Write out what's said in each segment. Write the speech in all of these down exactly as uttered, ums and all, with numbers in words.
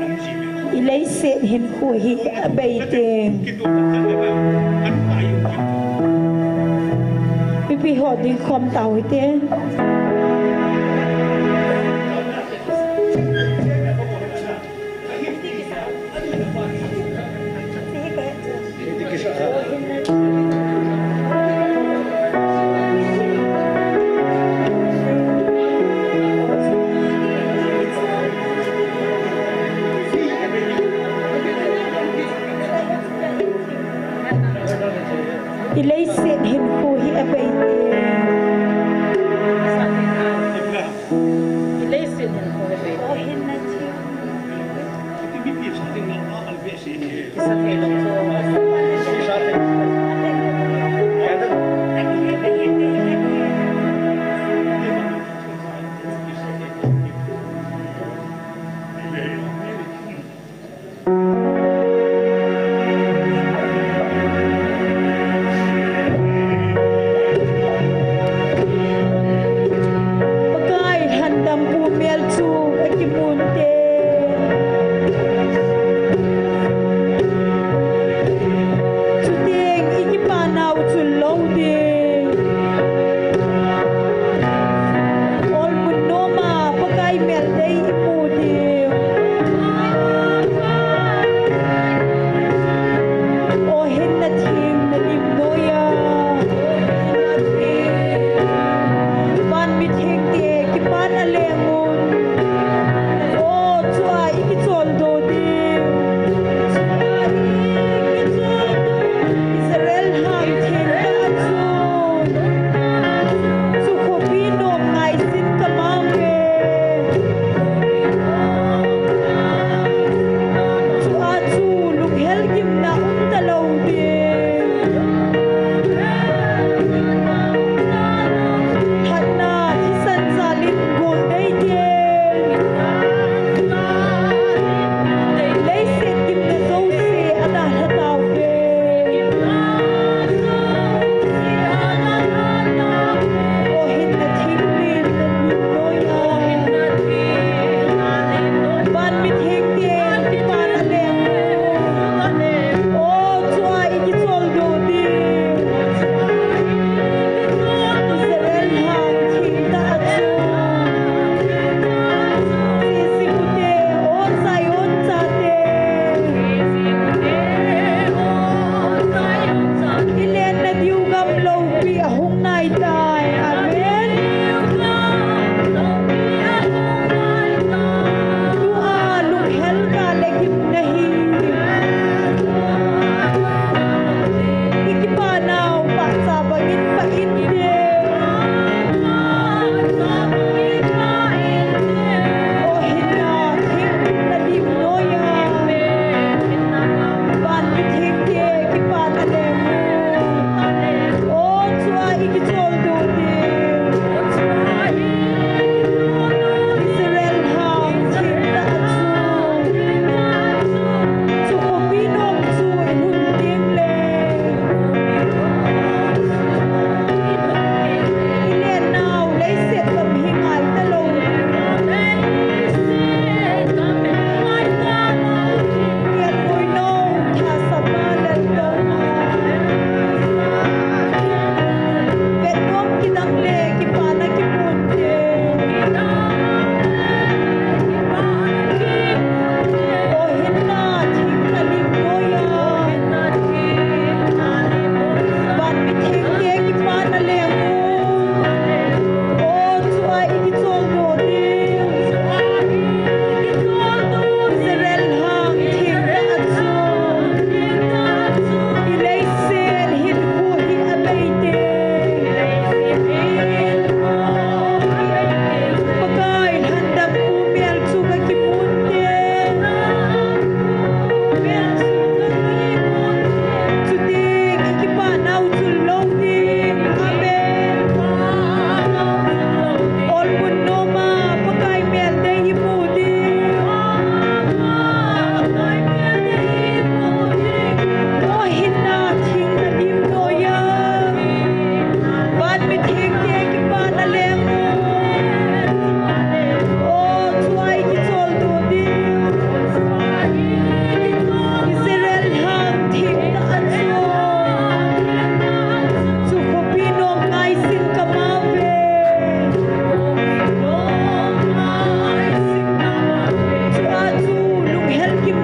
I leiset hinkho hi abei teng. Mipi ho ding khom tau hite. I leiset hinkho hi abei teng. I leiset hinkho hi abei teng. Pakai lhandampu mel chu akimun te. Chuteng i kipanau chu lou ding. Olmun noma Pakai mel dei i mu ding. O hinna thim na lim noiya. Van mithengte kipan a lengun. O chua i kicholdo ding. Israel hangtheng ta a chu. Chu khopi nom ngaisin ka mang e. Chua chu lunghel gimna um talou ding. Thatna thisan jalin gol dei ding.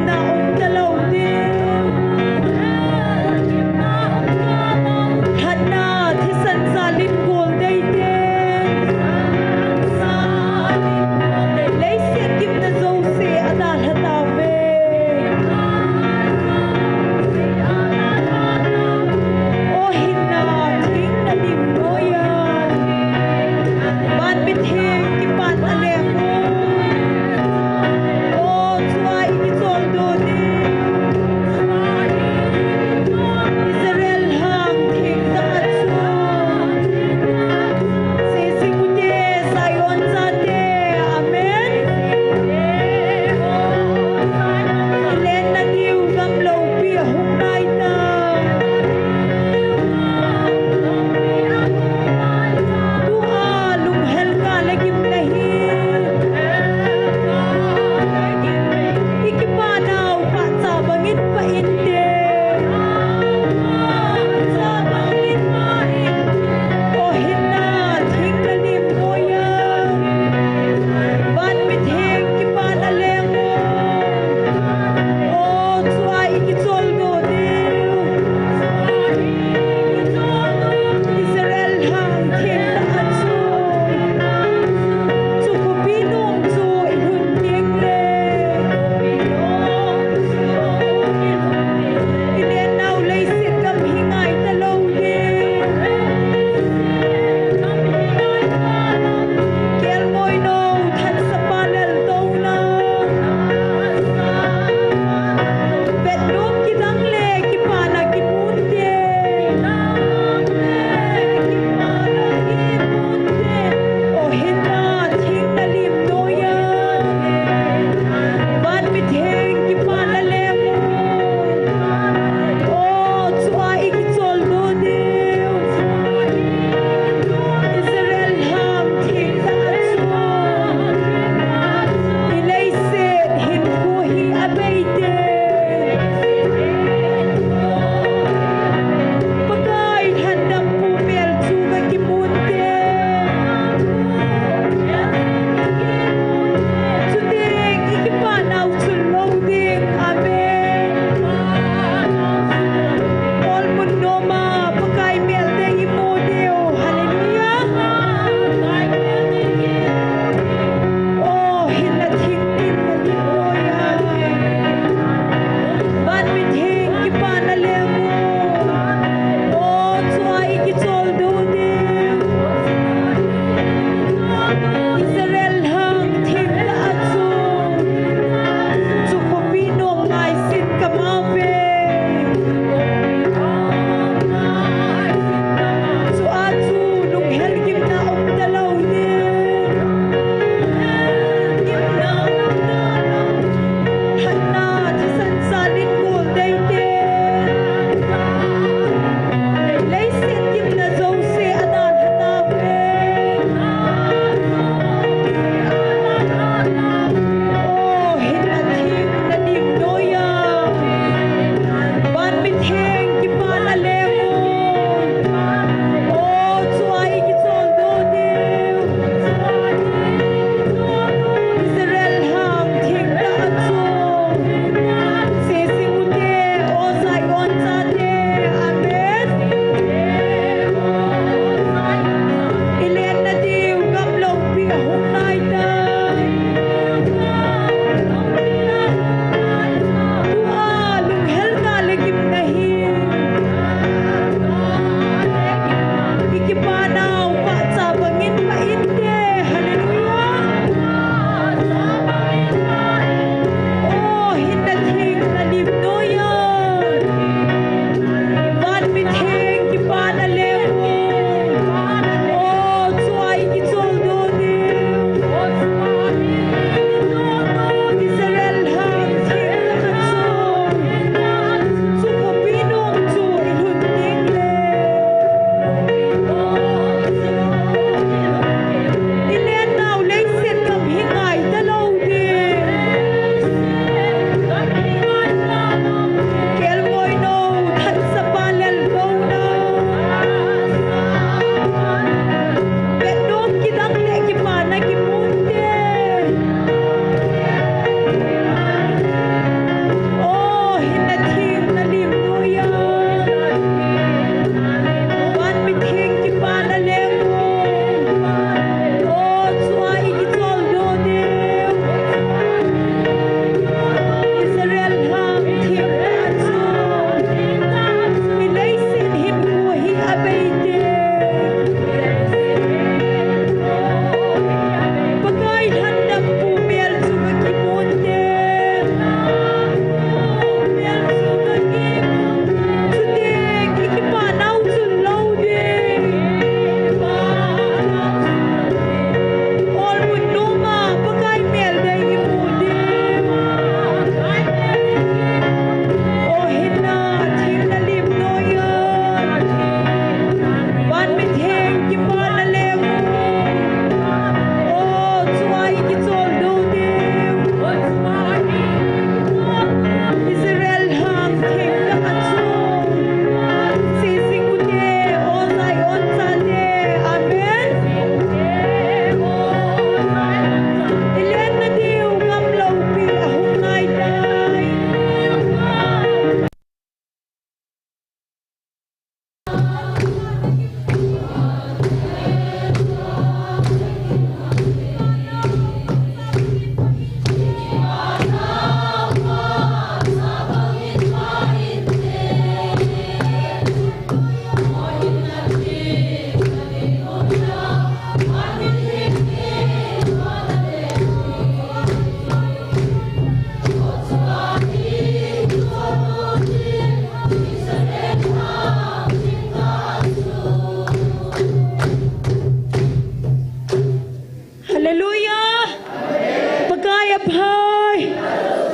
Na um talou ding. Hatna thisan jalin gol dei te. Leiset gimna jouse adalha tauve. O hinna theng nalim noiya. Van mitheng kipan aleng o. O chua i kicholdo ding. Israel lhang theng tah a chu. Sejing ute Zion chate. Amen. Lenna diu gam loupi ahung nai ta. Tua lunghel kah le gimna hi. I kipah nau pahcha bangin pah inte. O hinna theng nalim noiya. Van mitheng kipan aleng o. O chua i kicholdo ding. Israel lhang theng tah a chu. Chu khopi nom chu i lhun ding le. I lennau leiset gam hi ngai talou ding. Kelngoi nou thansapa leltouna. Vetnom kidang le kipana kimun te. O hinna theng nalim noiya. Van mitheng kipan aleng o. O chua i kicholdo ding. Israel lhang theng tah a chu. I leiset hinkho hi abei te. Pakai lhandampu mel chu ka kimun te. Chuteng i kipah nau chun lou ding. Amen. Olmun noma Pakai mel dei i mu diu. Hallelujah. O hinna theng nalim noiya.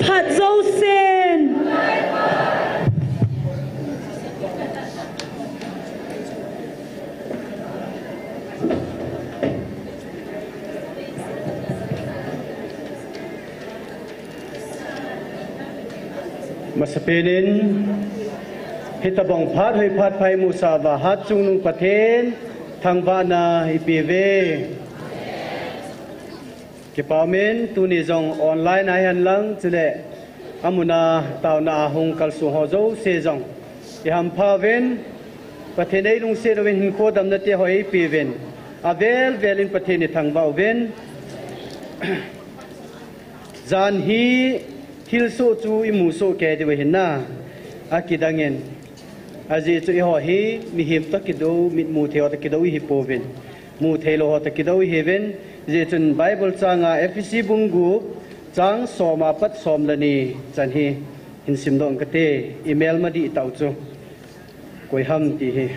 Phat jousen. Masapen in, hitobang phat hoi phat pha imusah uva Hatchungnung Pathen thangvahna ipe uve. Kipa umin, tuni jong online a hihen lang, chule amun a taona a hung kalsong ho jouse jong ihampha uvin, Pathen in eilungset uvin hinkho damna te ho eipe uvin, avel vel in Pathen ithangvah uvin. Jan hi thilsoh chu imu soh kei diu ahin na, akidang in. Ajeh chu eiho hi mihem toh kidou, mitmu thei ho toh kidou ihi pouvin, mu thei lou ho toh kidou ihiuvin. Hijeh chun Bible chang a Ephesi bung gup chang som a pat som le ni chan hi hin simdoh kate, imelma dihtah u chu koi ham ti hi.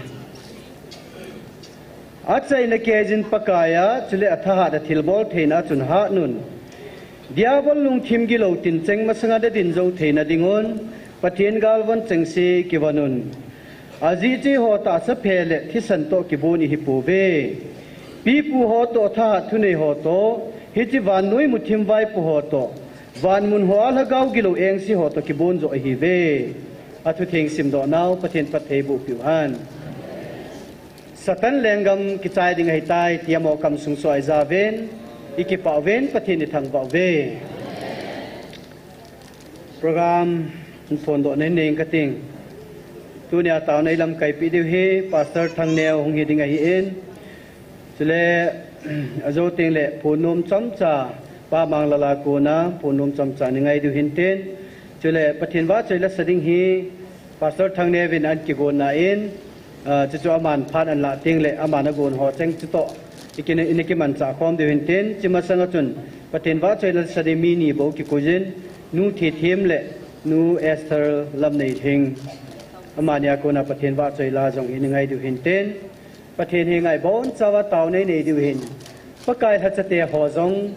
Achaina keiyin Pakai a, chule athahat a thilbol theina a chun hat un. Diabol lungthim gilou tincheng masanga nadin jou theina dingun, Pathen galvon chengse kivon un. Ajeh chu eiho tahsa phe le thisan toh kibon ihi pouve. Pipu ho toh, thahat thunei ho toh, hiche vannoi muthim vaipo ho toh, van mun hoa lhagao gilou engse ho toh kibon joh ihiuve. Athutheng simdoh nau Pathen phatthei boh peh u hen. Satan lenggam kichai ding ahitai, tia mo kamsung sua ija uvin, ikipah uvin, Pathen ithangvah uve. Program phondoh nei nei kating. Tunia taona ilamkai peh diu hi Pastor Thangneo hung hi ding ahin. Chule, ajou teng le phonnom chomcha, Pa Manglal a kona phonnom chomcha neingai diu hintin. Chule, Pathen vahchoi lasa ding hi Pastor Thangneo vin ahin kigonna in, ah, chuchu aman phat ahin lah teng le, aman agon ho cheng chutoh, ikin, ina kimanchah khom diu hintin, hiche masanga chun, Pathen vahchoi lasa ding mi ni bou kikoi jin, Nu Thethem le Nu Esther Lamneilhing. Amani a kona Pathen vahchoi la jong ina ngai diu hintin. Pathen henga ibonchauva taona inei diu hin. Pakai lhachate ho jong,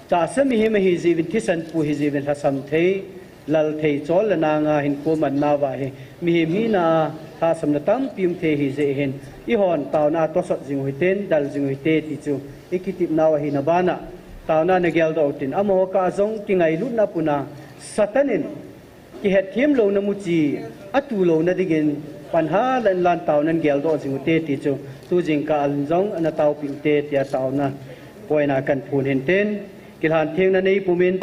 tahsa mihem ahi jeh uvin, thisan pu ahi jeh uvin, lhasam thei, lal thei, chol le nanga hinkho manna uva hi, mihem hina a lhahsamna tampi um thei ahi jeh hin, eihon taona a tosot jing u hitin, dal jing u hite ti chu ikitep nau ahina bana, taona a nageldoh u hitin, amaho kah a jong kingailutna puna Satan in kihetthem louna muchi, atu louna dingin, pan halan lan taona nageldoh jing u hite ti chu, tu jingkah a jong ana taopeh u hite tia taona point a kahin phon hintin, kilhan thengna neipumin.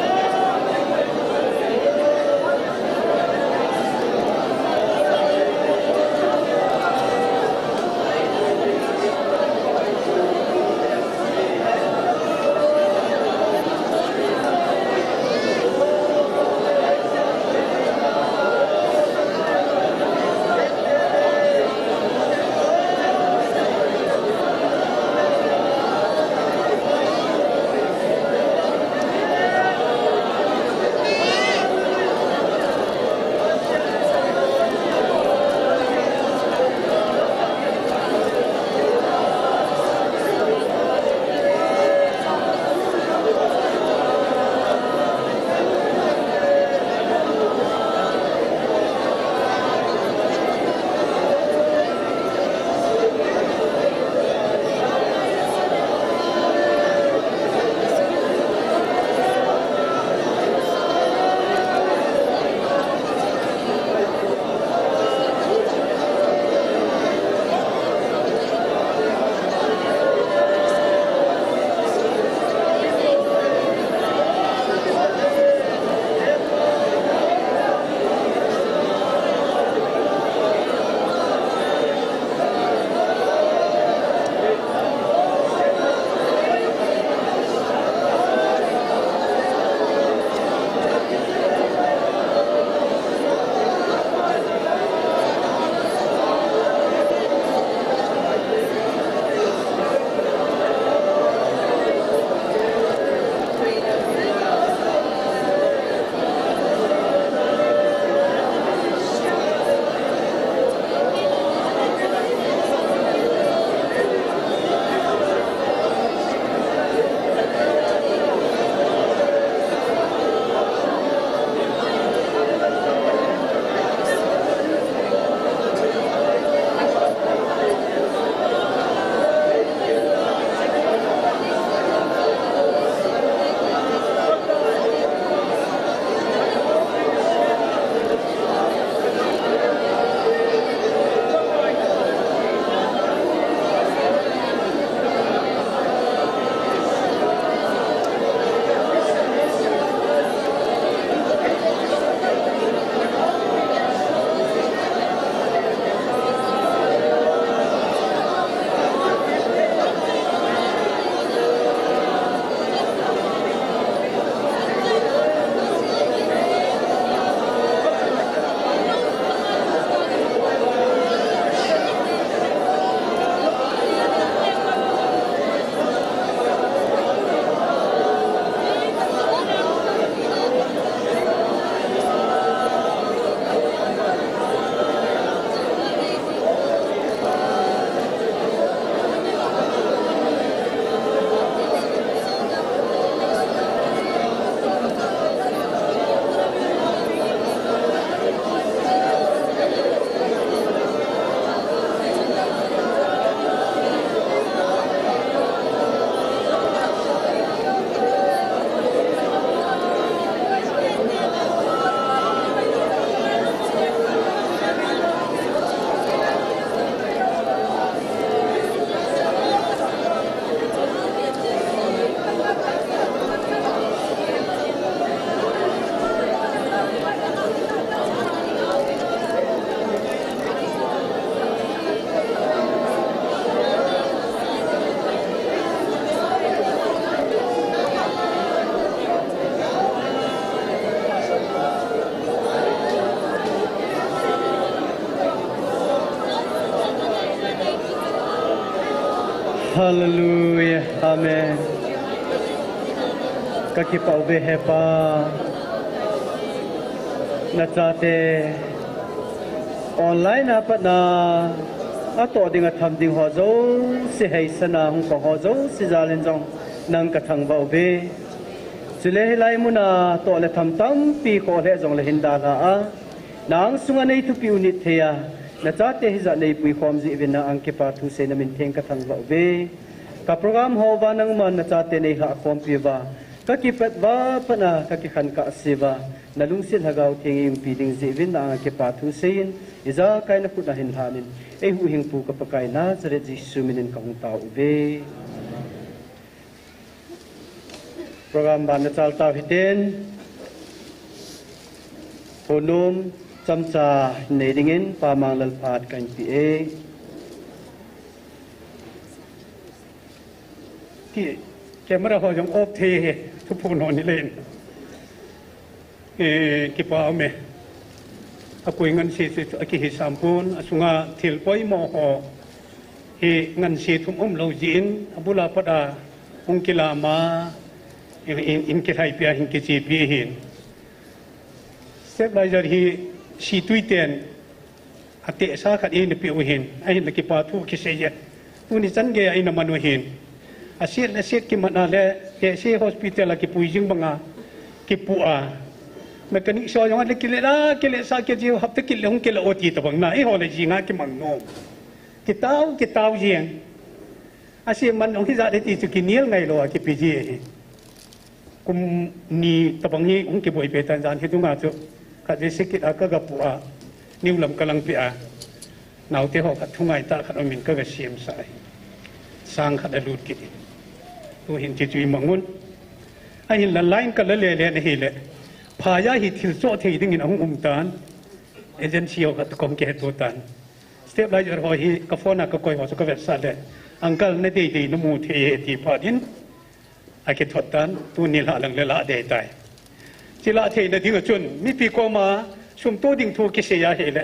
Hallelujah. Amen. Ka kipah uve he Pa. Na chate online a pat na a toh ding a tham ding ho jouse, hei sana hung pang ho jouse jal in jong nang ka thangvah uve. Chule hilai mun a toh le tham tampi khoh le jong le hin dalha a, nang sunga nei thupi u nit thei a, na chate hijat nei puikhom jeh uvin nang kipa thu seina min theng ka thangvah uve. Ka program ho uva nangman na chate nei lhah khompi uva, ka kipat uva pat na ka kikhen kah se uva, na lungset Lhagao Theng ei umpi ding jeh uvin nang kipa thu seiyin, ijakai na khut a hin lhan in, ei huhhingpu ka Pakai Nazareth Jesu min in ka hung tao uve. Program ban na chal tau hiten, phonom chamcha nei dingin Pa Manglal phat ka hin pe e. Ki camera ho jong off thei e, thu phonom ni len. Eh, kipa um e. Akoi ngansi chu akihisam pon, asunga thil poimo ho hi ngansi thum umlou jeh in, abul a pat a hung kilam a, in, in, in kilhaipi a hin kichepi ahin. Stabilizer hi situi ten atehsa khat eina peh u ahin, ahinla kipa thu kisei e. Tuni chan gei a eina man u ahin. Aset le aset kimat a le, tehse hospital a kipui jing banga kipu a. Mechanic so jong a le kile la, kile sa ke jiu hapta kile hung kile oti tabang na, eiho le jinga kimang nom. Kitao, kitao jeng. Aset man jong hijat le ti chu kinel ngailou a kipe ji ahi. Kum ni tabang hi hung kiboi peh tan, jan hi dunga chu khatvei sikit a ka gapu a, niu lam ka langpeh a, naote ho khat thungai tah khat umin ka gasem sah ahi. Sang khat alut kit. Tu hin ti chu imang un. Ahinla line ka la le le na hile, phai a hi thil choh thei dingin ahung um tan. Agency ho khat toh kong kihetto tan. Stabilizer ho hi ka phone a ka koi ho chu ka vetsah le, uncle na deidei na mu thei e ti phat in, akithot tan, tuni lhah lang le lah dei tai. Chi lah theina ding a chun, mipi koma sum to ding thu kisei ahile,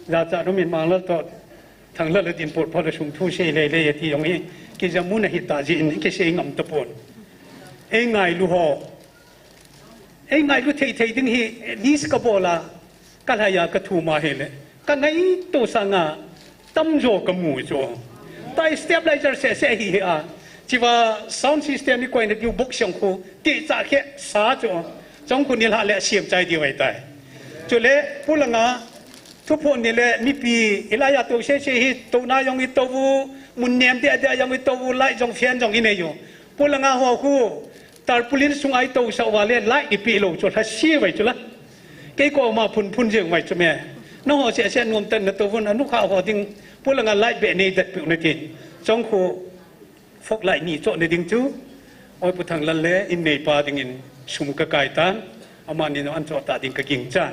jachat umin Manglal toh Thanglal a din pot phat le sum thu sei lele e ti jong hi, kijamun ahi tah jeh in kisei ngam tapon. Ei ngailu ho, ei ngailu thei thei ding hi, list ka bol a, ka lhai a ka thum ahile, ka ngaito sanga tamjo ka mu chu. Tua stabilizer seh seh hi hi a, chiva sound system i koina diu box jong khu, ti cha khe sa chu. Jong khu nilhah le asem chai diu ahitai. Chule, pulanga, thuphon ni le mipi, hilai a to seh seh hi, tona jong i to u, mun nem dia dia jong i to u, light jong fan jong i nei u. Pulanga ho khu, tarpaulin sunga i tousah uva le light i peh lou chu lhase uve chu la. Kei koma phun phun jeng uve chu me. Nangho seh seh nom tah in na tou vun, anukha ho ding, pulanga light beh nei det peh u nati. Jong khu fog light ni choh na ding chu, Oi Pu Thanglal le in neipa dingin sum ka kai tan, amani jong an choh ta ding ka ging chan.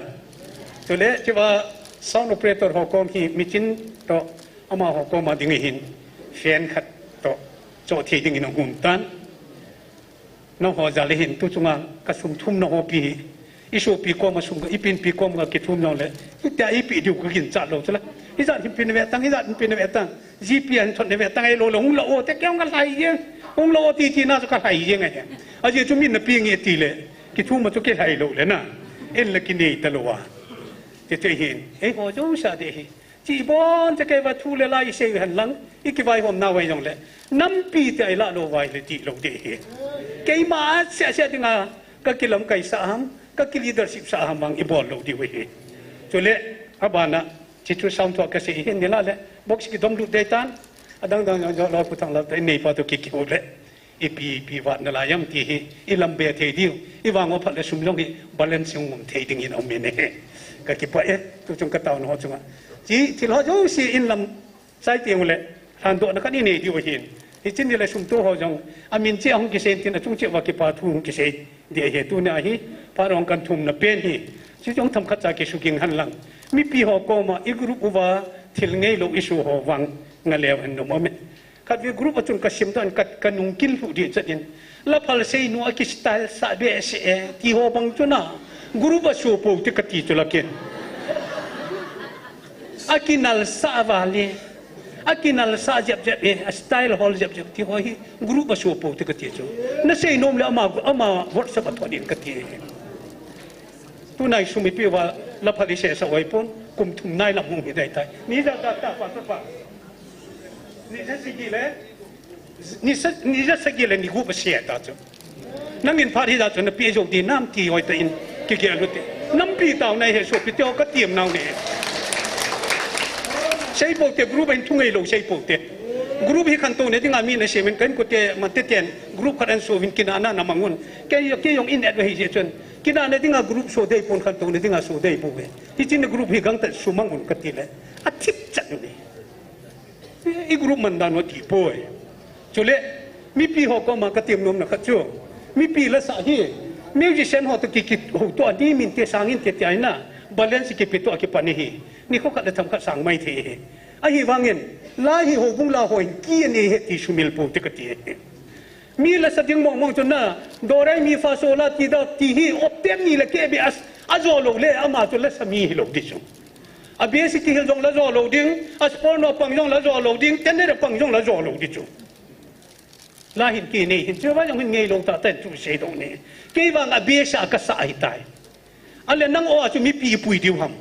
Chule, chiva sound operator ho kom hi michin toh, amaho koma ding ahin fan khat toh choh thei dingin ahung um tan. Nangho jal a hin tu chunga ka sum thumna ho pi hi. I sopi koma sum ka, i pinpi koma ka kithum jongle, hitia i pe diu ka ginchat lou chu la. Hijat hin pe na ve tang, hijat hin pe na ve tang. Jipi a hin thot na ve tang, ahilou le hung la o te kei hung ka lhai jeng. Hung la o ti ti na chu ka lhai jeng ahi. Ajeh chu min na pe nge ti le, kithum a chu kilhai lou le na. En la kinei ta lou a. Ti te hin, eiho jouse a ding ahi. Chi bon te kei va thu le la i sei hen lang, i kivaihom nau vai jongle, nampi te i la lou vai le ti lou ding ahi. Keima seh seh dinga ka kilamkai sah ham, ka ki leadership sah ham vang i bol lou diu ahi. Chule, abana, chi chu sound toh ka sei hin ni la le, box kidom lut dei tan, adang dang jong jong lou Pu Thanglal toh i neipa toh ki ki u le. Ipi, ipi vat nalai ham ti hi, i lam be thei diu, i vang u phat le sum jong hi balance hung um thei ding in um in ahi. Ka kipah e, tu chung ka taona ho chunga. Chi, thil ho jouse in lam chai teng u le, lhandohna khat i nei diu ahin. Hiche ni le sum to ho jong, amin cheh a hung kisei in tin achung cheh uva kipa thu hung kisei ding ahi, tunia hi, phat hung kan thumna pen hi. Chi jong themkhat cha kisuging hen lang. Mipi ho koma i group uva thil ngei lou issue ho vang nga leu hen nom um e. Khatvei group a chun ka simdoh in ka, ka nung kin lhuh ding chet in. La Phalseinu a ki style sah behseh e, ti ho bang chu na. Group a suh pou te ka ti chu la kin. A kinal sah uva le. Akinal sa jep jep e, a style hol jep jep ti ho hi group a so pou te kati chu. Nasei nom le ama, ama WhatsApp a thot in kati. Tunai sum ipi uva la phat isei sa oi pon, kum thum nai lam hung hi dai tai. Ni ja ta ta pa ta pa. Ni ja sagi le, ni sa, ni ja sagi le ni gup a sei ta chu. Nangin phat hi da chu na pi jou di nam ti hoi ta in kigel u te. Nampi tao nai he sopi te ho ka tiam nau ne. Sei pou te group in thungai lou sei pou te. Group hi khantou na dinga mi na semin kan ko te man te ten group khat an so vin kinahna na mangun. Kei, kei jong in advice chun. Kinahna dinga group so dei pon khantou na dinga so dei pou ve. Hichi na group hi gangtah sumang un kati le. A thip chat u ni. I group man dan u ti poi. Chule, mipi ho koma ka tiam nom na khat chu. Mipi la sa hi. Musician ho to ki, ki ho to a di min te sang in te te ai na. Balance ki pi to a ki pani hi. Ni ko khat le tham khat sang mai the hi. Ahivangin, la hi ho bung la ho in ki ani he ti sumil pou te kati hi. Mi la sa ding mong mong chu na, do re mi fa so la ti da ti hi, op tem ni le ke be as, a zo lo le, ama chu la sa mi hi lo di chu. A basic ki hil jong la zo lo ding, a sport no pang jong la zo lo ding, tenere pang jong la zo lo di chu. La hin ki nei hin, chu va jong hin ngei lo ta ten chu sei do ni. Kei vang a basic a ka sa hi tai. A le nang o a chu mipi pui diu ham.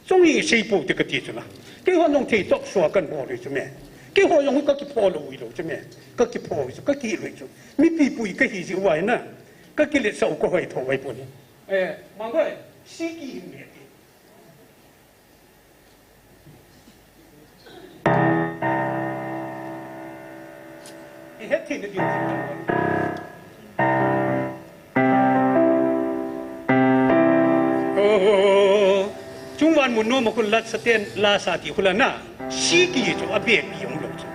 Chung hi sei pou te kati chu la. Kei ho nong thei tok sua kan bol u chu me. Kei ho jong ka ki pho lo u lo chu me. Ka ki pho u chu, ka ki lo u chu. Mipi pui ka hi ji uai na. Ka ki le sau ka hoi tho vai pou ni. Eh, mang hoi, si ki hin me ti. I het thei na diu. Oh, chung van mun no ma kun lat sa ten la sa ti hula na. Si ki chu a be pi ong lo chu.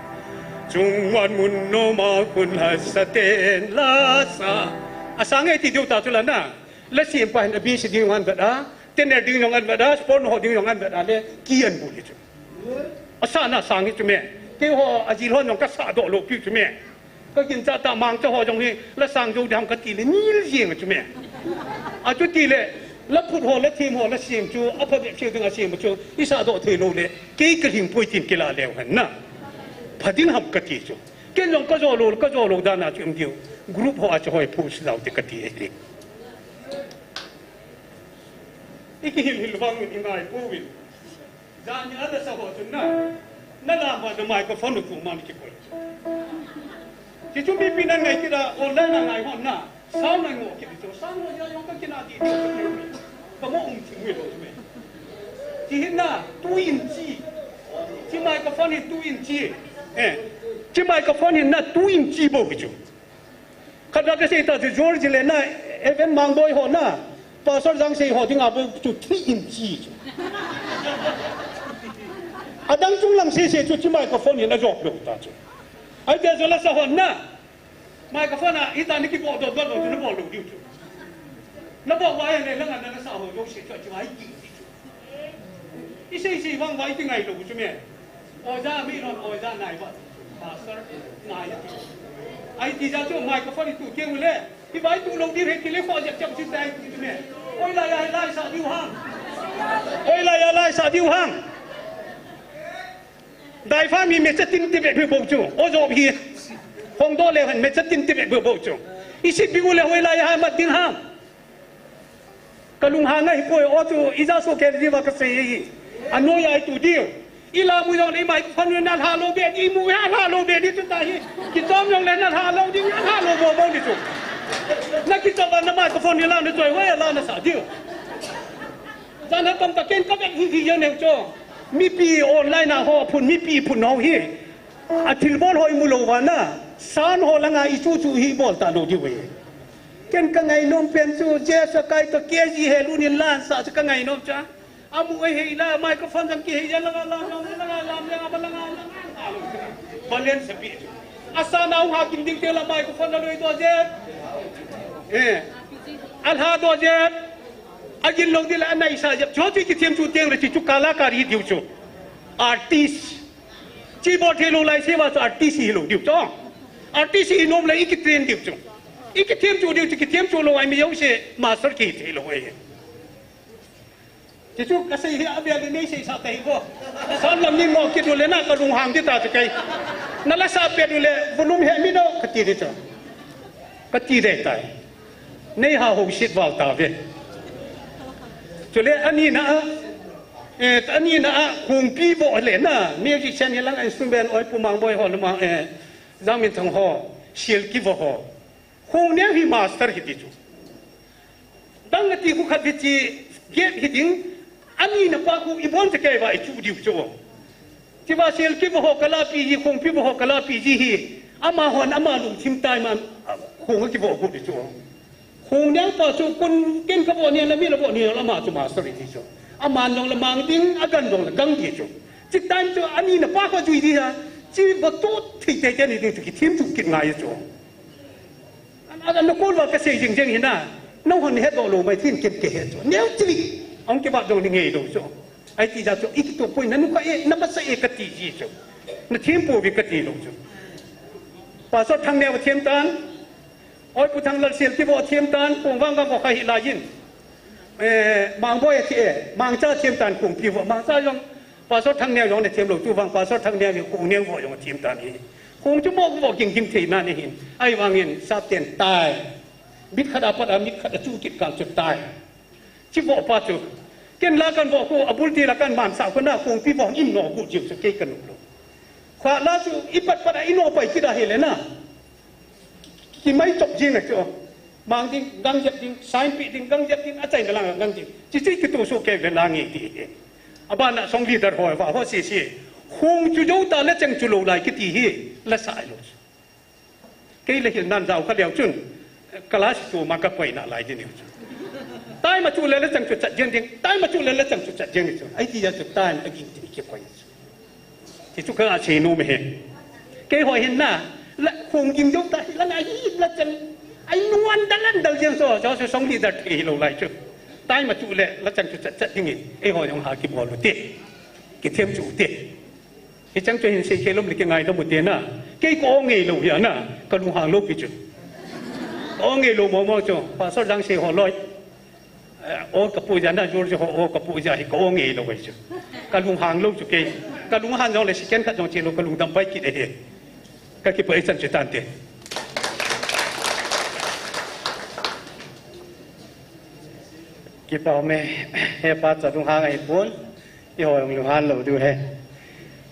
Chung van mun no ma kun lat sa ten la sa. A sa ngai ti diu ta chu la na. La sim pa hin a bi si ding wan vet a, tenere ding jong an vet a, sport no ho ding jong an vet a le, ki an bu hi chu. A sa na sang hi chu me. Kei ho a ji lhon jong ka sa doh lo piu chu me. Ka kin cha ta mang cha ho jong hi, la sang jo dam ka ti le, nil jing chu me. A chu ti le, la phut ho, la thim ho, la sim chu, a pha be chiu ding a sim chu, i sa doh thei lo le, kei ka hing poi tin ki la leu han na. Pha ding ham ka ti chu. Ken jong ka jo lo, ka jo lo dan a chu um diu. Group ho a chu hoi phu si lau te ka ti e. I kihil hil vang in i ngai pouvin. Jan ni a la sa ho chun na. Na la ma na microphone tu man ki koi. Ti chu mipi na ngai kit a online na ngai hon na. Sound na ngo kit chu. Sound ngo ya jong ka kina ti. Ka mo um chi ngui lo me. Ti hin na two inch. Chi microphone hin two inch. Eh. Chi microphone hin na two inch bou chu. Khat na ka sei ta chu George le na, Evan Mangboi ho na, Pastor Jangsei ho dinga bou chu three inch chu. Adang chung lang sei sei chu chi microphone hin a jop lo ta chu. Ai te jo la sa ho na. Microphone a, hita ni ki bol dot dot lo chu na bol lo diu chu. Na bol va le lang a na sa ho jo sei chu ai ki. I sei sei vang vai ti ngai lo chu me. Oja mi lon oja nai va. Pastor nai ti. Ai ti ja chu microphone tu ke u le. Ti vai tu lo di re ti le kho ja chap si tai ti me. Oi la ya lai sa diu hang. Oi la ya lai sa diu hang. Dai fa mi me cha tin ti be bu bo chu. O jo hi. Hong do le han me cha tin ti be bu bo chu. I si bi u le oi la ya ha ma tin hang. Ka lung hang ahi poi, o chu, i ja so kei diu va ka sei hi. A noi a i tu diu. I la mu jong le i microphone na la lo be di mu ha la lo be di chu ta hi. Ki chom jong le na la lo di na la lo bo bo di chu. Na ki chom na microphone ni la na choi wa la na sa diu. Jan ha kam ta ken ka be hi hi ya ne chu. Mipi online a ho phun mipi phun ho hi. A thilbol ho i mu lo va na, san ho langa i chu chu hi bol ta lo diu e. Ken ka ngai nom pen chu, Jesu kai to K G he lu nin lan sa chu ka ngai nom cha. A mu e hei la, microphone jang ki hei ya langa lam, langa lam, langa ba langa lam. Balance pi chu. A sa na ha kin ding te la microphone la lo i do je. Eh. Al ha do je. A gin lo di la a nai sa jep. Chu chu ki thiam chu teng le chu chu kalakar hi diu chu. Artist. Chi bol thei lo lai se va chu artist hi lo diu chu. Artist hi nom le i ki train diu chu. I ki thiam chu diu chu ki thiam chu lo ai mi yo se master ki thei lo ai. Ti chu kasei hi avel in nei seisah ta hi ko. Sahlam ni mo kit uleh na kalunghang ding ta chu kei. Na lasa pet uleh volume he mi no kati ding chu. Kati ding tai. Nei ha ho sit val ta ve. Chule ani na a, eh, ani na a Khongpi vo le na, musician hi lang instrument oi Pu Mangboi ho lama, eh, Jangminthang ho, Silki vo ho. Khongneng hi master hi ti chu. Dang ati khu khat hi chi gap hi ding, ani na pa khu ibon te kei va i chu diu chu. Ti va Silki vo ho kalapi ji, Khongpi vo ho kalapi ji hi. Amahon ama lungthim tai man, khong kivo khu ti chu. Khongneng pa chu kun ken kavo ni la mi la vo ni la ma chu master hi ti chu. Aman jong la mang ding, agan jong la gang ti chu. Chi time chu ani na pa khu jui di ha. Chi va tu thei thei ni ding chu kithim chu kit ngai chu. An, an, an na kol va kasei jing jing hi na. Nahon het doh lou mai thin ken kahe chu. Neo chili. Ong kiva dong ni ngei lou chu. Ai ti ja chu, i kitup poi na nu ka e, na masa e kati ji chu. Na thim pouve kati lou chu. Pastor Thangneo thim tan. Oi Pu Thanglalsiel kivo thim tan, Khongvang ka vo kha hi lai in. Eh, Mangboi a thi e, Mangcha thim tan Khongpi vo, Mangcha jong, Pastor Thangneo jong na thim lou, tu vang Pastor Thangneo hi Khongneng vo jong thim tan hi. Khong chu mo vo ging ging thei na ni hin. Ahivangin, sap ten tai. Mit khat a pat a, mit khat a chu kit kal chu tai. Chi vo pa chu. Ken la kan vo khu, abul ti la kan man sa khu na Khongpi vo in no khu jiu chu kei kan lou. Khua la chu, i pat pat a i no pai kit a hi le na. Kimai chop jing a chu. Mang ding, gang jep ding, sign pi ding, gang jep ding, achaina lang gang ding. Chi chi kitu su kei ve la nge ti. Abana song leader ho va ho si si. Hung chu jo ta le cheng chu lou lai kiti hi. La sa lo. Kei le hil nan jao kha leo chun. Class chu ma ka koi na lai ding chu. Tai ma chu le le cheng chu chat jeng ding. Tai ma chu le le cheng chu chat jeng chu. Ai ti ya chu tai ma ging ti ki koi chu. Ti chu ka sei nom e. Keiho hin na, la Khongjing jou ta, la na hi la chang, ai nuan dal an dal jeng so, so, so song leader thei lou lai chu. Tai ma chu le, la chang chu chat chat ding in, eiho jong ha kibol u te. Kithem chu te. Hichang chu hin sei khelom le kingaidam u te na. Kei ka ong ngei lou hi a na, ka lunghang lou pi chu. Ka ong ngei lou mo mo chu, Pastor Jangsei ho loi. Eh, o ka pu ja na, George ho, o ka pu ja hi ka ong ngei lou chu. Ka lunghang lou chu kei. Ka lunghang jong le second khat jong che lou, ka lungdam pai kit e he. Ka kipah e chan chu tan te. Kipah me, he pa cha lunghang ahi pon. Eiho jong lunghang lou diu he.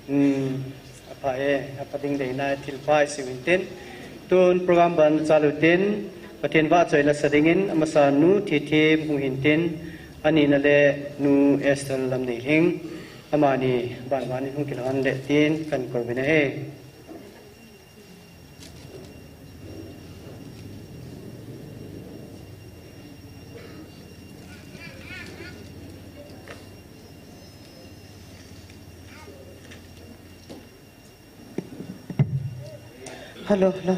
Hmm, apha e, apha ding deina thil pha i sei u hintin. Tun program ban chalu tin, Pathen vahchoina sa dingin, amasa nu Thithem hung hintin, anina le nu Esther Lamneilhing, amani ban ban in hung kilhon le tin, kan kou vin ahi. Hello, hello.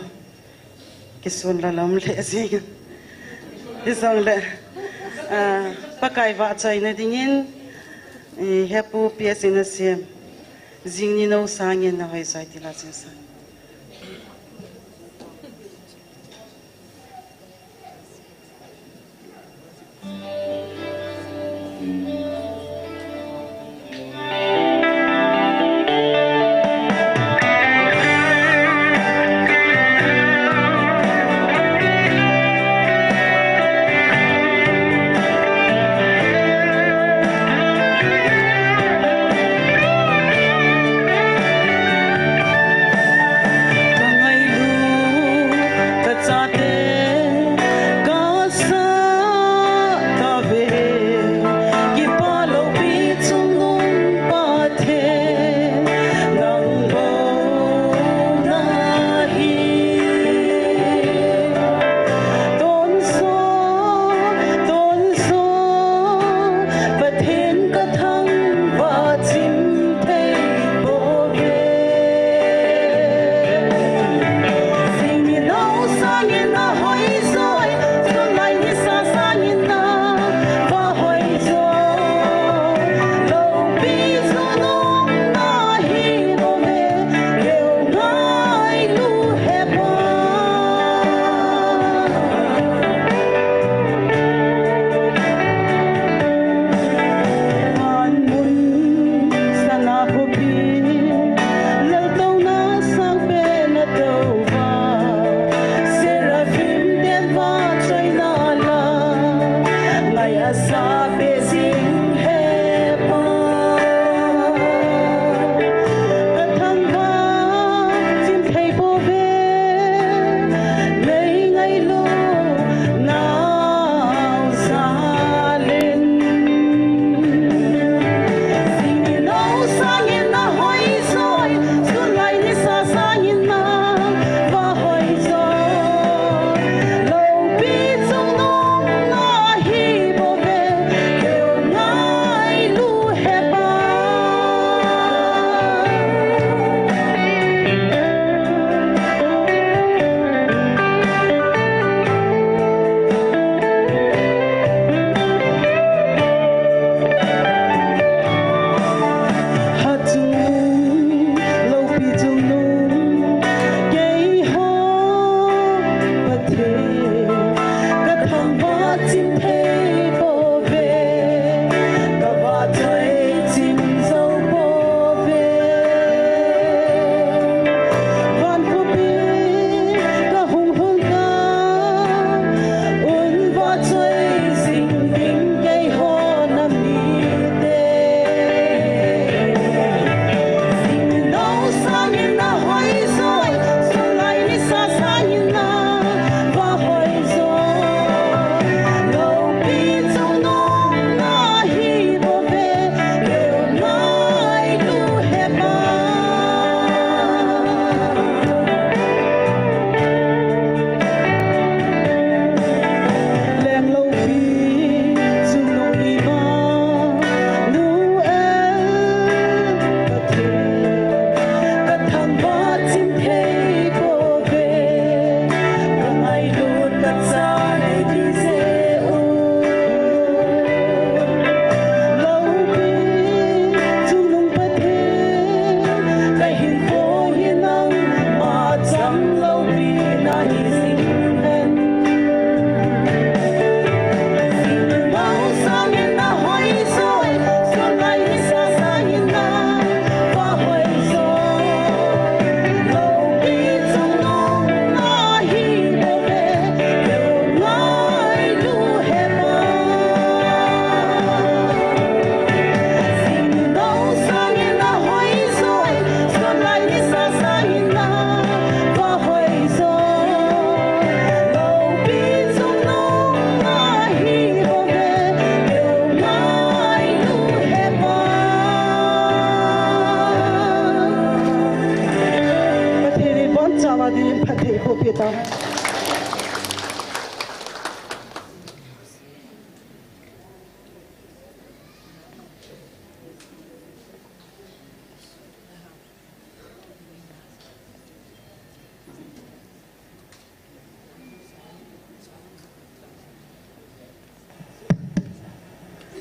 Kisun la lam le jing. Hijong le, ah, Pakai vahchoina dingin, eh, Hepu P S in asem. Jing ni nou sangin na hoi soi ti la jing sang.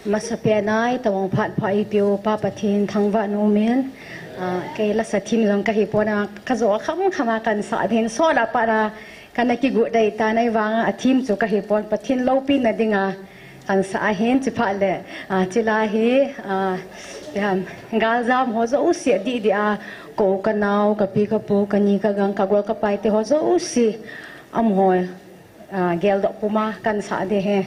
Masapen a i tobang phat pha eipeu Pa Pathen thangvah nom in, ah, kei lasa thim jong kahi pon a, kajo kham kham a kahin sah ding, sola pat a kana kigu dei tan ahivang a, a thim chu kahi pon, Pathen loupina dinga kahin sah ahin, chuphat le, ah, chule hi, ah, ipi ham, galjam ho jouse dih dih a, kou kanao, kapi kapu, kani kagang, kagol kapai te ho jouse, amaho, ah, geldoh puma kahin sah ding ahi.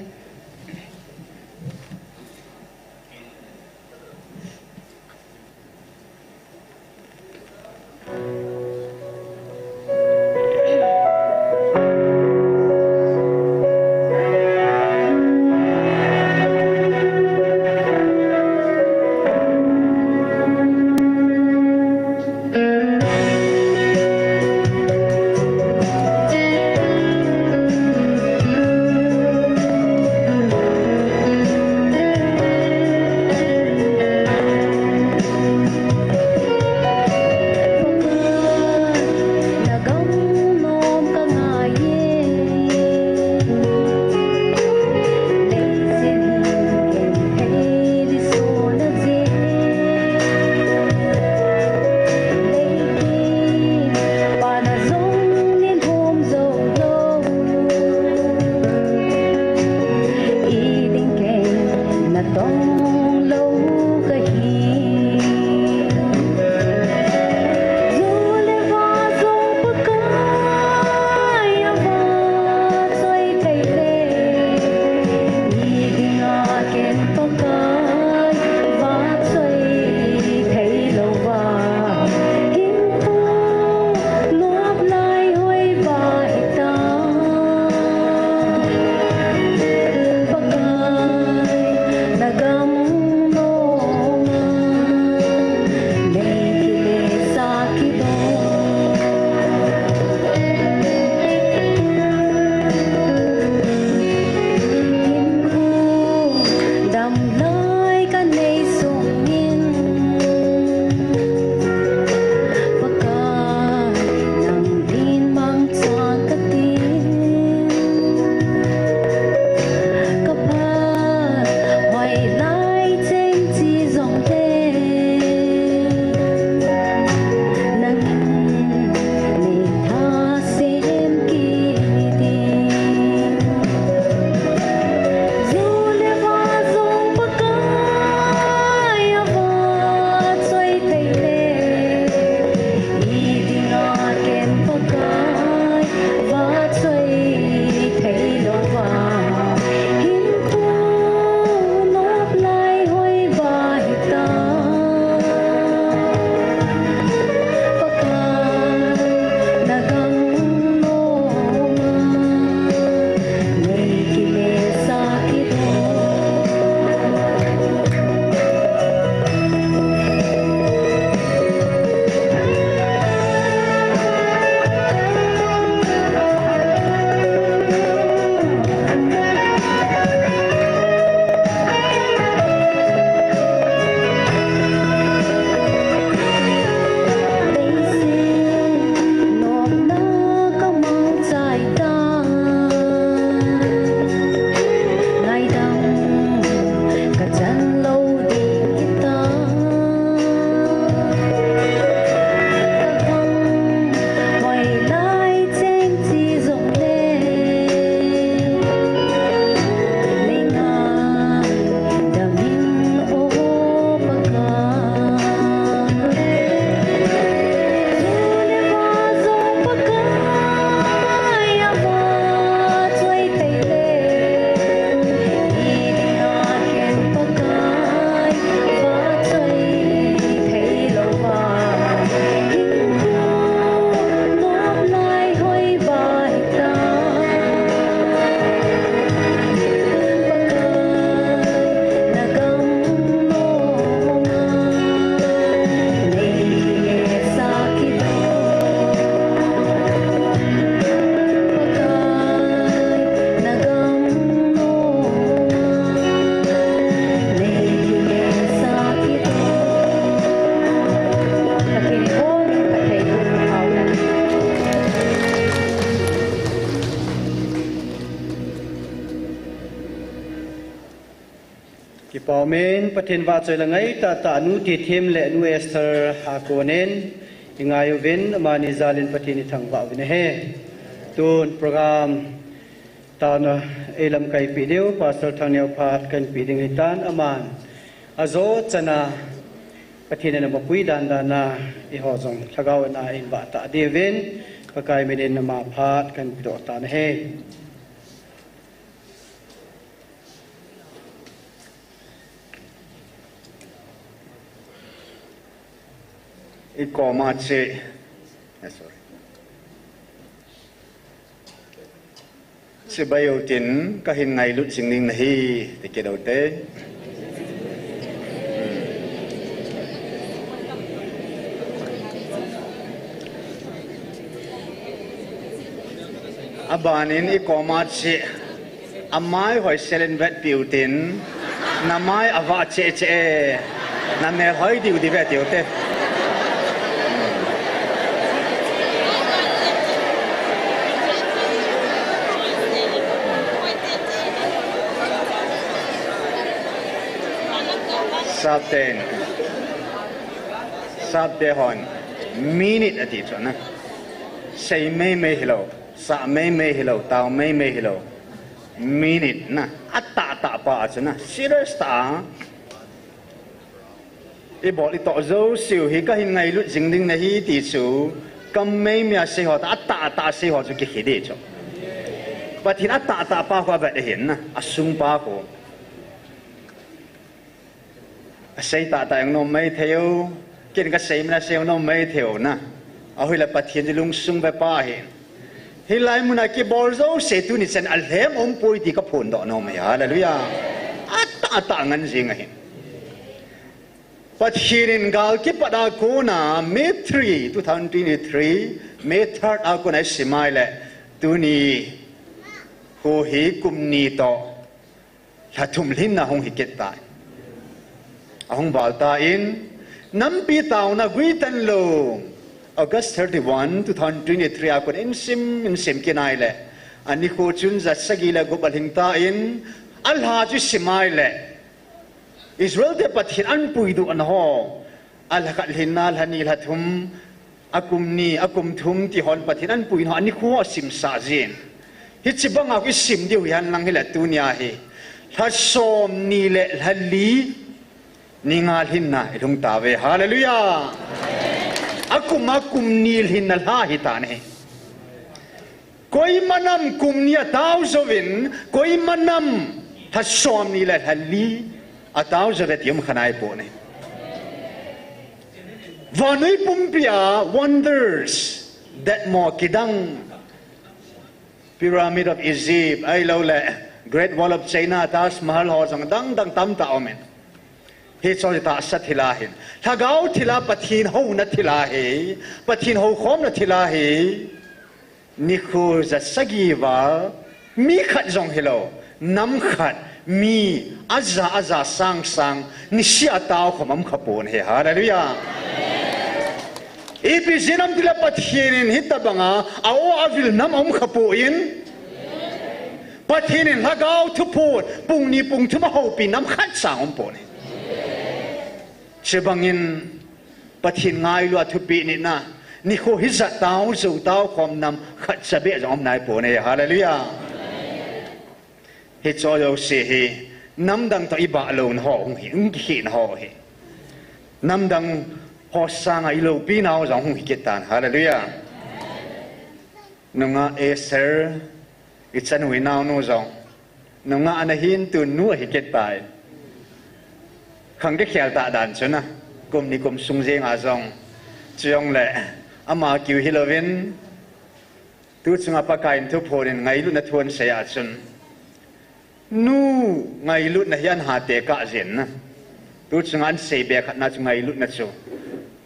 Amen. Pathen vahchoi le ngaitah tah a nu Tithem le nu Esther a konin i ngai uvin, amani jalin Pathen i thangvah uvin ahi. Tun program taona ei lamkaipeh diu Pastor Thangneo phat kahin peh ding ahitan, aman ajo chana Pathen in amapui dandan a eiho jong lhagao in a eihin vah tah diuvin, Pakai minin ama phat kahin pedoh tan ahi. I koma che, eh, sorry. Chibai utin kahin ngailut jing ding nahi, ti kit ute. Abanin i koma che, amai hoi selin vetpeh utin, namai avah cheh cheh e, namel hoi diu diu ve tiu te. Sapten. Sapte hon. Minute ati chu na. Sei mei mei hilou. Sa mei mei hilou. Tao mei mei hilou. Minute na. Atah tah pa chu na. Serious tah. I bol i toh jouseu hi kahin ngailut jing ding nahi ti chu, kam mei mei a sei ho tah, atah tah sei ho chu kikhe ding chu. Pathen atah tah pa khu avet ahin na, asung pa khu. Asei tah tah jong nom mai thei u, ken kasei mei a sei jong nom mai thei u na. Ahoi le Pathen chu lungsung ve pa ahin. Hilai mun a kibol jouse tuni chan alhem um poi ti kaphondoh nom e. Hallelujah. Atah tah ngan jing ahin. Pathen in gal kipat a kona May three, two thousand twenty-three, May third a kona isim a ile, tuni khu hi kum ni toh lha thum lhinna hung hi kit tai. Ahung val tan, nampi taona guitan lou, August thirty-one, two thousand twenty-three a kon in sim, in sim kit a ile, ani khu chun ja sagi le gup alhing tan, alha chu sim a ile, Israel te Pathen anpui doh na ho, alha khat lhinna, lha ni, lha thum, akum ni, akum thum ti hon Pathen anpui na ho, ani khu asimsah jin. Hiche banga khu isim diu hi henlang hile tunia hi. Lha som ni le lha li, ni nga lhinna ilhung tauve. Hallelujah. Akum, akum ni lhinna lha hi tan ahi. Koima nam kum ni atao jouvin, koima nam lha som ni le lha li atao jouve ti um kha nai poi. Vannoi pumpi a wonders, datmo kidang, Pyramid of Egypt, ahilou le Great Wall of China, Taj Mahal ho jong dang dang tamtah um in. Hiche tahsa thil ahin. Lhagao thil a Pathen houna thil ahi. Pathen houkhomna thil ahi. Nikho ja sagi val, mi khat jong hilou, nam khat, mi aja aja sang sang, nisea tao khom um kha pon ahi. Hallelujah. Ipi jeh ham itile Pathen in hitabanga a-o avil nam um kha pon. Pathen in lhagao thuphon, pung ni pung thum ahoupi nam khat cha um pon ahi. Chubangin Pathen ngailu a thupeh nina, nikho hijat tao jou tao khom nam khat cha beh jong um nai pon ahi. Hallelujah. Hiche jouse hi, namdang toh ibah louna ho hung hi, hung kikhehna ho hi. Namdang ho sanga iloupina ho jong hung hi kit tan. Hallelujah. Nungah Esther, ichanu inaonu jong nungah ana hin tun nu ahi kit tai. Khang kikhel tah dan chu na, kum ni kum sung jenga jong. Chujongle, ama kiu hilouvin, tu chunga Pakai in thuphon in ngailutna thu ahin sei a chun, nu ngailutna hi ana ha tekah jin na. Tu chunga ahin seibe khatna chu ngailutna chu,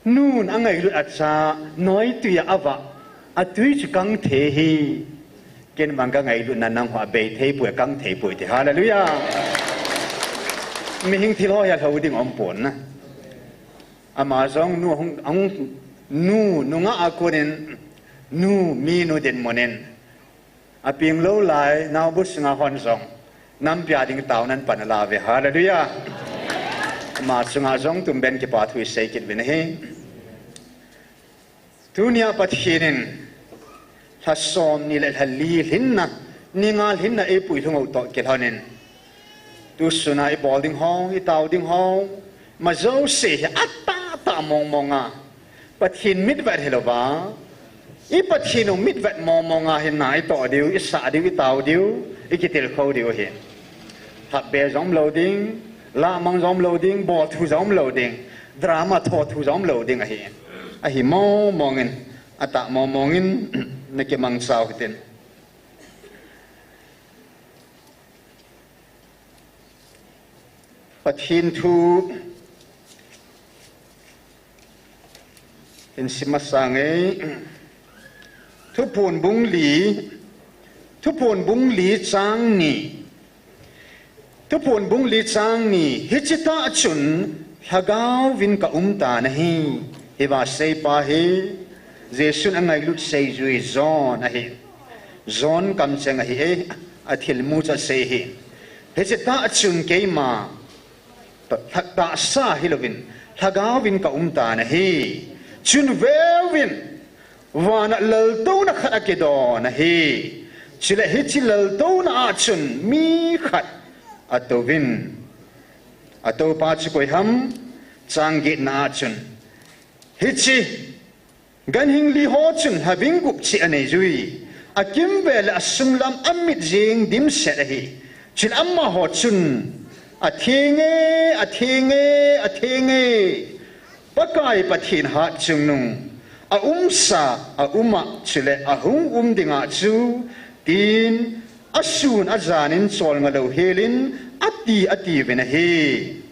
nun angailut acha, noitwi a avah, atwi chu kang thei hi. Ken vang kangailutna nangho abei thei poi, akang thei poi ti. Hallelujah. Mihing thil ho hi alhou ding um pon na. Ama jong nu hung, hung, nu, nungah a konin, nu, minu dinmun in, apeng lou lai, naobu sunga hon jong, nampi a ding taona ahin pan ala uve. Hallelujah. Ama chunga jong tumben kipa thu isei kit uvin ahi. Tunia Pathen in lha som ni le lha li lhinna, ni nga lhinna eipui lhung u toh kilhonin, tusuna ibol ding ho, itao ding ho, ima jouse hi atahtah mongmonga Pathen mitvet hilouva, i Pathen u mitvet mongmonga hinna itoh diu, isah diu, itao diu, ikitilkhou diu ahi. Lhapbe jong umlou ding, lahmang jong umlou ding, bol thu jong umlou ding, drama tho thu jong umlou ding ahi. Ahi mongmongin, atah mongmongin, nakimangchau hitin. Pathen thu hin sim masang e. Thuphon bung li, Thuphon bung li chang ni. Thuphon bung li chang ni. Hiche tah chun lhagaovin kaum tan ahi. Hiva seipa hi Jesun angailut seijui John ahi. John kamcheng ahi e, athilmu chu asei ahi. Hiche tah chun keima lha-, tahsa hilouvin, lhagaovin kaum tan ahi. Chun veuvin, vana laltouna khat akidon ahi. Chule hiche laltouna a chun mi khat atouvin. Atoupa chu koiham? Chang getna a chun, hiche ganhing li ho chun lhaving gup cheh aneijui. Akimvel le asunglam amit jeng dimset ahi. Chule amaho chun, atheng e, atheng e, atheng e, Pakai Pathen hatchungnung, aumsa, auma, chule ahung um dinga chu, tin, asun ajanin cholnga louhelin, ati, atiuvin ahi.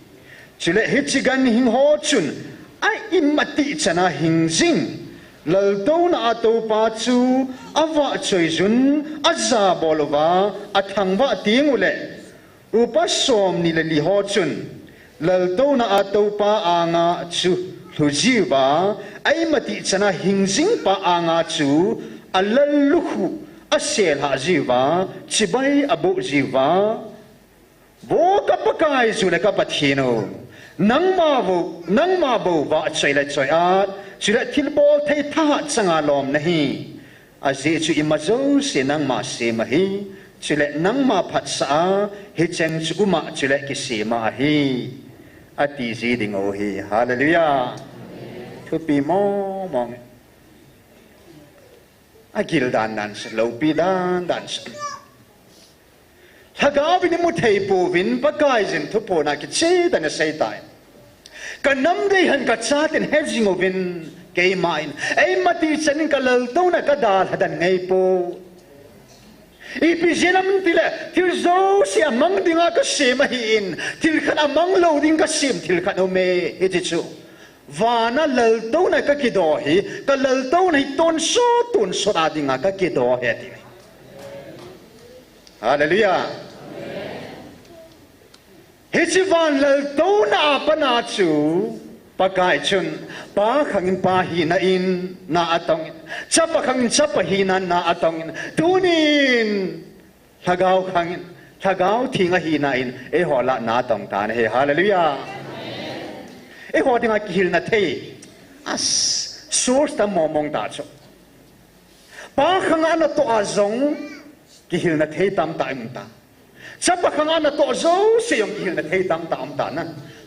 Chule hiche ganhing ho chun, a imatihchana hingjing laltouna a toupa chu avahchoiyun, ajabol uva, athangvah tengule, upa som ni le li ho chun laltouna a toupa anga chu lhujiuva, a imatihchana hingjingpa anga chu alallukhuh aselhah jiuva, chibai aboh jiuva, Vo ka Pakaiyu le ka Pathen u, nangma bou, nangma bou vahchoi le choi-at, chule thilbol thei thahat changa lom nahi. Ajeh chu ima jouse nangma sem ahi, chule nangma phatsah a hicheng chu uma chule kisema ahi, atiji dingu ahi. Hallelujah. Thupi mongmong. Agil dandan chu, loupi dandan chu. Lhagaovin imu theipouvin, Pakaiyin thuphona kichehtah in aseitai. Kanam deihen kachaten hejing uvin, keiman, eima tichanin kalaltouna kadalha den ngeipoi. Ipi jeh ham itile, thil jouse amang dinga kasem ahin, thil khat amang lou ding kasem thil khat aume, hiti chu. Vana laltouna kakido hi, kalaltouna hi tonsot, tonsot a dinga kakido ahi ati. Hallelujah. Hiche van laltouna a pat a chu, Pakai chun, Pa khangin Pa hina in na atongin, Chapa khangin Chapa hina in na atongin, tunin, Lhagao khangin, Lhagao Theng ahina in, eiho lah a na atong tan ahi. Hallelujah. Eiho dinga kihilna thei a source tam mongmong ta chu. Pa khanga natoh a jong kihilna thei tamtah umta. Chapa khanga natoh jouse jong kihilna thei tamtah umta na.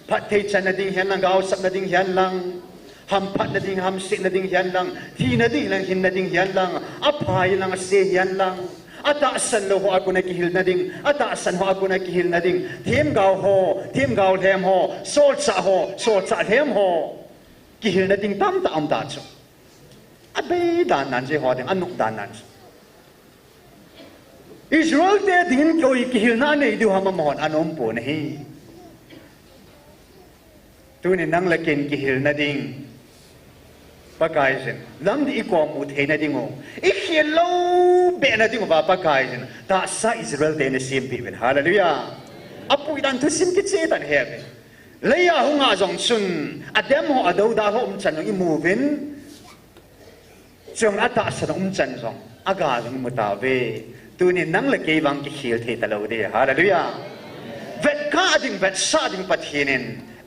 Phatthei channa ding hihen lang, gaosapna ding hihen lang, hamphatna ding, hamsetna ding hihen lang, thina ding lang, hinna ding hihen lang, aphai lang, ase hihen lang, atahsan lou ho a kona kihilna ding, atahsan ho a kona kihilna ding, themgao ho, themgao lhem ho, solchah ho, solchah lhem ho, kihilna ding tamtah umta chu. Abei dandan chu eiho ding, anop dandan chu. Israel te dingin koi kihilna anei diu ham amahon ana umpon ahi. Tunin nang le ken kihilna ding, Pakaiyin lamdih ikom u theina diu, ikhel lou behna diuva Pakaiyin tahsa Israel te ana sempeh uvin. Hallelujah. Apui dan thusim kichehtah in heuvin. Leiya hung a jong chun, adem ho, adoudal ho umchan jong imuvin, chule atahsan umchan jong, aga jong imu tauve. Tunin nang le kei vang kikhel thei talou ding. Hallelujah. Vetkha ding, vetsah ding Pathen in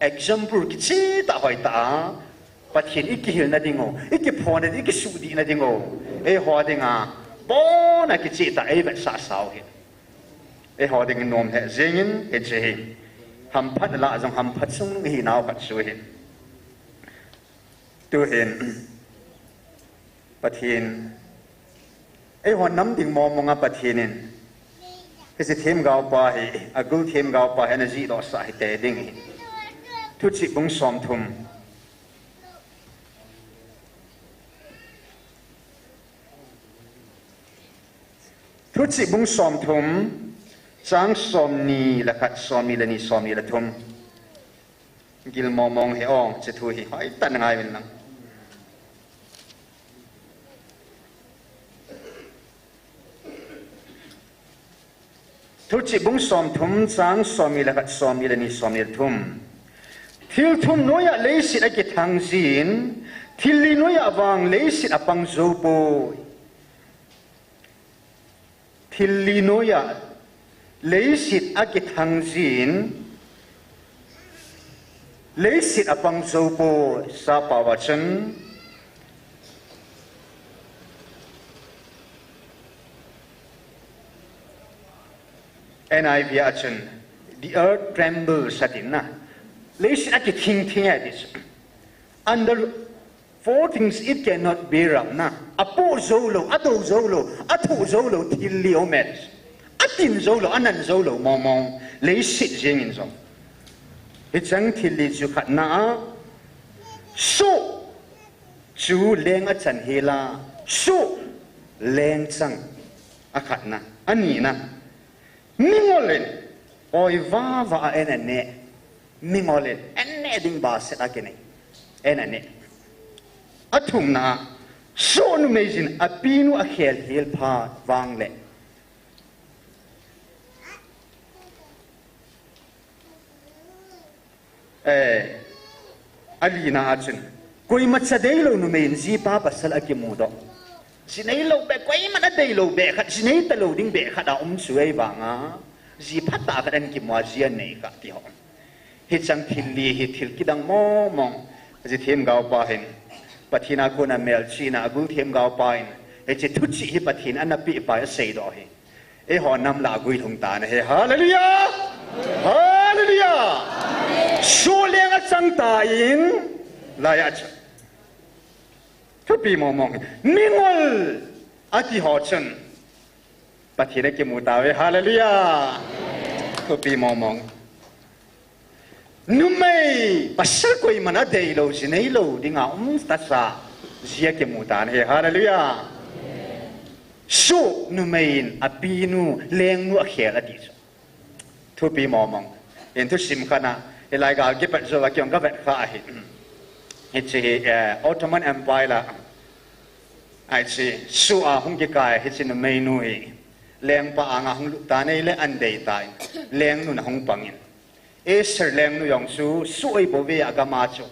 example kicheh tah hoitah a, Pathen ikihilna ding u, ikiphona ding, ikisudihna ding u, eiho dinga, abona kicheh tah a eivetsah sau hi. Eiho dingin nom lheh jengin, hiche hi. Hamphat lah jong hamphat sung hinau khat chu hi. Tuhin, Pathen, eiho nam ding mong mong a Pathen in, hiche themgao pa hi, agul themgao pa hi, ana jihdoh sah hite ding hi. Thuchih bung somthum. Thuchih bung somthum, chang somni le khat, somni le ni, somni le thum. Gil mong mong hih o, hiche thu hi hoitah in ngai uvin lang. Thuchih bung somthum, chang somni le khat, somni le ni, somni le thum. Thil thum noiya leiset akithang jin, thil li noiya vang leiset apang jou poi. Thil li noiya leiset akithang jin, leiset apang jou poi, sappao a chun. N I V a chun, the earth trembles, atin na. Leiset akithing thing e ti chu. Under four things it cannot bear up na. Apoh jou lou, adou jou lou, athoh jou lou thil li aume. Atin jou lou, anan jou lou mong mong. Leiset jeng in jong. Hicheng thil li chu khatna a, soh chu leng achan hel a, soh leng chang, akhatna. Anina, mingol in oiva va a en aneh. Mingol in en neh ding ba set a kinei. En aneh. Athumna, soh numei jin apinu akhel hel phat vang le. Eh, alina a chun, koima cha deilou numei in jipa pasal akimudoh. Ji neilou beh, koiman adeilou beh khat, ji nei talou ding beh khat a um chu ahivanga, ji phatah khat ana kimu a, ji anei kha ti ho. Hicheng thil li hi thil kidang mong mong. Hiche themgao pa hin, Pathen a kona melchihna agul themgao pa hin, hiche thuchih hi Pathen ana peh pa hi aseidoh hi. Eiho nam lah a guilhung tan ahi. Hallelujah! Hallelujah! Soh leng achang tan, laiya chu. Thupi mong mong. Mingol ati ho chun Pathen akimu tauve. Hallelujah! Thupi mong mong. Numei pasal koiman adeilou, ji neilou dinga um tasa, ji akimu tan ahi. Hallelujah. Soh numei in apinu, lengnu akhel ati chu. Thupi mong mong. In thusim khat na, hilai gal kipat jou a kei jong kavet kha ahi. Hiche hi, eh, Ottoman Empire a. Hiche, soh a hung kikai, hiche numeinu hi. Lengpa anga hung lut tan ahile ana dei tan. Lengnun ahung pangin. Esther lengnu jong chu, soh ahi bouve agam a chu.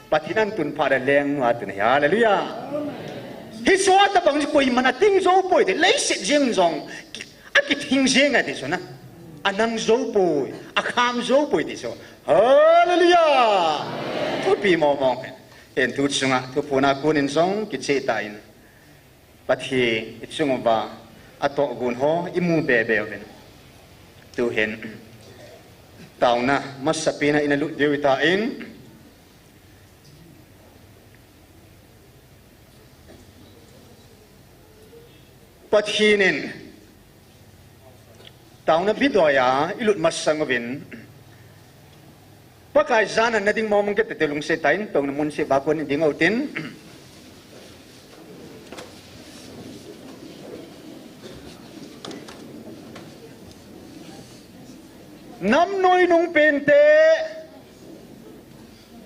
Pathen in atun phat le lengnu atun ahi. Hallelujah. Hiche soh tabang chu koiman ating jou poi ti, leiset jeng jong, akithing jeng ati chu na. Anang jou poi, akham jou poi ti chu. Hallelujah. Thupi mong mong. Hin tu chunga, thuphon a konin jong, kicheh tan. Pathen ichung uva atohgon ho imu bebe uvin. Tuhin taona masapen a ina lut diu itan, Pathen in taona bidoi a ilut masang uvin, Pakai jana nading mong mong kit tete lungset tah in, tong na mun se ba kon ding utin. Nam noi nung pente,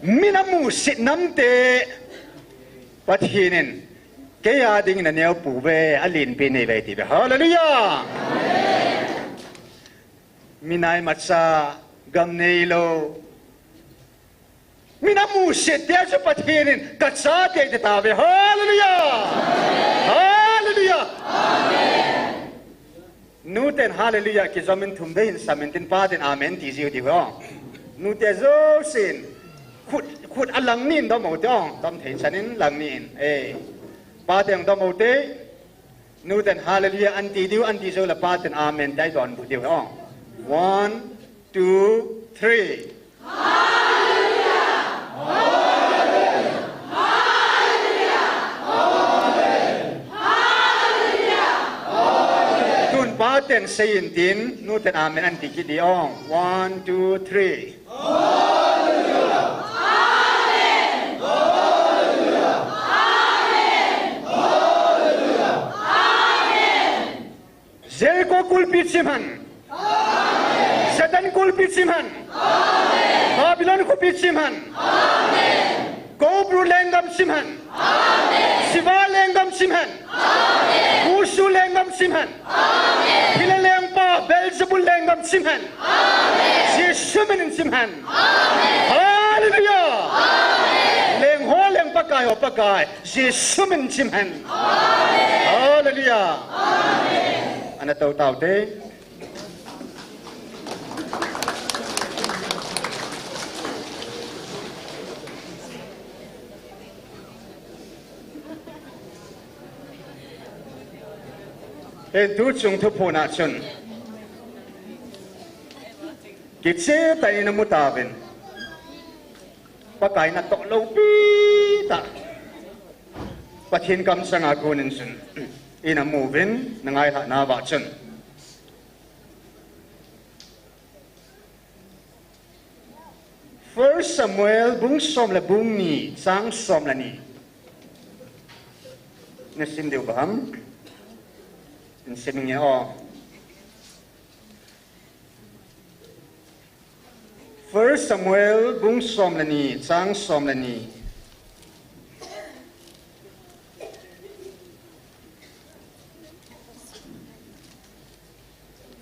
mi namu sit namte, Pathen in, kei a dingin aneo pouve, alen pen neive tive. Hallelujah! Minai macha, gam neilou. Mi namu sit te chu Pathen in, kachate ati tave. Hallelujah! Hallelujah! Nuten hallelujah kijom in thum vei hin samin tin paten amen ti jiu ti ho. Nute jousen, khut, khut a lang nin dom u te ong, dom thei chanin lang nin. Eh, pa teng dom u te, nuten hallelujah anti diu, anti jou le pa ten amen tai donbut diu ong. One, two, three. Tun pa ten seiyin tin, nuten amen anti kit di ong. One, two, three. Jericho kulpi chim hen. Satan kulpi chim hen. Babylon kulpi chim hen. Kobru lenggam chim hen. Siva lenggam chim hen. Kusu lenggam chim hen. Hile lengpa Beelzebul lenggam chim hen. Jesu minin chim hen. Hallelujah. Leng ho leng Pakai ho Pakai. Jesu min chim hen. Hallelujah. Ana to tau te. Hin tu chung thuphon a chun. Kiche tah in amu tauvin. Pakai natoh loupi tah. Pathen kamsanga konin chun. Ina mu uvin, na ngailhah nauva chun. First Samuel bung som le bung ni, chang som le ni. Na sim diu ba ham? Na sim nge o. First Samuel bung som le ni, chang som le ni.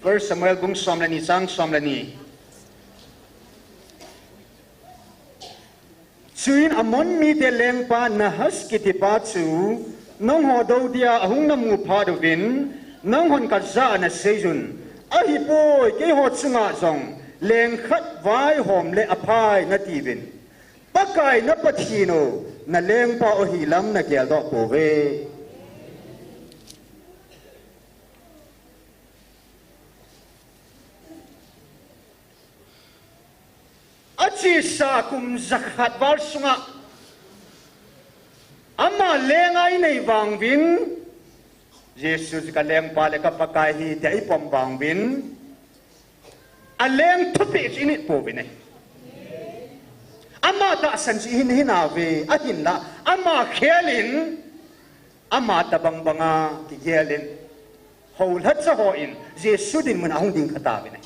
First Samuel bung som le ni, chang som le ni. Chuin Ammon mite lengpa Nahash kitipa chu nangho dou dia ahung namu phat uvin, nanghon kajah a naseiyun, ahipoi, keiho chunga jong leng khat vaihom le aphai natiuvin. Pakai na Pathen u, na lengpa u hilam nageldoh pouve. Achesa kum jakhat val sunga ama leng a inei vang uvin, Jesu chu ka lengpa le ka Pakai ahi tia ipom vang uvin, aleng thupeh chu init pouvin ahi. Ama tahsan chu ihin hinauve, ahinla ama khel in, ama tabang banga kigel in, houlhacha hon Jesu dinmun a ahung ding kha tauvin ahi.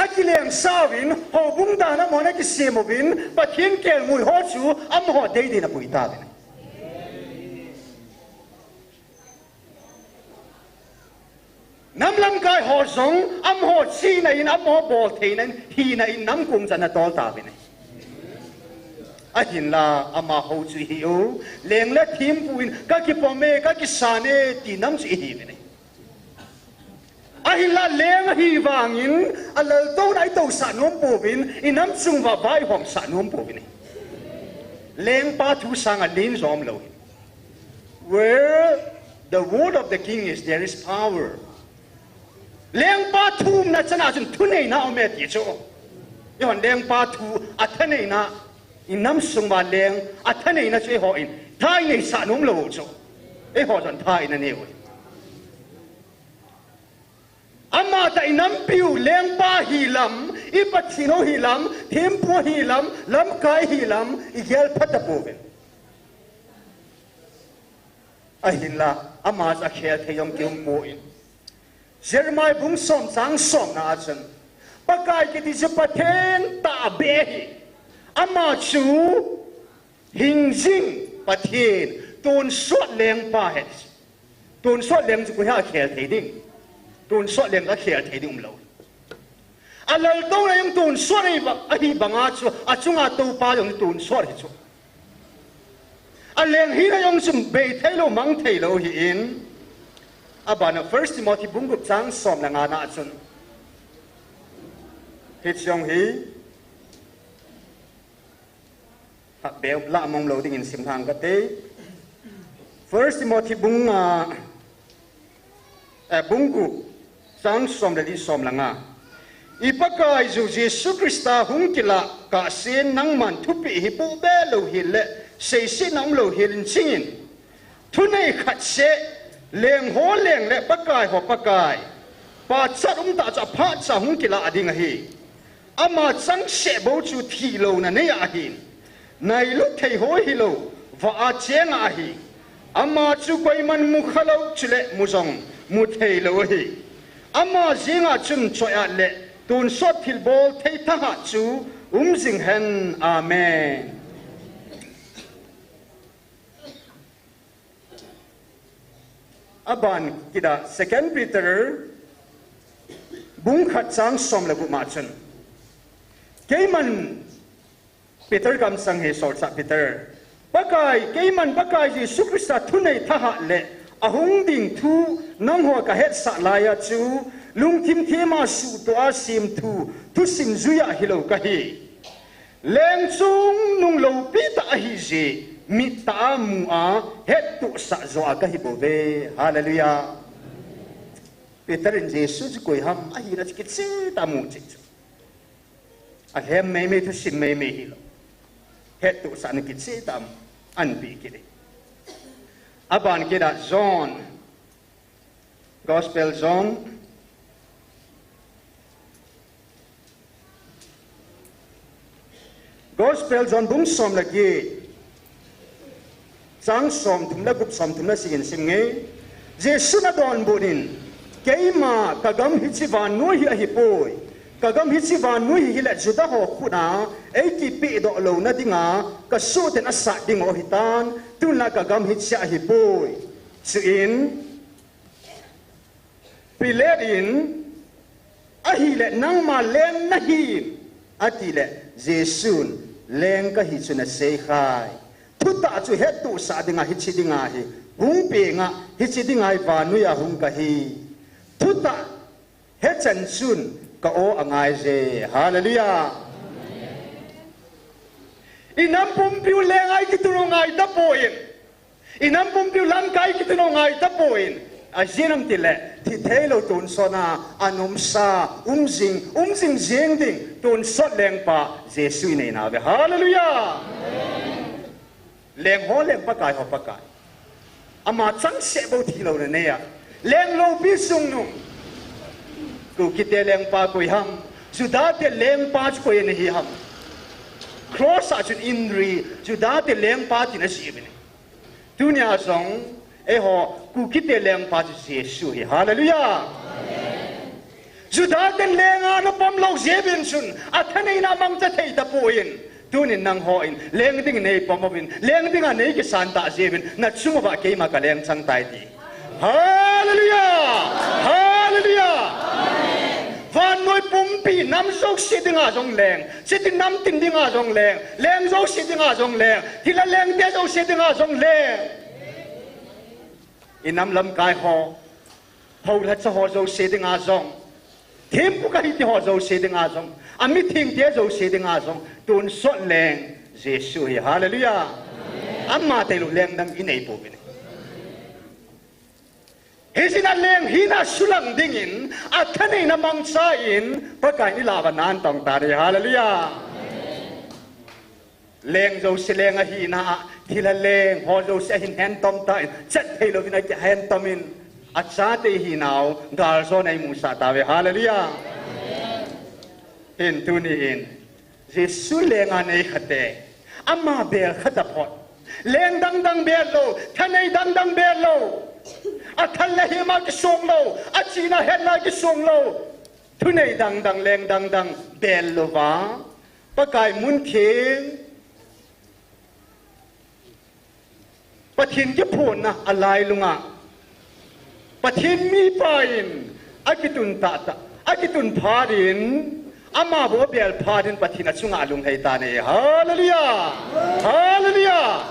Akilengsa uvin, houbung dan a amahon akisem uvin, Pathen kelngoi ho chu amaho deidei in apui tauvin ahi. Nam lamkai ho jong, amaho chihna in, amaho boltheina in, hina in, nam kong chan atol tauvin ahi. Ahinla, amaho chu ihiu, leng le thempu in, kakipom e, kakisan e, ti nam chu ihiuvin ahi. Ahinla leng ahi vangin, alaltouna itousah nom pouvin, inam chung uva vaihomsah nom pouvin ahi. Lengpa thu sanga len jong umlou ahi. Where the word of the king is, there is power. Lengpa thu umna chana chun thuneina aume ti chu. Eihon lengpa thu athaneina, inam sung uva leng athaneina chu eihon thaneisah nom lou chu. Eiho jong tha inanei u ahi. Amatah inampiu lengpa hilam, i Pathen u hilam, thempu hilam, lamkai hilam, igel phat tapouve. Ahinla, ama chu akhel thei jong kium poi. Jeremiah bung som chang somna a chun, Pakai kiti chu Pathen tahbeh ahi. Ama chu hingjing Pathen, tonsot lengpa ahi. Tonsot leng chu koi ham akhel thei ding? Tonsot leng akhel thei ding umlou. Alaltouna jong tonsot ahi banga chu, achunga toupa jong tonsot ahi chu. Aleng hina jong chu bei theilou, mang theilou ahin. Abana First Timothy bung gup chang som le nga na a chun, Hiche jong hi, ha, beu lah mong lou dingin sim lhang kate. First Timothy bung nga, eh, bung gup, chang som le li, som le nga. I Pakaiyu Jesu Christa hung kilah kahsen nangman thupeh hi pohbe lou hel le, seisetna um lou hel in chingin. Thunei khat seh, leng ho leng le Pakai ho Pakai. Pachat umtah chu aphat cha hung kilah ding ahi. Ama changseh bou chu thilouna nei ahin. Nailut thei ho hilou, vah a cheng ahi. Ama chu koiman mu khalou chule mu jong mu theilou ahi. Ama jenga chun choi-at le tonsot thilbol thei thahat chu um jing hen. Amen. Aban kit a Second Peter bung khat chang som le gup ma chun. Keiman Peter kamsang hi, solchah Peter. Pakai, keiman Pakai Jesu Christa thunei thahat le ahung ding thu nangho kahetsah laiya chu lungthim thima suhtoh a semthu thusim juiya hilou kahi. Leng chungnung loupi tah ahijeh, mittah a mu a, hettohsah joh a kahi bouve. Hallelujah. Peter in Jesu chu koi ham, ahina chu kicheh tah a amu cheh chu. Alhem meimei, thusim meimei hilou. Hettohsahna kicheh tah a ahin pe kit e. Aban kit a John, Gospel John. Gospel John bung som le get. Chang som thum le gup, som thum le sagi in sim nge. Jesun adonbut in, keima kagam hiche vannoi hi ahipoi. Kagam hiche vannoi hi hile Juda ho khut a eikipehdoh louna dinga kasohten asat ding u ahitan, tunla kagam hiche ahipoi. Chuin, Pilate in, ahile nangma leng nahim, atile, Jesun, leng kahi chu nasei khai. Thutah chu hettohsah dinga hiche dinga hi hung peng a, hiche dinga hi vannoiya hung kahi. Thutah hechan chun ka aw angai je. Hallelujah. Inam pumpiu leng a ikitun u ngai tapon. Inam pumpiu lamkai kitun u ngai tapon, ajeh inem itile, thi theilou tonsot a, anomsa, um jing, um jing jing ding, tonsot lengpa, Jesu inei nauve. Hallelujah! Leng ho leng, Pakai ho Pakai. Ama changseh bou thilouna neiya. Leng loupi chungnung. Kukite lengpa koi ham. Judate lengpa chu koi ana hi ham. Cross a chun inri, Judate lengpa tin asei uvin. Tunia jong, eiho, Kukite lengpa chu Jesu ahi. Hallelujah! Judaten leng a ana pom lou jeh uvin chun, athaneina amangcha thei tapon. Tunin nangho in, leng ding neipom uvin, leng dinga neikisan tah jeh uvin, nachung uva keima kaleng chang tai ti. Hallelujah! Hallelujah! Vannoi pumpi, nam jouse dinga jong leng, chiti nam tin dinga jong leng, leng jouse dinga jong leng, thilha lengte jouse dinga jong leng. Inam lamkai ho, houlhacha ho jouse dinga jong, thempu kahi ti ho jouse dinga jong, amithengte jouse dinga jong, tonsot leng Jesu ahi. Hallelujah! Ama tailou leng dang inei pouvin. Hijeh a leng hina sulang dingin, athaneina mangchan, Pakai in ilahna ahin tong tan ahi. Hallelujah! Leng jouse leng ahina a, thilha leng ho jouse ahin hentom tan, chat theilouvin akihentomin, achate hinau, galjona eimusah tauve. Hallelujah! Hin tuni in, Jesu leng a nei khate, ama bel kha taphot. Leng dang dang bel lou, thanei dang dang bel lou. Athal le hima kisong lou, achena hetna kisong lou. Thunei dang dang, leng dang dang bel louva, Pakai mun theng, Pathen kiphonna alailunga, Pathen mipa in akitun tahtah, akitun phat in, ama bou abel phat in Pathen achunga alunghei tan ahi. Hallelujah! Hallelujah!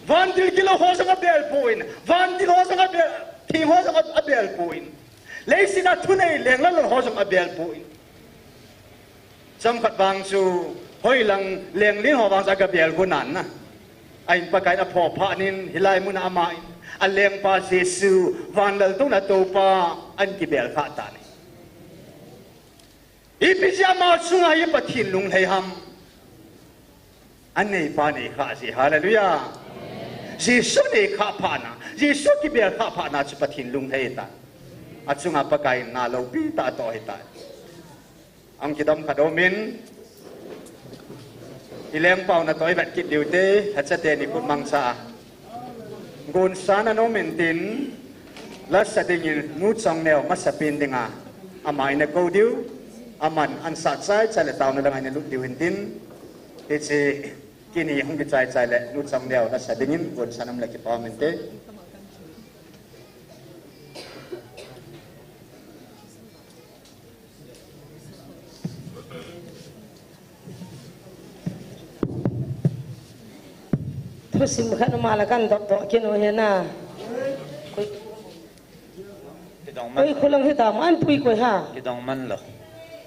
Vantil gilou ho jong abel pon, vantil ho jong abel, theng ho jong abel pon. Leiset a thunei leng lalou ho jong abel pon. Chomkhat vang chu, hoilang lenglin ho vang chu agabel gu nan na. Ahin Pakai in aphoh phat in, hilai mun a ama in, alengpa Jesu, vanlal touna toupa, ahin kibel khah tan ahi. Ipi jeh a ama chunga hi Pathen lunglhai ham? Aneipa nei khah jeh, hallelujah. Jesu nei khah phat na, Jesu kibel khah phat na chu Pathen lunglhai ta. Achunga Pakai in na loupi tah atoh ahitai. Ahung kidom khat um in, ilengpau natoh ivet kit diu te, hachate ni khut mangcha a. Gonsan anom in tin, lasa dingin Nu Chongneo masapen dinga, ama ina kou diu, aman ansat chaichai le taona langa ina lut diu hin tin, hiche kini hung kichai chai le Nu Chongneo lasa dingin, gonsan anom le kipa um inte. Thusim khat uma la kan dok dok kinu hena. Kidong man. Koi khulang hitam, an pui koi ha. Kidong man lo.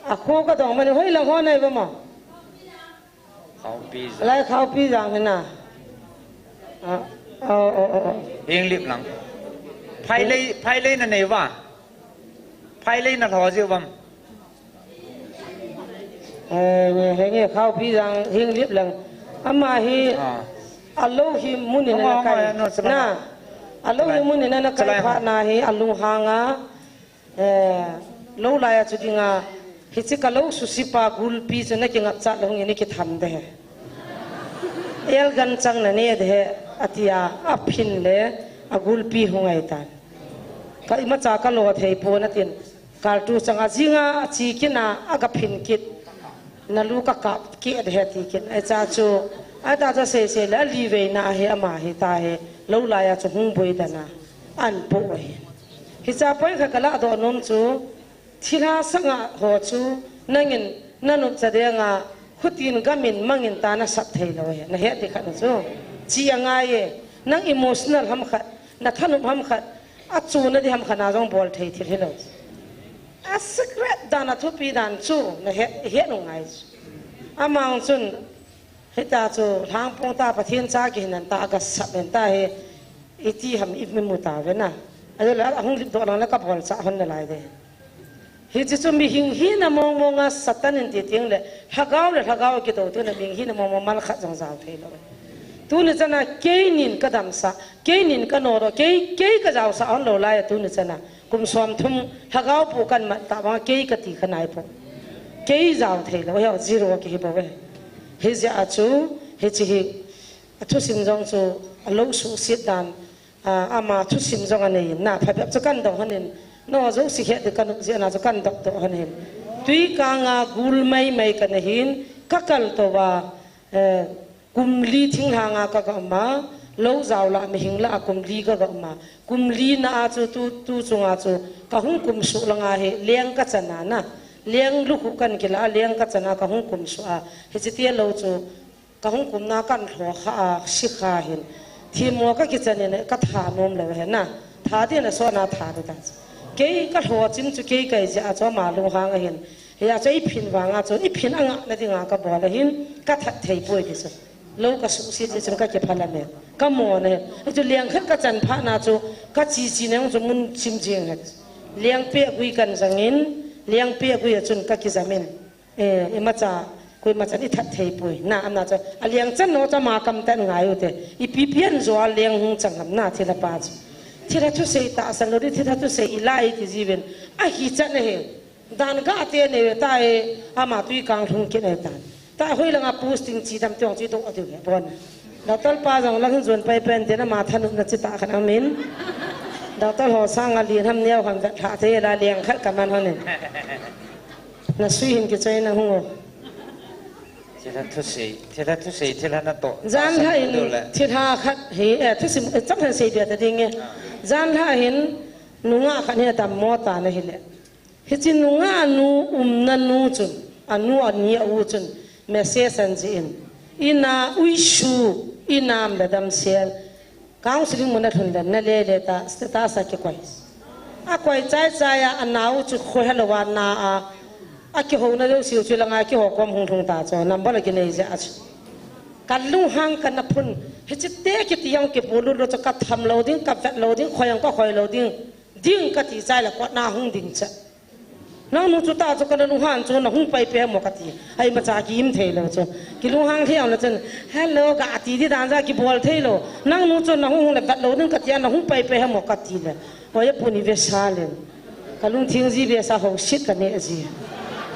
A kho ka dong man, hoilang ho nai ba ma. Khaupi jang. Lai Khaupi jang hena. Ah, oh, oh, oh, oh. Hinglip lang. Phailei, phailei na nei va. Phailei na lho jiu vam. Eh, nge, he nge, Khaupi jang, Hinglip lang. Ama hi, ah, alou hi mun in ana kai. Hong, hong, hong, no, chalai. Na, alou hi mun in ana kai phat na hi, alunghang a, eh, lou lai a chu dinga, hiche ka lou susipa gulpi chu na kingap chat lou hung in kitham de he. Elgan chang na ne de he, atia, aphin le, agulpi hung ai tan. Ka imacha ka lo thei pon atin. Kaltu changa jinga achi kit na, aga phin kit. Na lu ka kap kit he ti kit. Ahi cha chu, ahi ta chu sei sei le, ali vei na hi ama hi ta hi, lou lai a chu hung boi dan a, an po hi. Hicha point khat ka la doh nom chu, thilha sanga ho chu, nangin, na nop cha deng a, khutin gamin mangin ta na sap thei lou hi. Na het di khat na chu. Chi angai e, nang emotional ham khat, na thanop ham khat, achuna di ham khat na jong bol thei thil hilou. A secret dan a thupi dan chu na he, he nung ngai chu. Amang chun, hita chu, lhangpong ta Pathen cha kihin an ta, aga sap en ta hi, iti ham i mi mu ta ve na. Ajo le, ahung lip doh lang le ka bol cha hon na lai de. Hiche chu mihing hina mong mong a Satan in ti ting le, lhagao le lhagao kido tu na mihing hina mong mong mal khat jong jao thei lou. Tuni chana keinin ka damsah, keinin ka nodoh, kei, kei ka jaosah hon lou lai a tuni chana. Kum som thum lhagao pu kan mat ta vang kei ka ti kha nai po. Kei jao thei lou, he zero kihi bou ve. Hijeh a chu, hiche hi, athusim jong chu, alou suhset dan, a, ama thusim jong anei in, na phabep chu kan dong hon in, no, jouse het di ka nop jeh na chu kan dok doh hon in. Tui kanga gul mai mai ka na hin, ka kal tou va, eh, Kum li thinglhang a ka ga um a, lou jao lah mihing lah a kum li ka ga um a. Kum li na a chu tu, tu chunga chu ka hung kum suh lang a hi leng ka chan a na. Leng lukhuh kan kila a leng ka chan a ka hung kum suh a. Hiche tia lou chu ka hung kum na kan lho kha a, si kha hin. Thim mo ka kichan in ka tha nom lou he na. Tha din a so na tha di ta. Kei ka lho chim chu kei kai jeh a chu ama lunghang a hin. Hia chu i phin vanga chu, i phin anga na dinga ka bol a hin, ka that thei poi ti chu. Lou ka suhset jeh chun ka kiphala me. Ka mo ne. Hichu leng khat ka chan phat na chu, ka chi chi neng chu mun chim jing het. Leng pe gui kan jangin, leng pe gui a chun ka kijam in. Eh, imacha, koima chan i that thei poi. Na, amna chu, a leng chan no cha ma kam tan ngai u te. I pi pian jo a leng hung chang am na thilha pa chu. Thilha thusei tahsan lou di, thilha thusei i la i ti jiuvin. Ahi chan ahi. Dan ga te nei ve ta e, ama tui kang lhung kit nei tan. Ta hoi langa posting chi dam tiong chi dong a diu he bon. Doctor pa jong lang hin jon pai pen tin ama thanop na chi ta khan amin. Doctor ho sanga lin ham neo ham vet lha thei la leng khat ka man hon in. Na sui hin kichai na hung o. Thilha thusei, thilha thusei, thilha na to. Jan lha in, thilha khat hi, eh, thusim, eh, cham han sei bia ta ding e. Jan lha hin, nunga khat hi a dam mo ta na hi le. Hiche nunga nu umna nu chun, anu ani a u chun, message an jih in, ina uisu, inam le damsel, counseling mun a lhun le, na le le ta, status a kikoi. A koi chai chai a, ana u chu khoi helou a na a, Akihouna lou siu chu langa kiho kom hung lhung ta chu, number la kinei jeh a chu. Ka lunghang ka na phun, hichi te kiti jong kipu lut lou chu ka tham lou ding, ka vet lou ding, khoi jong ka khoi lou ding, ding ka ti chai la kot na hung ding cha. Nangnu chu ta chu ka na lunghang chu na hung pai pe mo ka ti. Ai ma cha ki im thei lou chu. Ki lunghang thei ang la chun, "Hello," ka ti di dan ja ki bol thei lou. Nangnu chu na hung hung le vet lou ding ka ti a na hung pai pe mo ka ti le. Oi, a pu ni ve sa len. Ka lungthim ji ve sa ho sit ka ne ji.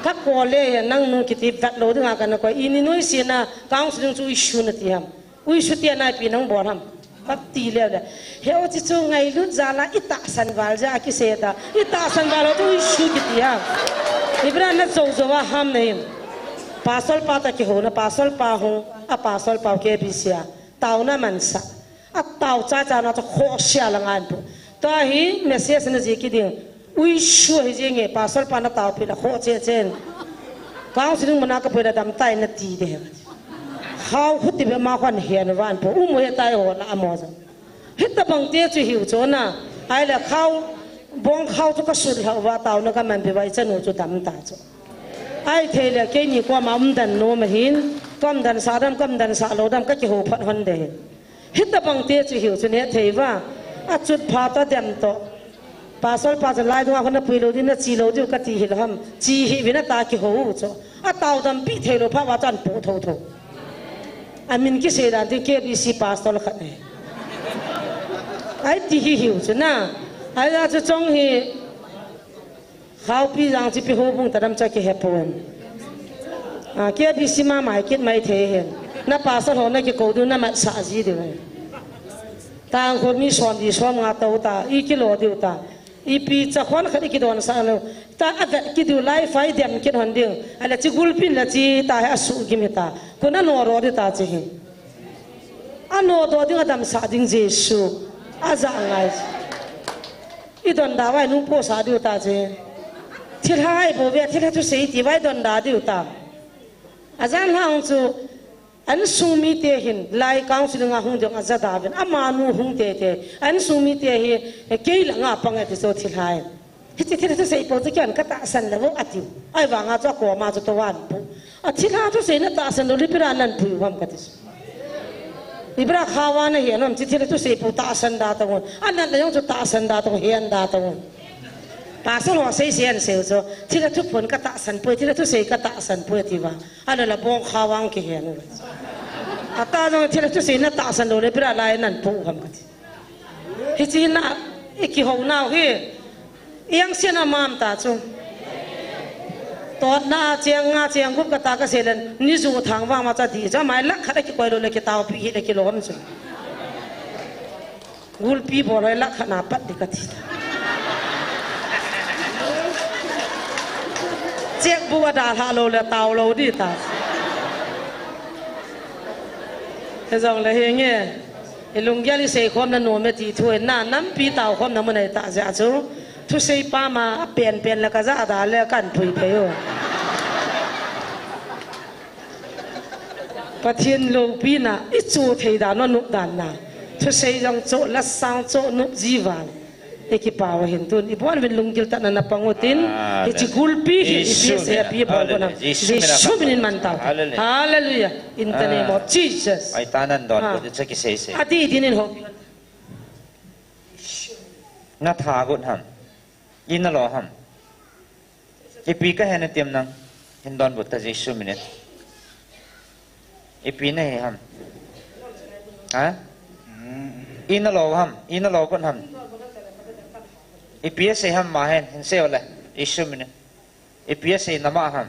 Ka ko le ya nangnu kiti vet lou ding a ka na ko. I ni noi si na counseling chu issue na ti ham. Ui, sutia naipi nang bol ham. Ka ti le le. He o chi chu ngailut jal a i tahsan val ja ki se ta. I tahsan val o chu ui su kiti ham. Ibra na zo zo a ham na him. Pastor pa ta kihouna, pastor pa hung, a pastor pa K B C a. Tauna mansa. A tau cha cha na chu kho sia la ngan pu. Tua hi message na ji ki ding. Ui su hi ji nge pastor pa na tau pi la kho che chen. Counseling muna ka pui la dam tai na ti de. Khau khuti be ma khon hian van po, um he tai ho la amo jong. Hita bang te chu hiu chu na. Ai le khau, bong khau chu ka sut hau va tau na ka man be vai chanu chu dam ta chu. Ai thei le keini koma um dan nom ahin, kom dan sa dam, kom dan sa lou dam ka kihou phat hon de hin. Hita bang te chu hiu chu ne thei va. A chut pha ta dem to. Pastor pa chu lai dunga khun na pui lou ding, na chi lou diu ka ti hi lou ham. Chi hi vin a ta kihou chu. A tau dam pi thei lou pha va chan pu tho tho. A min kisei dan tin K B C pastor khat ne. Ai ti hi hiu chu na. Ai la chu chong hi. Khaupi jang chi pi ho bung ta dam cha ki he pon. A, K B C ma mai kit mai thei hen. Na pastor ho na ki ko diu na mat sa ji diu. Tang khon mi som di som nga tau ta, i kilo diu ta. Ipi cha khon khat i kidon sa lou. Ta a vet ki diu lai fai dem kit hon ding. A le chi gulpin la chi ta he a su gim hi ta. Ko na no ro di ta chi hi. A no do ding a dam sa ding Jesu. A ja ngai. I don da vai nung po sa diu ta chi. Thil hai bo ve, thil ha thu sei ti vai don da diu ta. A jan hang chu. An sung mi te hin, lai counseling a hung ding a ja da vin, ama nu hung te te, an sung mi te hi, e, kei la nga pang e ti so thil hai. Hichi thil thusei po chu kian ka tahsan lou a tiu. Ai vanga chu a koma chu to wan pu. A thil ha thusei na tahsan lou le pira nan pu ham ka ti. Ibra khawa na hi anom chi thil thusei po tahsan da ta ngon. Anan la jong chu tahsan da ta ngon, hian da ta ngon. Pastor ho sei sei an sei chu. Thil thu phon ka tahsan po, thil thusei ka tahsan po ti va. Ana la bong khawang ki hen. Ata jong thil thusei na tahsan lou le pira lai nan pu ham ka ti. Hichi na i kihou nau hi. Iang sia na mam ta chu. Tot na chiang nga chiang gup ka ta ka se len. Ni ju thang vang ma cha di cha mai lak khat a ki koi lou le ki tau pi hi le ki lom chu. Gulpi bol hoi lak khat na pat di ka ti ta. Check book a dalha lou le tau lou di ta. He jong le hi nge. I lunggel i sei khom na nom e ti thu e na nampi tau khom na mun ai ta ja chu. Thusei pa ma a pen pen le ka ja da le kan pui phei o. Pathen loupina, i chu thei dan, nop dan na. Thusei jong chu, la sang chu, nop ji val. I kipah u ahin tun, i bon vin lunggil tatna na pang u tin, Amen. Hichi gulpi hi, i Jesu pi se, mina. Pi bol Hallelujah. Kona. Jesu mina Jesu ka minin man tau. Hallelujah. Hallelujah. In the name Ah. of Jesus. Ai ta nan don Ah. ko, i cha ki sei sei. Ati dinin ho. Na tha got ham. I na lo ham. Ipi ka he na tiam nang, hin donbut ta Jesu minin. Ipi na he ham. Ha? I na lo ham, i na lo kon ham. Ipi a sei ham ma hen, hin sei o le, Jesu minin. Ipi a sei na ma ham.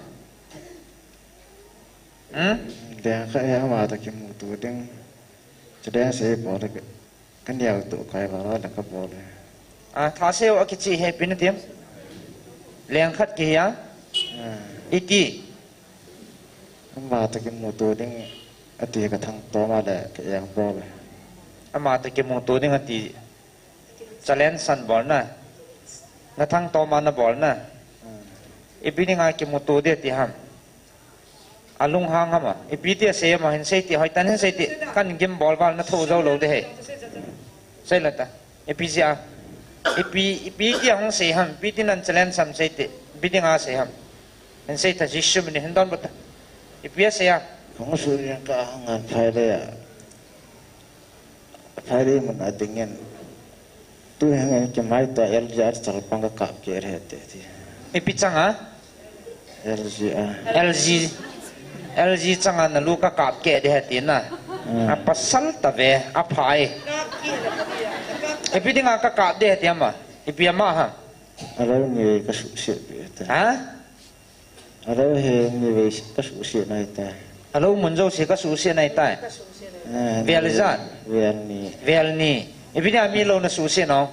Hmm? Deng kha he ama ta kimuto ding. Chu deng sei po le. Ka neo to kai va la ka bol e. A, tha seu a kichi he pi na tiam. Leng khat ki hia? Ah. Iti. Ama ta kimuto ding ati ka thang to ma le ka eng bol e. Ama ta kimuto ding ati. Challenge san bol na. Na thang to ma na bol na. Hmm. Ipi dinga kimuto di ati ham. A lunghang ham a. Ipi ti a sei ham a, hin sei ti, hoi tan hin sei ti. Kan gim bol val na tho zo lo de he. Sei la ta. Ipi sia. Ipi, ipi ti a hong sei ham, ipi ti nan challenge ham sei ti. Ipi ti nga sei ham. Hin sei ta, Jesu min in hin donbut ta. Ipi asei a? Kong su rin ka hang an phai le ya. Phai le mun a ding in. Tu heng in ki mai ta L G R chal pang ka kap ke re te ti. Ipi chang a? L G R. L G, L G chang a na lu ka kap ke de he ti na. Hmm. A pasal ta ve, a phai. Ipi ding a ka kap de he ti ama. Ipi ama ha. A lo ni ka su se pe ta. Ha? A lo he ni ve ka suhset nai tai. A lo mun jouse ka suhset nai tai. Ah, vel ijat? Vel ni. Vel ni. Ipi dia mi lo na suhset no?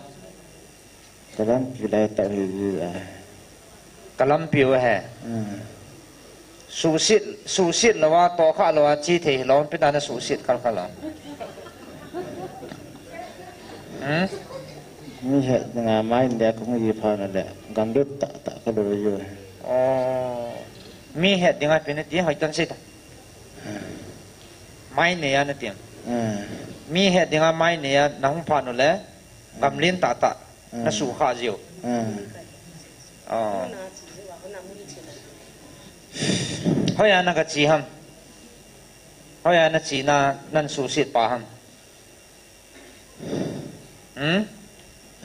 Ka lampi lai ta hi hi a. Ka lampi u he. Hmm. Suhset, suhset lou a, to kha lou a, chi thei lou, ipi dia na suhset kal kal lou. Hmm? Mi he dinga mai le kong i pha na le, gam lut ta ta ka lo yo. Oh. Mi he dinga pi na ti hoi tan sei ta. Hmm. Mai ne ya na ti. Hmm. Mi he dinga mai ne ya na hung pha no le, gam lin ta ta, na su kha jiu. Hmm. Oh. Hoi a na ka chi ham. Hoi a na chi na, nan suhset pa ham. Hmm?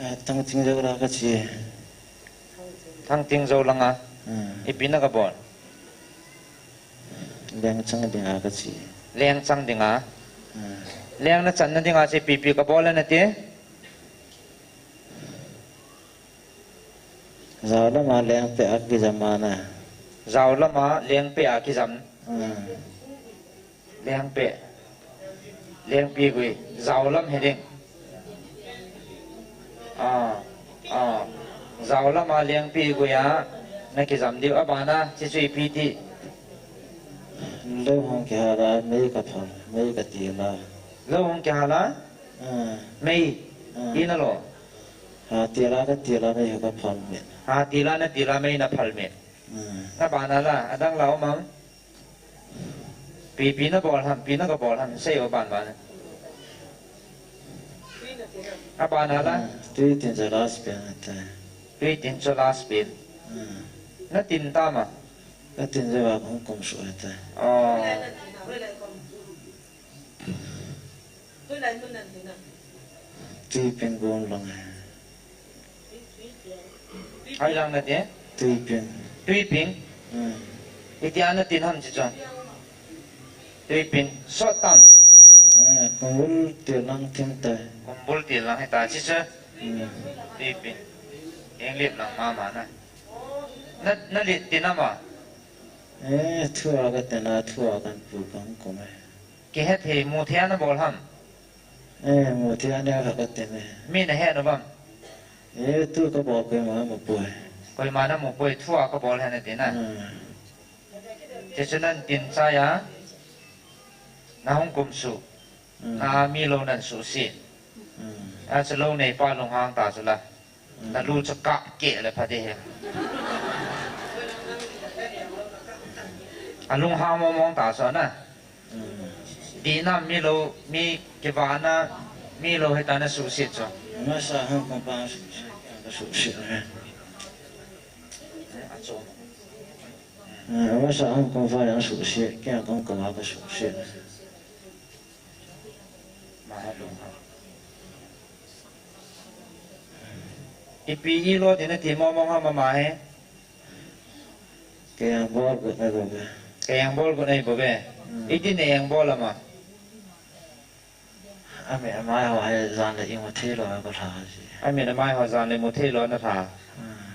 Eh, Thangting Jou la ka chi. Thangting Jou langa. Hmm. Ipi na ka bol? Leng chang dinga ka chi. Leng chang dinga. Hmm. Leng na chan na dinga chi pipi ka bol na ti. Jao lama lengpe a kijam a na. Jao lama lengpe a kijam. Hmm. Lengpe. Lengpi gui. Jao lam he ding. Ah, ah. Jao lama lengpi gui a na kijam diu a bana, chi chu ipi ti. Lou hung kihal a, mei ka phal, mei ka til a. Lou hung kihal a? Ah. Mei. Ah. Ina lo. Ha til a ka til a mei ka phal me. Ha til a na til a mei na phal me. Hmm. Na bana la, adang la um am? Pi, pi na bol ham, pi na ka bol ham, sei o ban bana. A bana la? Hmm. Tui tin cho last pen ata. Tui tin cho last pen. Hmm. Na tin ta ma? Na tin cho ba kong kom su ata. Oh. Tuipin gong lang. Hai lang na te? Tuipin. Tuipin? Hmm. Iti ana tin ham chi chong. Tuipin. Sot tam. Eh, kumbul til lang tin ta. Kumbul til lang hita chi chu. Hmm. Tuipin. Eng lip lang mama na. Na, na lip tin ama. Eh, thua ka tin a, thua kan pu kan kum eh. Kihe thei, mu thei ana bol ham? Eh, mu thei ana kha ka tin e. Mi na he no bam? Eh, tu ka bol koima mu poi. Koima na mu poi, thua ka bol he na tin a. Hmm. Tichu nan tin chai a, na hung kum su. Hmm. Na mi lo nan su si. Hmm. A chu lo nei pa lunghang ta chu la. Na lu chu kap keh le pha ding hi. A lunghang mong mong ta chu na. Dihna mi lo, mi kivahna mi lo hita na suhset chu. Masa hung kong pa suhset, ka suhset. A chu. Masa hung kong pa yang suhset, kei kong kong ka suhset. Ipi ilo tina ti mong mong ham ama he? Kei ang bol got na bol ve. Kei ang bol got na bol ve. Hmm. Iti ne ang bol ama? Ami amai ho he jan le imu thei lo ko tha ji. Ami amai ho jan le mu thei lo na tha. Hmm.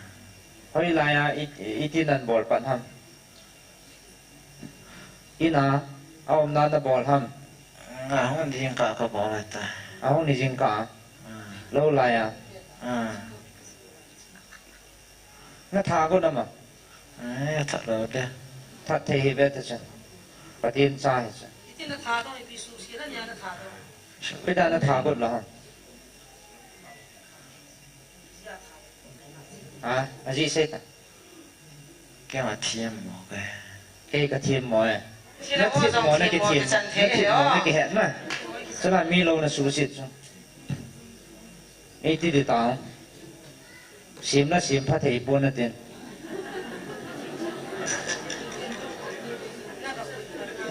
Hoi lai a it-, iti nan bol pan ham? Ina, a umna na bol ham? Nga hung ni jingkah ka bol ta. A hung ni jingkah? Ah. Lo lai a? Ah. Na tha got na ma? Eh, tha lo de. Tha thei hi ve ta chan. Pathen cha hi chan. Iti na tha dong, ipi suhset na nia na tha dong. Ipi da na tha got la ham? Ha, ajih sei ta. Kei nga themmo kei. Kei ka themmo e. Na themmo na kithem, na themmo na kihet na. Chala mi lo na suhset chu. Iti di ta. Sem na sem pha thei pon na tin.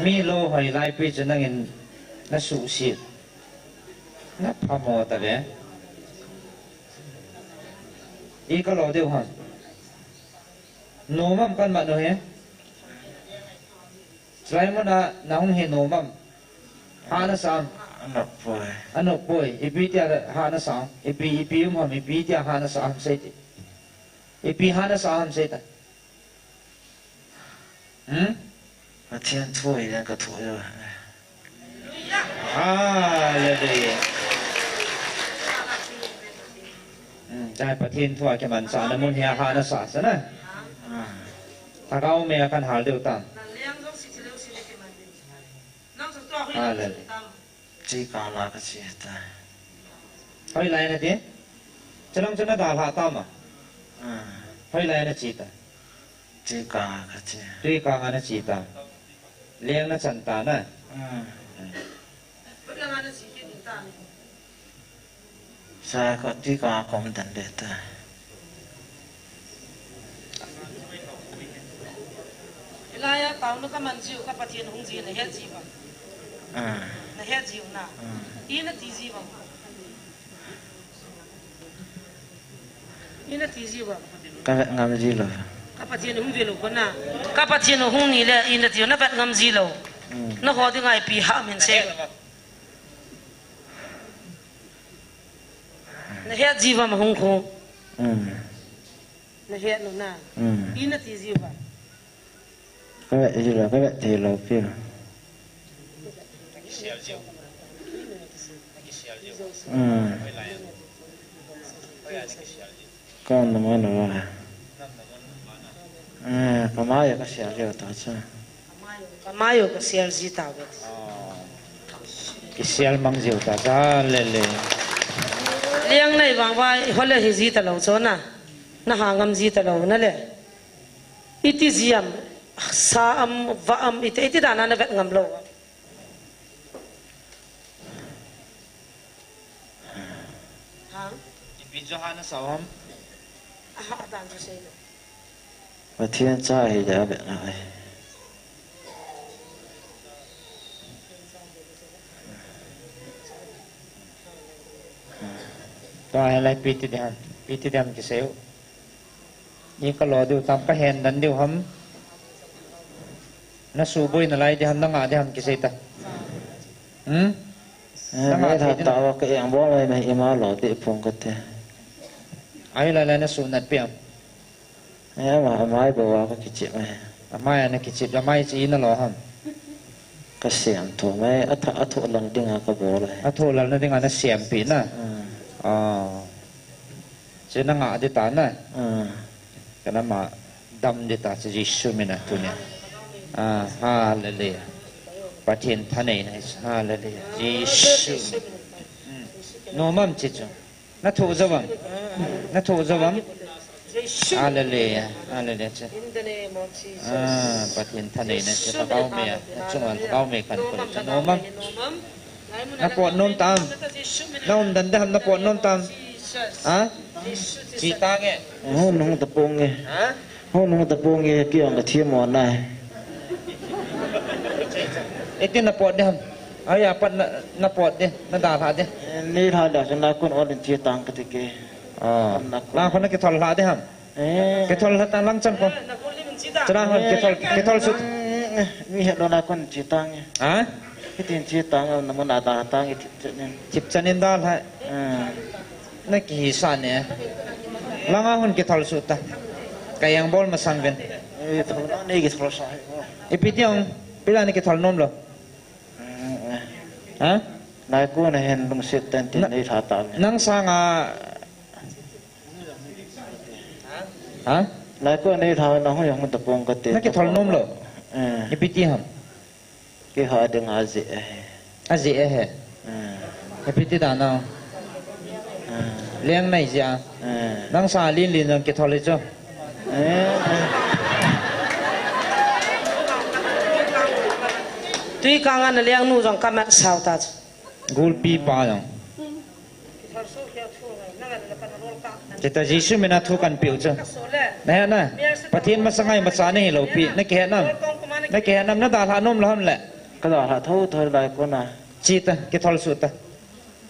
Mi lo hoi lai pi chu nangin na suhset. Na phamo ta ve. I ka lo deu ham. Nom am kan mat nu he. Chulai muna na hung hi nom am. Ha na sa am. Anop poi. Anop poi. Ipi tia ha na sa am. Ipi, ipi um ham, ipi tia ha na sa am sei ti. Ipi ha na sa am sei ta. Hmm? Pathen thu hi ka thu jo. Hallelujah. Hmm, chai Pathen thu a kimanchahna mun hi a ha na sa sa na. Ah. Thagau me a kan hal deu tam. Hallelujah. Chikang la ka chi ta. Hoilai na ti? Chalong chu na dalha ta ma? Ah. Hoilai na chi ta? Chikang ka chi. Tuikang a na chi ta. Leng na chan ta na. Ah. Sa ka ti ka kom dan le ta. Ilaya tauna ka man jiu ka Pathen hung ji na het ji ba. Ah. Na het jiu na. Ah. I na ti ji ba. I na ti ji ba. Ka vet ngam ji lo. Ka Pathen hung ji lo ko na. Ka Pathen hung ni le i na ti na vet ngam ji lo. Hmm. Na ho ding ai pi ha min se. Na het ji va ma hung khu. Hmm. Na het nu na. Hmm. I na ti ji va. Ka vet ji lo, ka vet ji lo pi. Hmm. Ka na mo na va. Eh, ka ma ya ka sia ji ta cha. Ka ma yo ka sia ji ta ve. Ki sial mang jiu ta, hallelujah. Liang nei vang vai, hole hi ji ta lo cho na. Na ha ngam ji ta lo na le. Iti ji am, sa am, va am, iti, iti dana na vet ngam lo. Ha? Ipi jo ha na sa ham? Aha, dan jo sei lo. Pathen cha hi da be na ai. Tua hi lai piti diham, piti diham kisei u. Ni ka lo diu tam ka hen dan diu ham. Na suboi na lai diham, na nga diham kisei ta. Hmm? Eh, na nga nei tha diham. Tawa ka eng bol mai mai ima lo di pung ka te. Ai lai lai na su nat piam. Eh, ama, amai bol a ka kichip mai. Amai ana kichip, amai chi na lo ham. Ka siam tho mai, a tha, a tho lang ding a ka bol a. A tho lang na ding a na siam pi na. Hmm. Ah. Chi na nga di ta na. Hmm. Ka na ma dam di ta chi Jesu mina tu ni. Ah, hallelujah. Pathen thanei na, hallelujah. Jesu. Hmm. No mam chi chu. Na thu jo vam. Na thu jo vam. Hallelujah. Hallelujah. Che. In the name of Jesus. Ah, Pathen thanei na che. Thagau me a. Na chunga thagau me kan ko. Che no mam. Na pot nom tam. Na um dan dam na pot nom tam. Ha? Chi ta nge. Hung nung ta pong nge. Ha? Hung nung ta pong nge ki ong ka thi mo na. Iti na pot dam. Ai apat na, na pot de. Na dalha de. Ni lha da na kun ol in thi tang ka ti ke. Ah. Na kun. Na kun na kithol lha de ham. Eh. Kithol lha ta lang chan ko. Chana hon kithol, kithol sut. Eh, mi het lo na kun chi tang. Ha? Kitin chi tang na mun a da tang i thip chan in. Thip chan in dalha. Eh. Na kihi sa ne. Langa hon kithol sut ta. Ka yang bol masang ven. Eh, thol na ne kithol sa. Ipi ti ong, pila ne kithol nom lo. Eh, eh. Ha? Nai ko na hen lungset tan tin na nei tha ta. Nang sanga Ha? Lai ko nei tha na hung yang ta pong ka te. Na kithol nom lo. Eh. Ipi ti ham. Ki ha ding a ji e. A ji e he. Eh. Ipi ti da na. Eh. Leng nei ji a. Eh. Nang sa lin lin jong kithol i chu. Eh. Tui kang a na leng nu jong ka mat sao ta chu. Gulpi pa jong. Chita Jesu mina thu kan piu chu. Na he na. Pathen masanga imacha nahi lou pi. Na kihe nam. Na kihe nam na dalha nom lou ham le. Ka dalha tho tho lai kona. Chita kithol suh ta.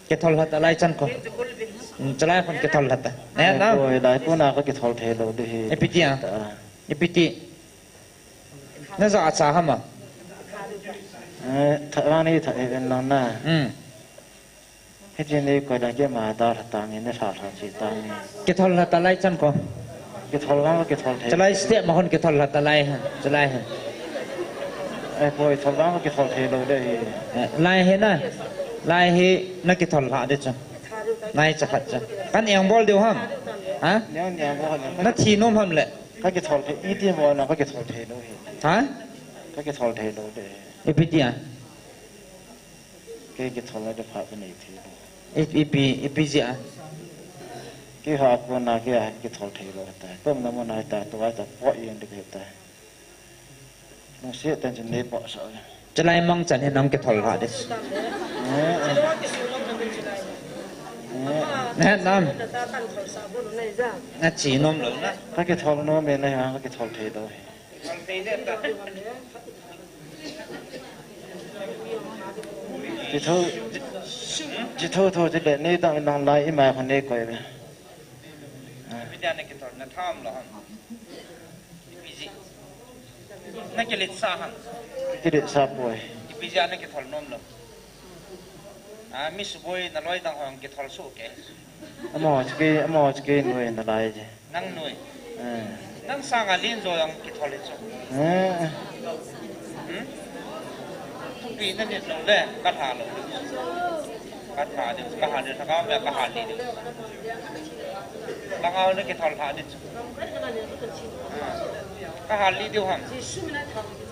Kithol lha ta lai chan ko. Hmm, chalai khon kithol lha ta. Na he na. Koi lai kona ka kithol thei lou di hi. Ipi ti a. Ipi ti. Na ja a cha hama. Eh, tha vang ni tha e ven lang na. Hmm. Hiti ni koi la ke ma da tha tang ni na tha tha chi tang ni. Kithol lha ta lai chan ko. Kithol lang kithol thei. Chalai step ma hon kithol lha ta lai ha. Chalai ha. Eh, koi thol lang kithol thei lou de hi. Eh, lai he na. Lai he na kithol lha de chu. Nai cha khat cha. Kan eng bol deu ham. Ha? Niang niang bol. Na thi nom ham le. Ka kithol thei, iti mo na ka kithol thei lou hi. Ha? Ka kithol thei lou de. Ipi ti a? Ke kithol na de pha ka nei thei lou. I, ipi, ipi jeh a? Ke ha ko na ke a kithol thei lou ta. Tom na mo na ta, to ta, po yen de ta. Nung se tan chin nei po sa. Chalai mang chan hi nang kithol lha de. Eh, eh. Eh. Na nam. Na chi nom lou na. Ka kithol nom e na ha, ka kithol thei lou. Chi tho, chi tho tho chi le nei dang nang lai ima kho nei koi ve. Ipi dia na kithol na tham lou ham. Ipi jeh. Na kilet sa ham. Kilet sa poi. Ipi jeh a na kithol nom lou. A, mi suboi na loi dang hong kithol suh ke. Amo chike, amo chike noi na lai je. Nang noi. Eh. Nang sanga len jo jong kithol le chu. Eh. Hmm? Thupi na nit lou le, ka tha lou. Ka tha de, ka ha de, ka me, ka ha li de. Ka ngau na kithol tha de chu. Ka ha li de ham.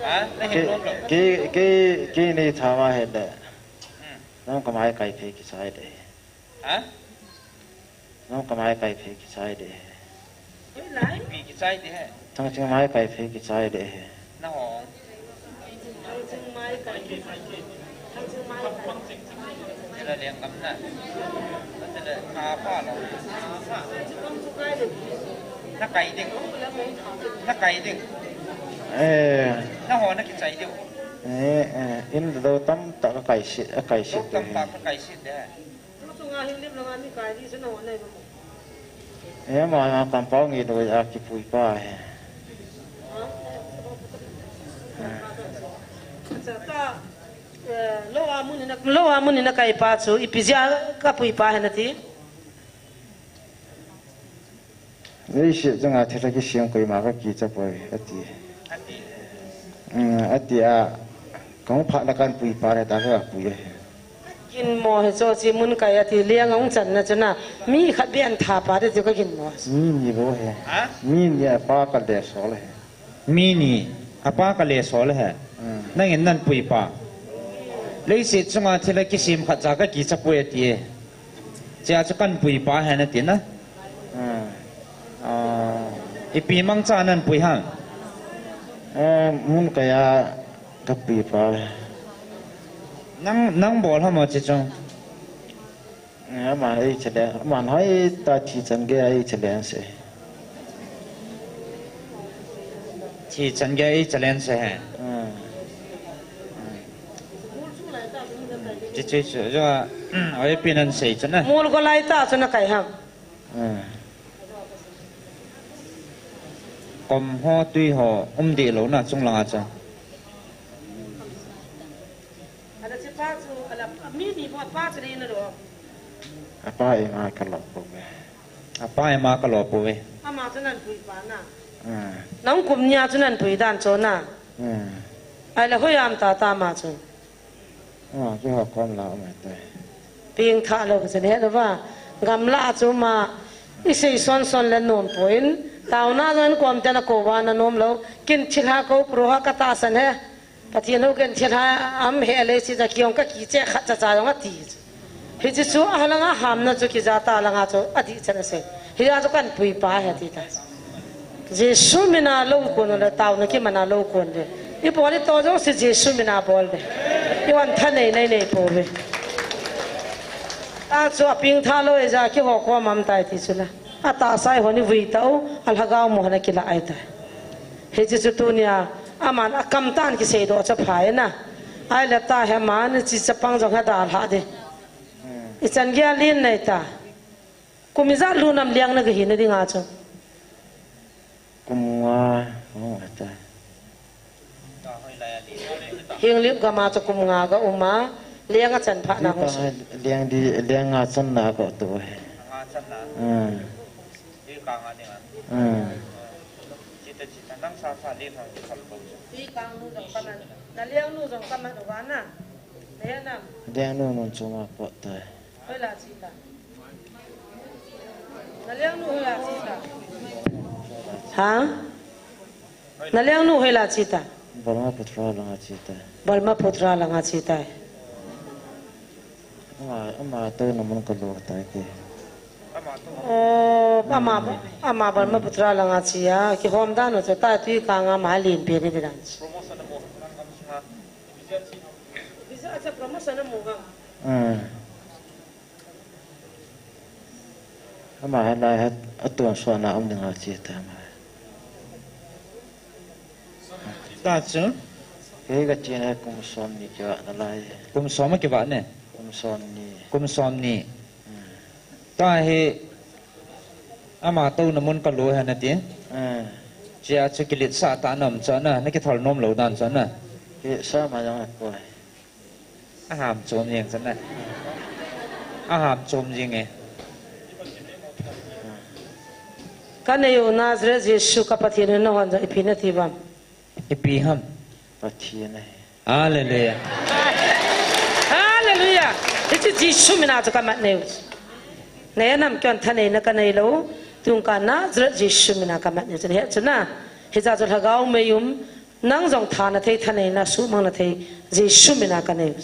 Ha? Na hin Ke, lom lou. ke, ke, ke ni tha ma he de. Hmm. Nang ka mai kai phe kichai de. Ha? Nang ka mai kai phe kichai de. Pi kichai de he. Thang ching mai kai phe kichai de he. Na ho. Tela leng kam na. Tela na pa lo. Na kai ding. Na kai ding. Eh. Na ho na kichai ding. Eh, eh. In do tam ta ka kai si, a kai si Do de tam he. ta ka kai si de. Ema, ema, kampau ngi doi a kipui pa he. Lo a mun ina, lo a mun ina kai pa chu, ipi jeh a kapui pa he nati. Leiset chunga thil a kisem koima kakicha poi, ati. Um, ati a, kahung phat le kanpui pa le ta kapui ahi. Ginmo he chu chi mun kai ati leng ahung channa chuna, mi khat beh antha pa te chu kaginmo. Mi ni bou he. Ha? Mi ni a pa kale sol he. Mi ni, apa kale sol he. Hmm. Nangin nanpui pa. Leiset chunga thil a kisem khat cha kakicha poi ati e. Chia chu kanpui pa he nati na. Hmm. Ah, ipi mangcha nanpui ham? Eh, mun kai a kapui pa. Nang, nang bol ham chi chu. Aman ei chale, aman hoitah thi chan geiya ei chale anse. Thi chan geiya ei chale anse he. Hmm. Chi chi chu, jo, oi pi nan sei chu na. Mol go lai ta chu na kai ham. Hmm. Kom ho, tui ho, um deh lou na chung langa chu. Ala chi pa chu, ala, mi ni pa, pa chu le na lo. Apa ima ka lo pouve. Apa ima ka lo pouve. Ama chu nanpui pa na. Ah. Nang kum nia chu nanpui dan chu na. Ah. Ai la hoi am ta ta ama chu. Ah, chu ho kom la um ta. Ping tha lo ka chu le lo va. Gamla chu ma. I sei son son le nom poi. Taona jon kom te na ko va na nom lo. Kin thil ha ko pro ha ka tahsan he. Pathen ho ken thilha am he le si ja kiong ka kiche khat cha cha jong ati. Hiche chu a langa hamna chu kija ta langa chu ati chan ase. Hia chu kanpui pa he ati ta. Jesu mina lo kon le taona kimana lo kon le. I bol i to jong si Jesu mina bol le. I van tha nei nei nei pouve. Achu apeng tha lou e ja kiho kom am tai ti chu la. Atahsa ho ni vui tau, alhagao mo hana kila ai tai. Hiche chu tunia, aman akamtan kisei doh cha phai na. Ai le ta he man chi chapang jong ha dalha de. Ichan gei a lin nei ta. Kum ijat lou nam leng na gahi na dinga chu. Kum nga, kum nga ta. Henglep gam a chu kum nga ga um a, leng a chan pha na hung su. Leng di, leng nga chan na ko tu he. Nga chan na. Hmm. Di ka nga dinga. Hmm. Chita chita nang sa sa leng ha kal ko. Di ka ngu jong ka man. Na leng nu jong ka man u ga na. Leng na. Leng nu nun chu ma ko ta. Hoila chi ta. Na leng nu hoila chi ta. Ha? Na leng nu hoila chi ta. Brahmaputra langa chi ta. Brahmaputra langa chi ta. Ama, ama to na mun ka lo ta ke. Oh, ama, ama Brahmaputra langa chi a. Kihom dan u chu ta tui ka nga ma lin pe ni dan. Visa cha promotion mo ga. Hmm. Ama he lai he, atonsot na um ding a chi ta ama. Ta chu? Kei ka chi na kum som ni kivah na lai. Kum som a kivah ne? Kum som ni. Kum som ni. Hmm. Ta hi ama to na mun ka lo he na ti. Hmm. Chia chu kiletsah ta nam chu na, na kithol nom lou dan chu na. Kiletsah ma jong a ko. Aham chom jeng chan na. Aham chom jeng e. Ka nei u Nazareth Jesu ka Pathen u na hon ja ipi na ti bam. Ipi ham. Pathen e. Hallelujah. Hallelujah. Hiche Jesu mina chu ka mat nei u. Nei nam kyon thanei na ka nei lou. Tung ka Nazareth Jesu mina ka mat nei u. He chu na. Hija chu lhagao mei um. Nang jong tha na thei, thaneina sumang na thei, Jesu mina ka nei.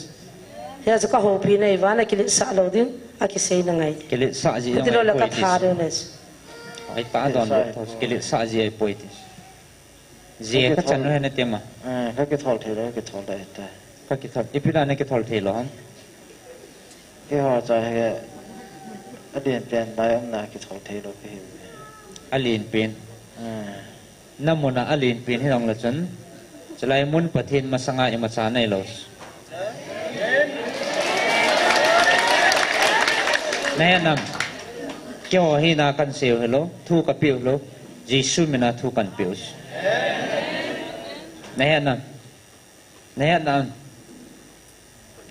Hia chu ka houpi nei vang, na kiletsah lou ding, akisei na ngai. Kiletsah ji. Ti lou la ka tha ding nei. Ai ta don lou tho, kiletsah ji ai poi ti. Ji ka chan he na ti ma. Eh, ka kithol thei lou, kithol da ta. Ka kithol, ipi la na kithol thei lou ham. Keiho cha hi alen pen lai um na kithol thei lou kahi. Alen pen. Hmm. Na mun a alen pen hi long la chun. Chulai mun Pathen masanga imacha nei lou. Na he nam. Keiho hi na kan seiu hilou, thu ka peh u lou. Jesu mina thu kan peh u. Na he nam. Na he nam.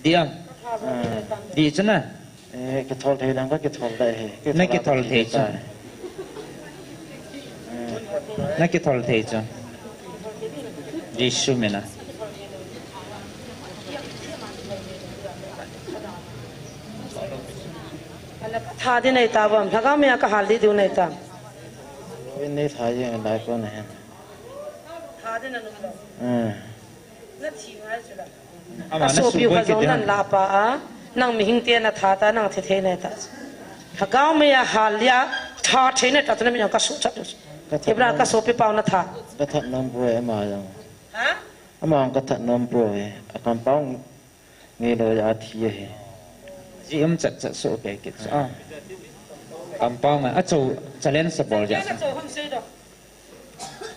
Di am. Ah. Di chu na. Eh, kithol thei lang ka kithol da he. Na kithol thei chu. Na kithol thei chu. Jesu mina. Tha di nei ta bam. Lhagao mei a ka hal di diu nei ta. Nei tha jeng lai ko na he. Tha di na nu lo. Ah. Na thi ngai chu la. Ama ka na sopi u kha jong nan la pa a, nang mihing te na tha ta, nang thi thei nai ta. Lhagao mei a hal lia, tha thei nai ta, tu na mi jong ka su chat. Ka that Ibra ka nom. Sopi pau na tha. Ka that nom poi ama jong. Ha? Ama jong ka that nom poi. A kampau ngei lou a thi ahi. Ji um chat chat so ke kit. Ah. Kampau a cho challenge sa bol ja. Ka cho hon sei do.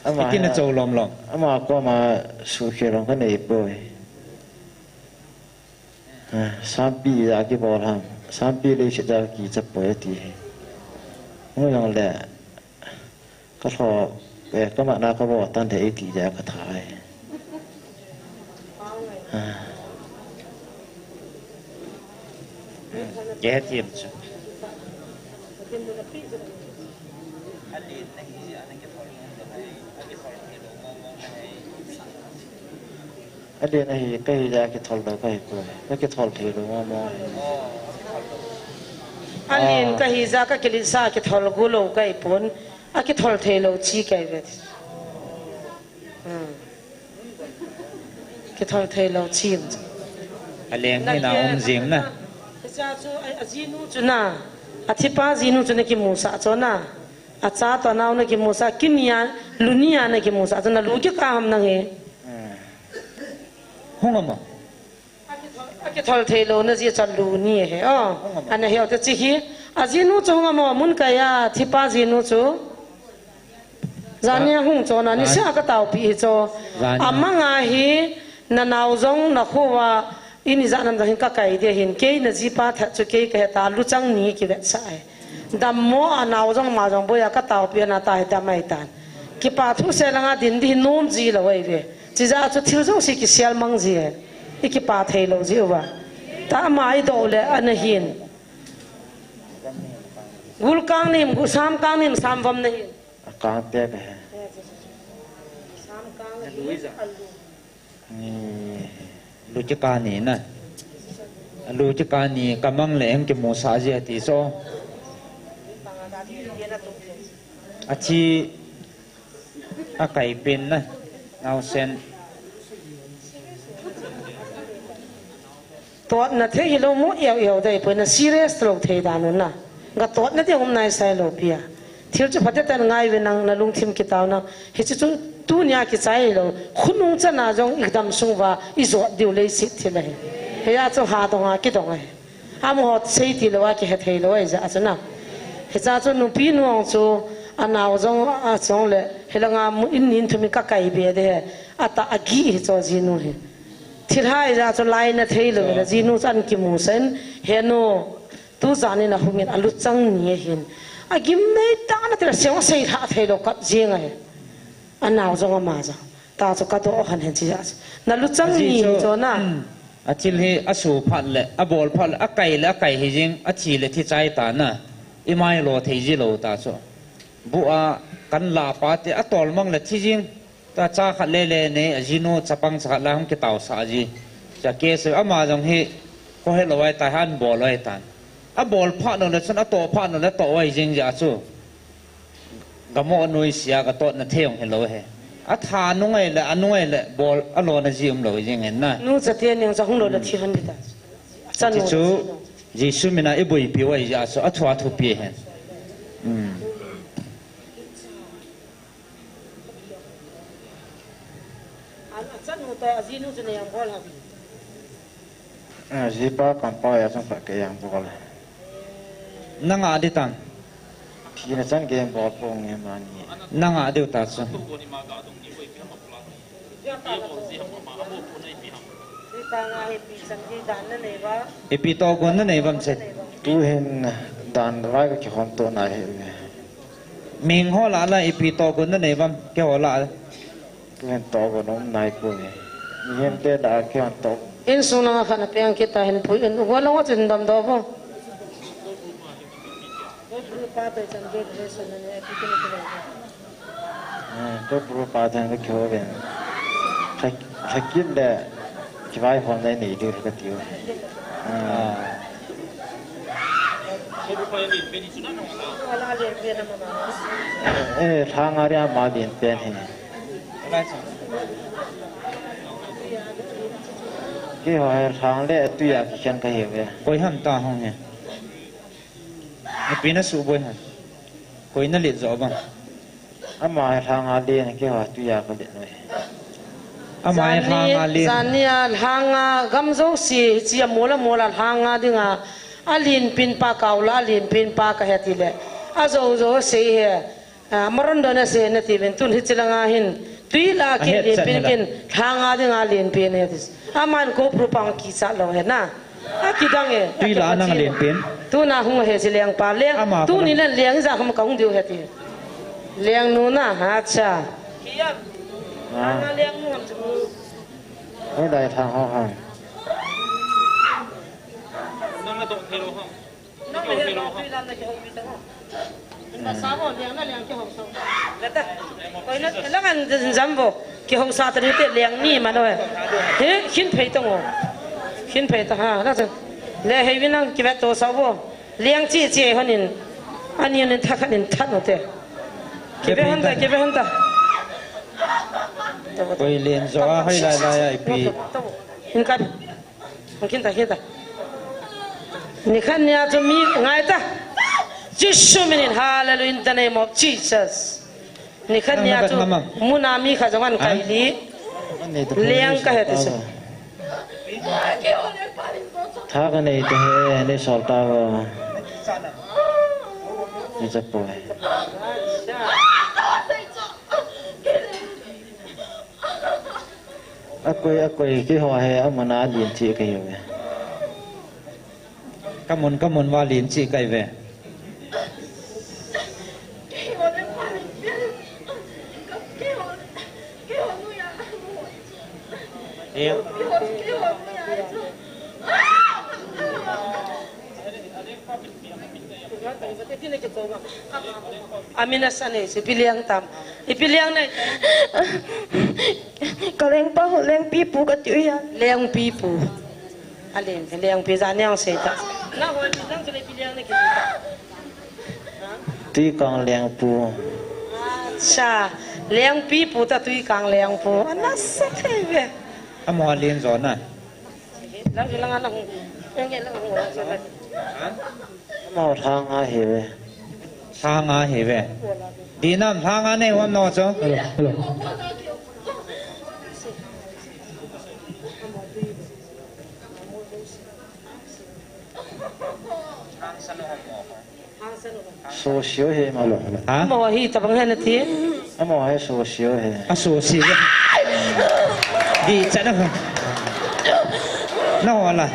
Ama itin a cho lom lom. Ama koma sukhel lom ka nei poi. Ha, sampi a kibol ham. Sampi leiset a kicha poi ati. Hung jong le. Ka lho, eh, ka mana ka bol tan de iti ja ka tha e. Ha. Ke he thiam chu. Alen ahi, ka hi ja kithol lou ka hi poi. Ka kithol thei lou mong mong. Alen ah. Ka hi ja ka kiletsah kithol gu lou ka hi pon. A kithol thei lou chi ka hi ve. Hmm. Kithol thei lou chi. Alen hi na um jing na. Cha chu a, a jinu chu na. A thipa jinu chu na kimusah chu na. A cha to nao na kimusah, kinia, lunia na kimusah chu na lu kikah ham nang he. Hmm. Hung ama. Kithol thei lou na ji chan lu ni he. Oh, ana hiau te chi hi. A jinu chu hung a mo mun kai a, thipa jinu chu. Jani a hung chon a, ni sa ka taupi hi cho. Jani. A manga hi, na nau jong na khu a, ini ja nam jong hin ka kai dia hin, kei na jipa that chu kei ka heta, luchang ni ki vet sa e. Dammo a nau jong ma jong boya ka taupi na ta hi damai tan. Kipa thu se langa din di nom ji lo ai ve. Chi ja chu thil jo si ki sial mang ji e. I kipa thei lo ji uva. Ta ma i do le ana hin. Gul kang nim, gu sam kang nim, sam vam na hin. A kang te be. Sam kang nim, alu. Ni, lu chi ka ni na. Lu chi ka ni, ka mang le em ki mu sa ji ti so. A chi, a kai pen na. Nau sen. Totna thei hi lo mo, iau iau dai poi na serious lo thei dan un na. Ga totna ding um nai sai lo pia. Thil chu phatetan ngai ve nang na lungthim kitau nang. Hichu chu tunia kichai lo. Khunung chana jong i dam sung uva i jot diu leiset thil ahi. Heia chu ha dong a kidong ahi. Amaho sei ti lo a kihe thei lo ahi ja chu na. Hicha chu nupi nu ong chu a nau jong a chong le. Helanga mu in nin thumi ka kai be de he. Ata agi hi cho jinu hi. Thilhai ja chu lai na thei lo na jinu chan kimu sen he nu tu jan in a hung in a luchang ni hin. A gim nei ta na thil siang sei tha thei lo kap jing a he. A nau jong ama ja. Ta chu ka do han hen chi ja chu. Na luchang ni hi cho na. A thil hi a su phat le, a bol phat le, a kai le, a kai hi jing, a thi le thi chai ta na. I mai lo thei ji lo ta chu. Bu a kan la pa te a tol mang le thi jing. Ta cha khat le le nei, a jinu chapang cha khat la hung kitau sa ji. Cha ke se ama jong hi, ko he lo ai ta han bol ai tan. A bol phat no le chun a to phat no le to ai jing ja chu. Ga mo nui sia ga totna thei ong he lo he. A tha nu ngai le, a nu ngai le, bol a lo na ji um lo jing hen na. Nu cha te ning cha hung lo le thi han ni ta. Cha nu chu, Jesu mina i bui pi ai ja chu, a thua thu pi hen. Hmm. An a chanu to a jinu chu nei ang bol ha. A jipa kan pa ya chang pa ke yang bol. Nanga di tan. Thina chan ke bol po nge mani. Nanga di ta chu. Ipi togon na nei vam se. Tu hin dan vai ka kihon to na hi. Ming ho la la ipi togon na nei vam ke ho la. Tu hin togon um nai ku ni. Ni hin te da ke hon to. Insung langa khat na peng kita hin pui in. Go long chin dam do bo. Ko bru pa te chan ke re so na ne ki ni ki. Eh, ko bru pa te na ki ho ben. Kha, kha kit le ki vai hon le nei de ka tiu. Ah. Eh, thang a ria ma din pen he. Keiho he thang le tui a kikhen ka hi ve. Koi ham ta hong he. Ipi na suboi ham. Koi na let jo bang. Ama he thang a le keiho tui a ka let noi. Ama he thang a le. Jani a thang a gam jo si chi a mola mola thang a ding a. A lin pin pa kau la, a lin pin pa ka he ti le. A jo jo sei he. A, Maron do na se na ti ven tun hi chi langa hin. Tui la kin lin pin kin. Thang a ding a lin pin he ti. Aman ko pru pang ki cha lo he na. A ki dang e. Tui la nang lin pin. Tu na hung he chi leng pa leng. Tu ni len leng ja ham ka hung diu he ti. Leng nu na ha cha. Ah. Leng nu ham chu. Hoi dai thang ho ham. Nang na dong thei lo ham. Nang na he lo tui lam na ki ho mi ta ho. Na sa ho liang na liang ki ho so. La ta. Koi na la ngan jam bo. Ki ho sa ta ni te liang ni ma no. He, khin phei ta ngo. Khin phei ta ha, la ta. Le hei vi nang ki vet to sa bo. Liang chi chi hon in. Ani in tha khan in tha no te. Ki ve hon ta, ki ve hon ta. Koi len jo a hoi lai lai a ipi. In ka Hung khin ta, khin ta. Nikhat nia chu mi ngai ta. Jesu minin, hallelujah, in the name of Jesus. Nikhat nia chu muna mi kha jong an kai li. Liang ka he ti chu. Tha kanei te he, nei sol tauvo. Nei cha poi. Akoi, akoi, keiho hi amun a len cheh kahiuve. Kamun, kamun uva len cheh kahiuve. Amin asa nei, ipi leng tam. Ipi leng nei. Kalengpa ho Lengpipu kati uve. Lengpipu. Aleng, Lengpi ja neo sei ta. Nahon pi jang chu le ipi leng nei kiti ta. Tuikang Lengpu. Acha, Lengpipu ta Tuikang Lengpu. Ana sa thei ve. Amo len jo na. Lang lang ana hung. Yang lang hung lang sa. Amo lhanga hiuve. Lhanga hiuve. Dinam lhanga nei uvam no chu. Hello, hello. Sosio he ma. Hello, hello. Ha? Amo hi tabang he nati. Amo hi sosio he. A sosio. Di chana. No la.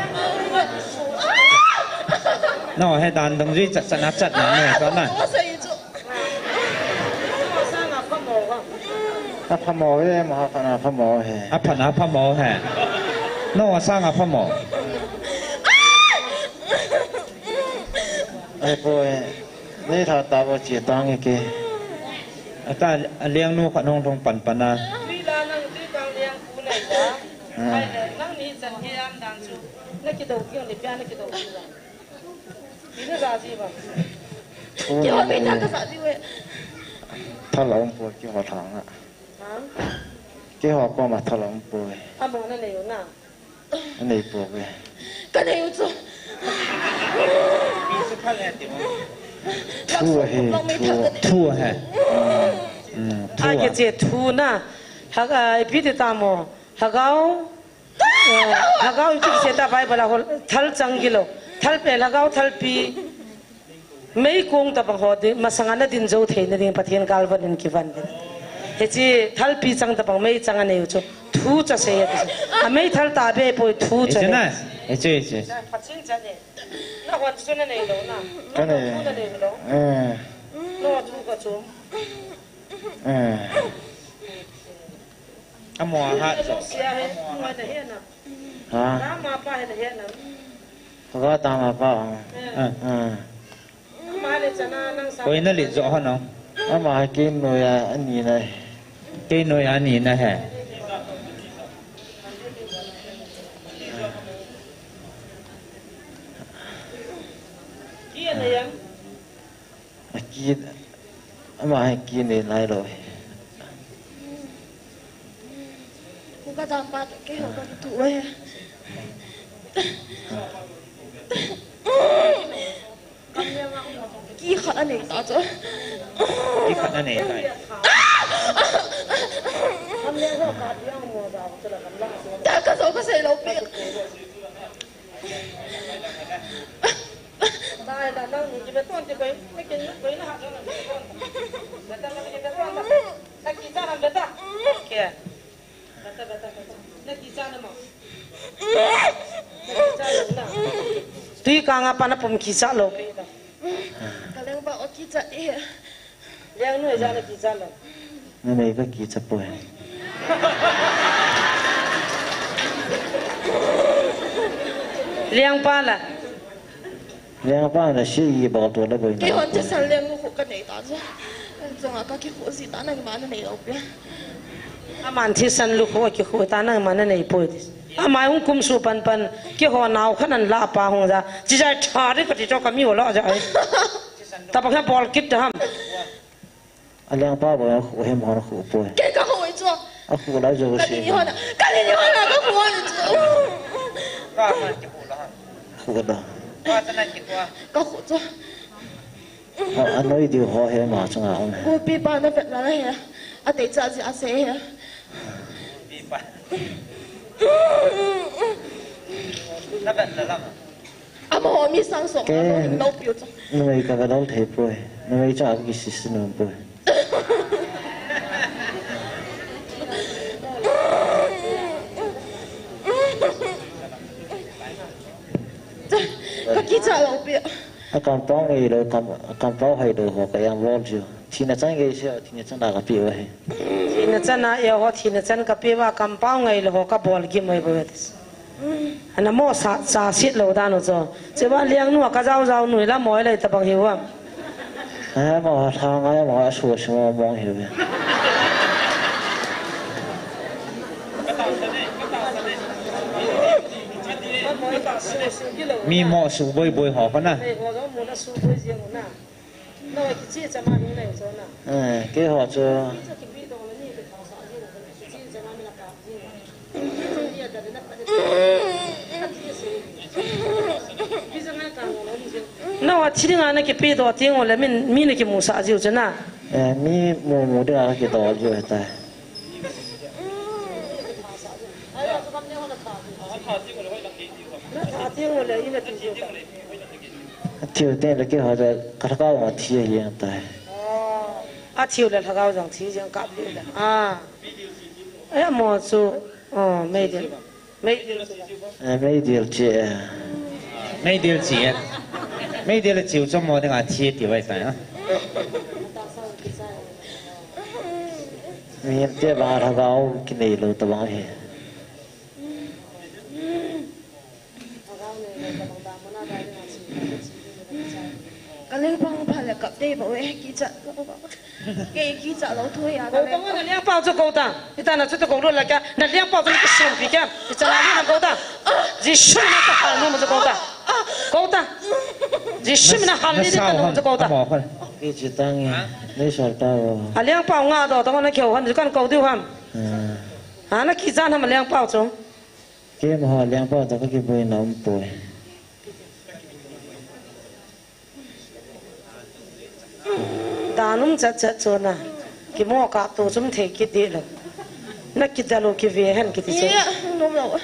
No he dan dong jui chat chana chat na ne to na. Aphamo he, ma pha na phamo he. Apha na phamo he. No sanga phamo. Ai poi, nei tha tauvo che tange ke. Ata aleng nu khat hung lhung pan pan a. Tui la nang Tuikang Lengpu nei ta. Ah. Ai le nang ni chan hi am dan chu. Na kido kiu ni pia na kido kiu la. Ni na ja ji ba. Thu keiho nei ta ka ja ji ve. Tha la um poi keiho lhanga. Ha? Keiho koma tha la um poi. Amo na nei u na. Anei pouve. Ka nei u chu. Thu ahi, thu. Thu ahi. Mm, thu a. Ai, kiche thu na. Ha, a, ipi ti tamo. Lhagao. Eh, lhagao ipi ti kiche ta Bible a hol. Thal chang kilo. Thal pe, lhagao thal pi. Meikong tabang ho ding, masanga na din jou theina ding, Pathen galvan in kivan ding. Hiche thalpi chang tabang meichang anei u chu. Thu cha sei ati chu. A meithal ta be poi thu cha nei. Hiche na, hiche, hiche. Pathen cha nei. Nahon chu nanei lou na. Ka nei. Thu nanei lou. Eh. No thu ka chu. Eh. Amo a hat jo. Sia he, amo a hat jo. Ha? Tama pa he na he na. Ka tama pa. Eh. Ah. Ah. Ama le chana nang sa. Koi na lit jo ho no. Ama kei noiya ani na. Kei noiya ani na he. Ki ana yang. Aki, ama hi ki nei nai lou hi. Ku ka dam pa keiho ka tu e. Ki khat anei ta chu. Ki khat anei ta. Ta ka jo ka sei lou pi. Dai da nang ni kibe ton ti koi, na kin koi na ha jong na kibe ton. Beta na kibe ton da. Na kicha na beta. Ke. Beta, beta, beta. Na kicha na mo. Na kicha na na. Tui kanga pa na pum kicha lou. Ka leng ba o kicha e. Leng noi ja na kicha lou. Nanei ka kicha poi. Leng pa la. Leng pa la si i bol to la boi. Kei hon thisan leng khu ka nei ta ja. Jonga ka kikhu ji ta nangma nanei lou pia. Aman thisan lukhu kikhu ta nangma nanei poi ti. Ama hung kum su pan pan keiho nao khan an la pa hung ja. Chi jai tha ri ka ti to ka mi ho la ja ai. Tabang kha bol kit ta ham. A lengpa boi a khu hem hon khu poi. Kei ka khu chu. A khu la jo ka se. Ni hon. Ka ni hon ka khu hon chu. Ka man ki khu la. Khu la. Ka ta nan ki khu. Ka khu chu. A, a noi diu ho he ma chunga um. Kupi pa na vet la he. A tei cha ji a se he. Kupi pa. Amaho mi sang som a lo hin lo piu chu. Numei ka va dol thei poi. Numei cha ki si si nom poi. Ka kicha lo piu. A kampau ngei lo, kam, kampau hai lo ho ka yang bol chu. Thina chan ngei se, thina chan da ka piu ahi. Thina chan a eiho, thina chan ka piu a kampau ngei lo ho ka bol gim mai bo. Ana mo sa, sa sit lo dan u chu. Che ba liang nu ka jau jau nu la mo le ta bang hi wa. Ai mo ha thang ai mo a su su mo mong hi ve. Mi mo su boi boi ho ko na. Eh, keiho chu. Nao a thi dinga na kipe doh teng ule, min, mi na kimusah jiu chu na. Eh, mi mu mu dinga na kidoh jiu ahitai. Na tha teng ule, ina ti jiu ka. Athiu teng le keiho chu ka lhagao a thi ahi jeng tai. Oh. Athiu le lhagao jong thi jeng kap le. Ah. Ai, amaho chu. Oh, meidil. Meidil chu. Eh, meidil chu, eh. Meidil chu, eh. Meidil chu chu mo dinga thi ti vai tai, ha. Mi te ba lhagao kinei lo ta bang hi. Ka lengpang pha le kap dei ba we, kicha lo ba. Kei kicha lo thoi a. Ko ta, na lengpau chu ko ta. Ita na chu to ko lo la ka. Na lengpau chu na kisum pi ka. Kicha la ni na ko ta. Jisu na ta hal ni mo chu ko ta. Ko ta. Jisu na hal ni ta mo chu ko ta. Kichi tang e. Nei sal ta o. A lengpau nga do ta na keu han kan ko diu ham. Hmm. Ana kicha na ma lengpau chu. Keiho lengpau toh ka kiboina um poi. Dan um chat chat chu na. Kimo kap to chum thei kit ding lou. Na kidal u kive hen kiti chu. Iya, nom lou.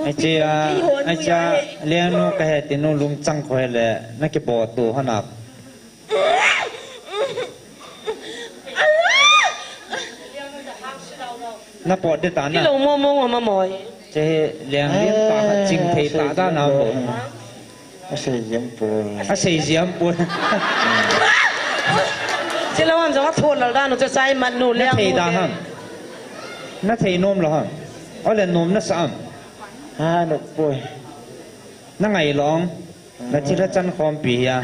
Ai che a, ai che a, lengnu ka he ti nu lungchang khoi le, na kibo to hana. Na pot de ta na. Kilo mo mo ma moi. Che hi liang lim ta ha ching thei ta da na bo. A sei jiem po. A sei jiem po. Che lo an jong a tho lal da nu che chai man nu liang. Na thei da ham. Na thei nom lo ham. Ole nom na sa am. Ha no poi. Na ngai long. Na thilha chan khompi hia.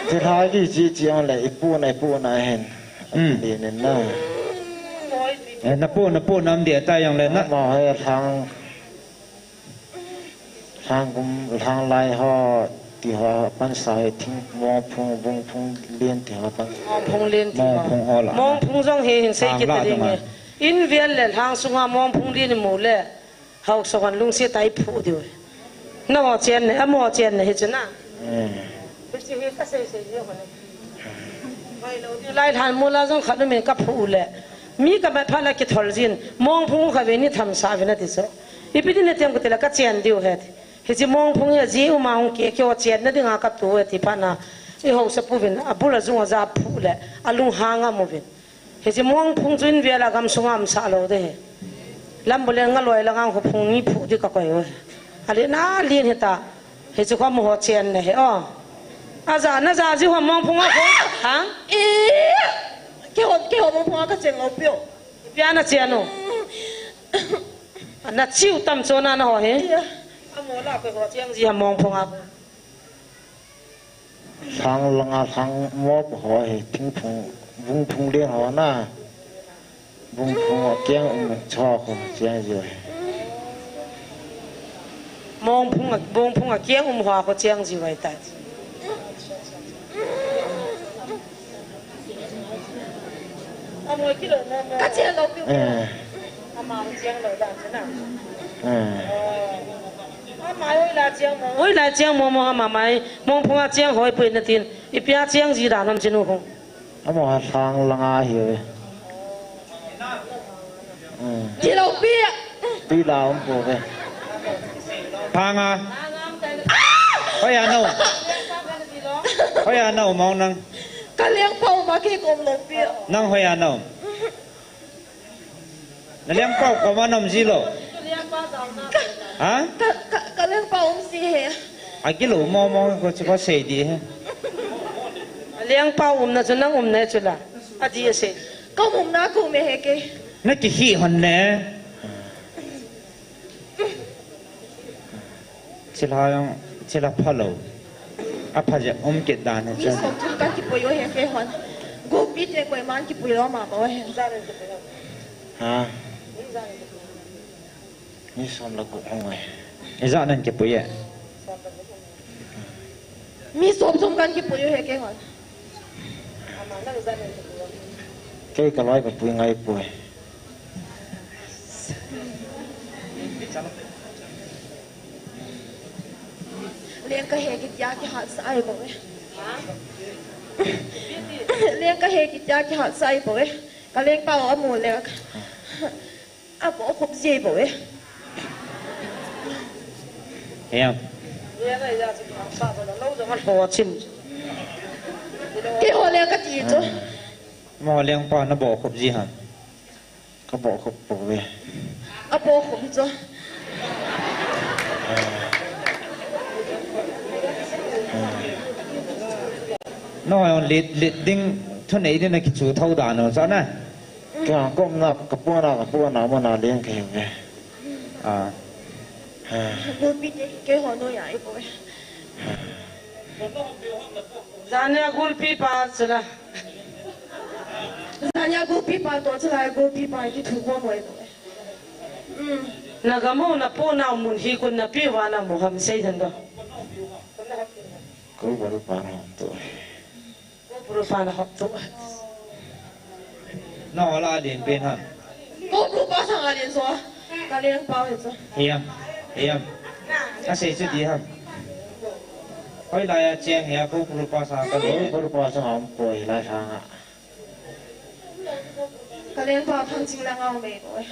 Thilha kichi chi ang le, ipu na, ipu na hen. Hmm. Ti nin na. Eh, na pu, na pu nam dia ta yang le na. Ma hai lhang. Lhang kum, lhang lai ho, ti ho, pan sa he thing, mong phung, bung phung, lien ti ho pan. Mong phung lien ti ho. Mong phung ho la. Mong phung jong he hin sei kit ding he. In vial le lhang sunga mong phung lien mu le. Hausa hon lungset a iphu diu. Na ho chen ne, amaho chen ne hi chu na. Eh. Hiche hi ka sei sei diu kone. Lai lhan mula jong khat umin ka phu le. Mi ka mat phat la kithol jin. Mong phung kha ve ni tham sa ve na ti chu. Ipi ti na tiam ka ti la ka chen diu he ti. Hiche mong phung hi ji uma hung ke ke ho chen na dinga ka tu he ti phat na. I hausa pu vin, abul a jung a ja phu le. Alung hang a mu vin. Hiche mong phung chu in vial a gam sunga um sa lo de he. Lambu le nga loi la ngang ho phung ni phu di ka koi o he. Ale na lien he ta. Hiche kho mo ho chen ne he o. A ja na ja ji ho mong phung a kho. Ha? E, ke ho, ke ho mong phung a ka chen lo pio. Pia na chen o. Na chiu tam cho na na ho he. Iya. A mo la ko ho chen ji ha mong phung a. Lhang langa lhang mop ho hi thingphung, vungphung leng ho na. Vungphung a kiang um cho ko chiang ji. Mongphung a, vungphung a kiang um ho ko chiang ji vai ta. Ka chiang lo piu. Eh. Ama chiang lo dan na. Eh. Ama hoi la chiang mo. Hoi la chiang mo mo ama mai. Mongphung a chiang hoi pui na tin. Ipi a chiang ji dan ham chinu hung. Ama ha sang langa hi ve. Ti lou pi. Pi la um po ve. Phanga. Hoiya nau. Hoiya nau mau nang. Ka lengpa um a kei kom lou pi. Nang hoiya nau. Na lengpa koma nom ji lou. Ha? Ka, ka, ka lengpa um ji he. Akilou mo mo ko chu ko sei di he. Lengpa umna chu nang umna chu la. Ati asei. Ka umna ko me he ke. Na kihi hon ne. Chilha jong, chilha phalou. Apha jep um kit dan he. Mi chu. Som thum kan kipui u he kei hon. Gopi te koiman kipui lou ma bou he. Ha? Mi som le gup hung e. Ijat nan kipui e. Mi som thum kan kipui u he kei hon. Kei ka loi ka pui ngai poi. Leng ka he kitia kihat sa ai bou e. Leng ka he kitia kihat sa ai bou e. Ka lengpa u amu le. Aboh khup ji bou e. Hiam. Keiho le kati chu. Mo lengpa na boh khup ji ham. Ka boh khup bou e. Aboh khup chu. No, lit, lit ding, thunei ding na kichu thou dan u chu na. Ka kom na, ka pona, ka pona mo na leng ka hiu ve. Ah. Gulpi te keiho noiya i bou e. Jania gulpi pa chu la. Jania gulpi pa to chu la gulpi pa kithu bou mo e bou e. Na gam u na pona mun hi kun na pi uva na mu ham sei dan do. Ko bol pa na to. Ko bol pa na hop to. Na ola din pen ha. Ko bol pa sang a din so. Ka lengpa u chu. Hiam. Hiam. Asei chu di ham. Hoilai a cheng hia ko bol pa sang ka le. Ko bol pa sang a um poi lai sang a. Ka lengpa Thangching lang a um e bou e.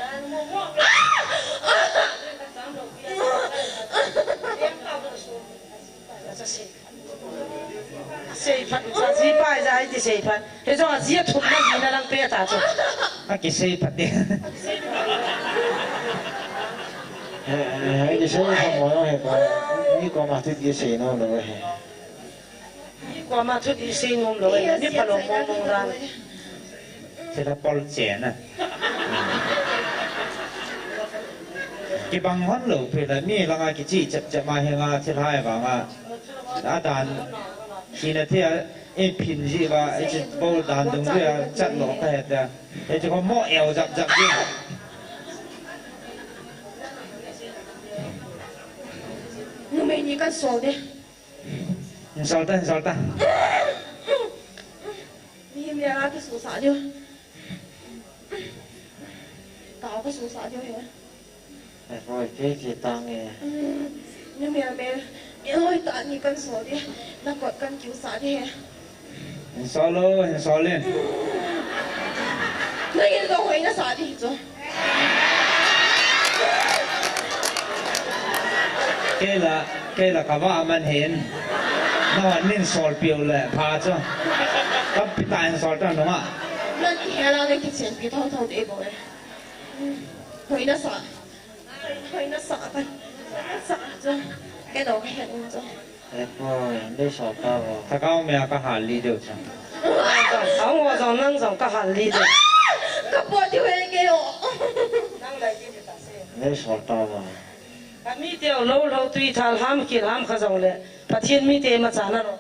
Seiphat, sa jipa ja iti seiphat. He jong aji athum na ji na lang pe ta chu. Akiseiphat di. He, he, he, kiseiphat mo he pa. Mi koma thu kisei nom lou he. Mi koma thu kisei nom lou he. Mi phalou mong mong dan. Thilha pol chena. Kibang hon lou phe la mi langa kichi chep chep ma he nga thilha e vanga. Adan. Kina thia. Ei phin ji va, ei chi bol dan dung ji a, chat lo ka he ta. Ei chi ko mo eo jap jap ji. Numei ni kan sol de. Hin sol ta, hin sol ta. Ni mi a ki su sa de. Tao ka su sa de he. Hoi, kei kei tang e. Ni mi a me, mi hoi ta ni kan sol de. Na kot kan kiu sa de he. Hin sol o, hin sol in. Na in ka hoi na sa di chu. Kei la, kei la ka va man hin. Na hon nin sol piu le pha chu. Ka pi ta hin sol ta nunga. Na ki he la le ki chen pi thong thong de bou e. Hoi na sa. Hoi na sa ka. Sa chu. Kei dou ka he in chu. E poi, nei sol ta vo. Thakao me a ka hal li deu cha. Ang wa jong nang jong ka hal li deu. Ka po ti we ke o. Nei sol ta vo. Ka mi teu lou lou tui thal ham kil ham kha jong le. Pathian mi te ma cha na lo.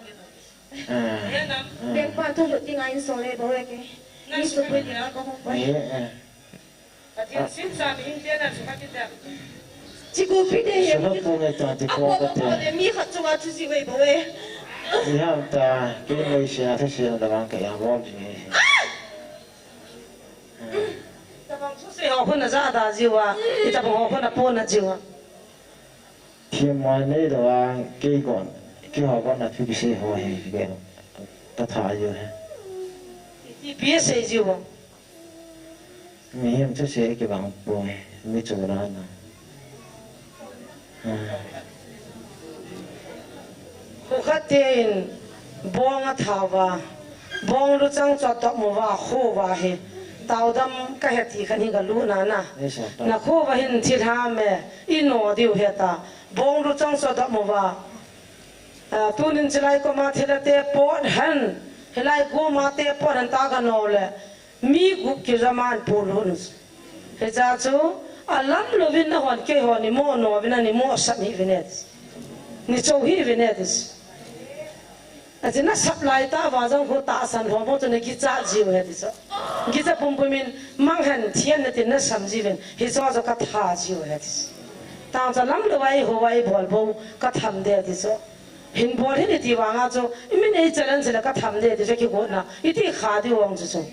Leng pa thu lut ding a in sol le bou e ke. Mi su pui ding a ka hong pui. Pathian sim sa mi hing te na su kha kit te. Chi ko pi te he. Sula pu ngai ta ti ko ko te. Apo ko le mi khat chunga thu ji wei bou e. Ni ham ta, ke nei se a the se na da bang ka ya bol ji. Tabang su se ho khun na ja da ji wa. I tabang ho khun na po na ji wa. Thim mai nei lou a, kei kon, keiho kon a thu kisei ho hi, kei ka tha jiu hi. Ipi asei jiu ham? Mihem thusei kibang poi, mi chu rana. Ah. Kho khat te in bong atha uva, bong luchang chu atoh uva, kho uva hi. Taodam kahe ti khat hi kalut na na. Yes, sir. Nakho uva hin thilha me, ino diu heta. Bong luchang chu atoh uva. Ah, tunin chilai koma thilha te pot hen, hilai koma te pot hen ta kano le. Mi gup kijaman pulhun. Hicha chu, alam louvin nahon keihon nimo nouvin a nimo sap hih uvin e. Nicho hih uvin e. Achu nasap lai tah uva jong khu tahsan ho mo chu nakicha jiu ahi ti chu. Kicha pumpum in manghen thian natin nasam jiuvin. Hicho chu katha jiu ahi ti chu. Tang chu alam louva eiho uva eibol bou katham ding ahi ti chu. Hin bol hih in iti vanga chu, imin ei challenge le katham ding ti chu kigotna, iti kha diu vang chu chu.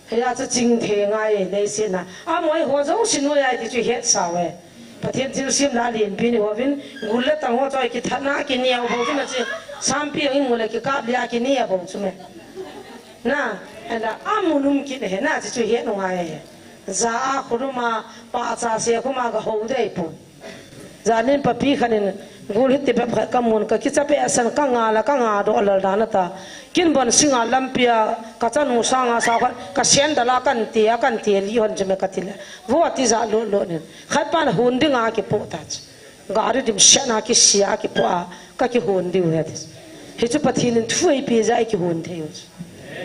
Hia chu ching thei ngai, leiset na. Amaho jouse noiya iti chu hetsa uve. Pathen thilsemna lenpi ni hovin, gul le tang ho chu kithatna kineo bou chu na chu. Sampi ang in ngul le kikap le a kineo bou chu me. Na, ela amun um kit he na chu chu het ngai he. Ja a khuruma, pahcha se khuma gahou dei pon. Janin papi khat in gul hiti bep khat kamun, kakicha peh san, kanga la, kanga doh lal dan ata. Kin bon singa lampia kachanu sanga sao khat, ka sandal a kan ti a, kan ti li hon chu me kati le. Vo ati ja lo lo nin. Khat pan hun dinga kipoh ta chu. Gari dimset na kisia kipoh a, kakihon diu ahi ti. Hichu Pathen in thu eipeh jeh a ikihon thei u chu.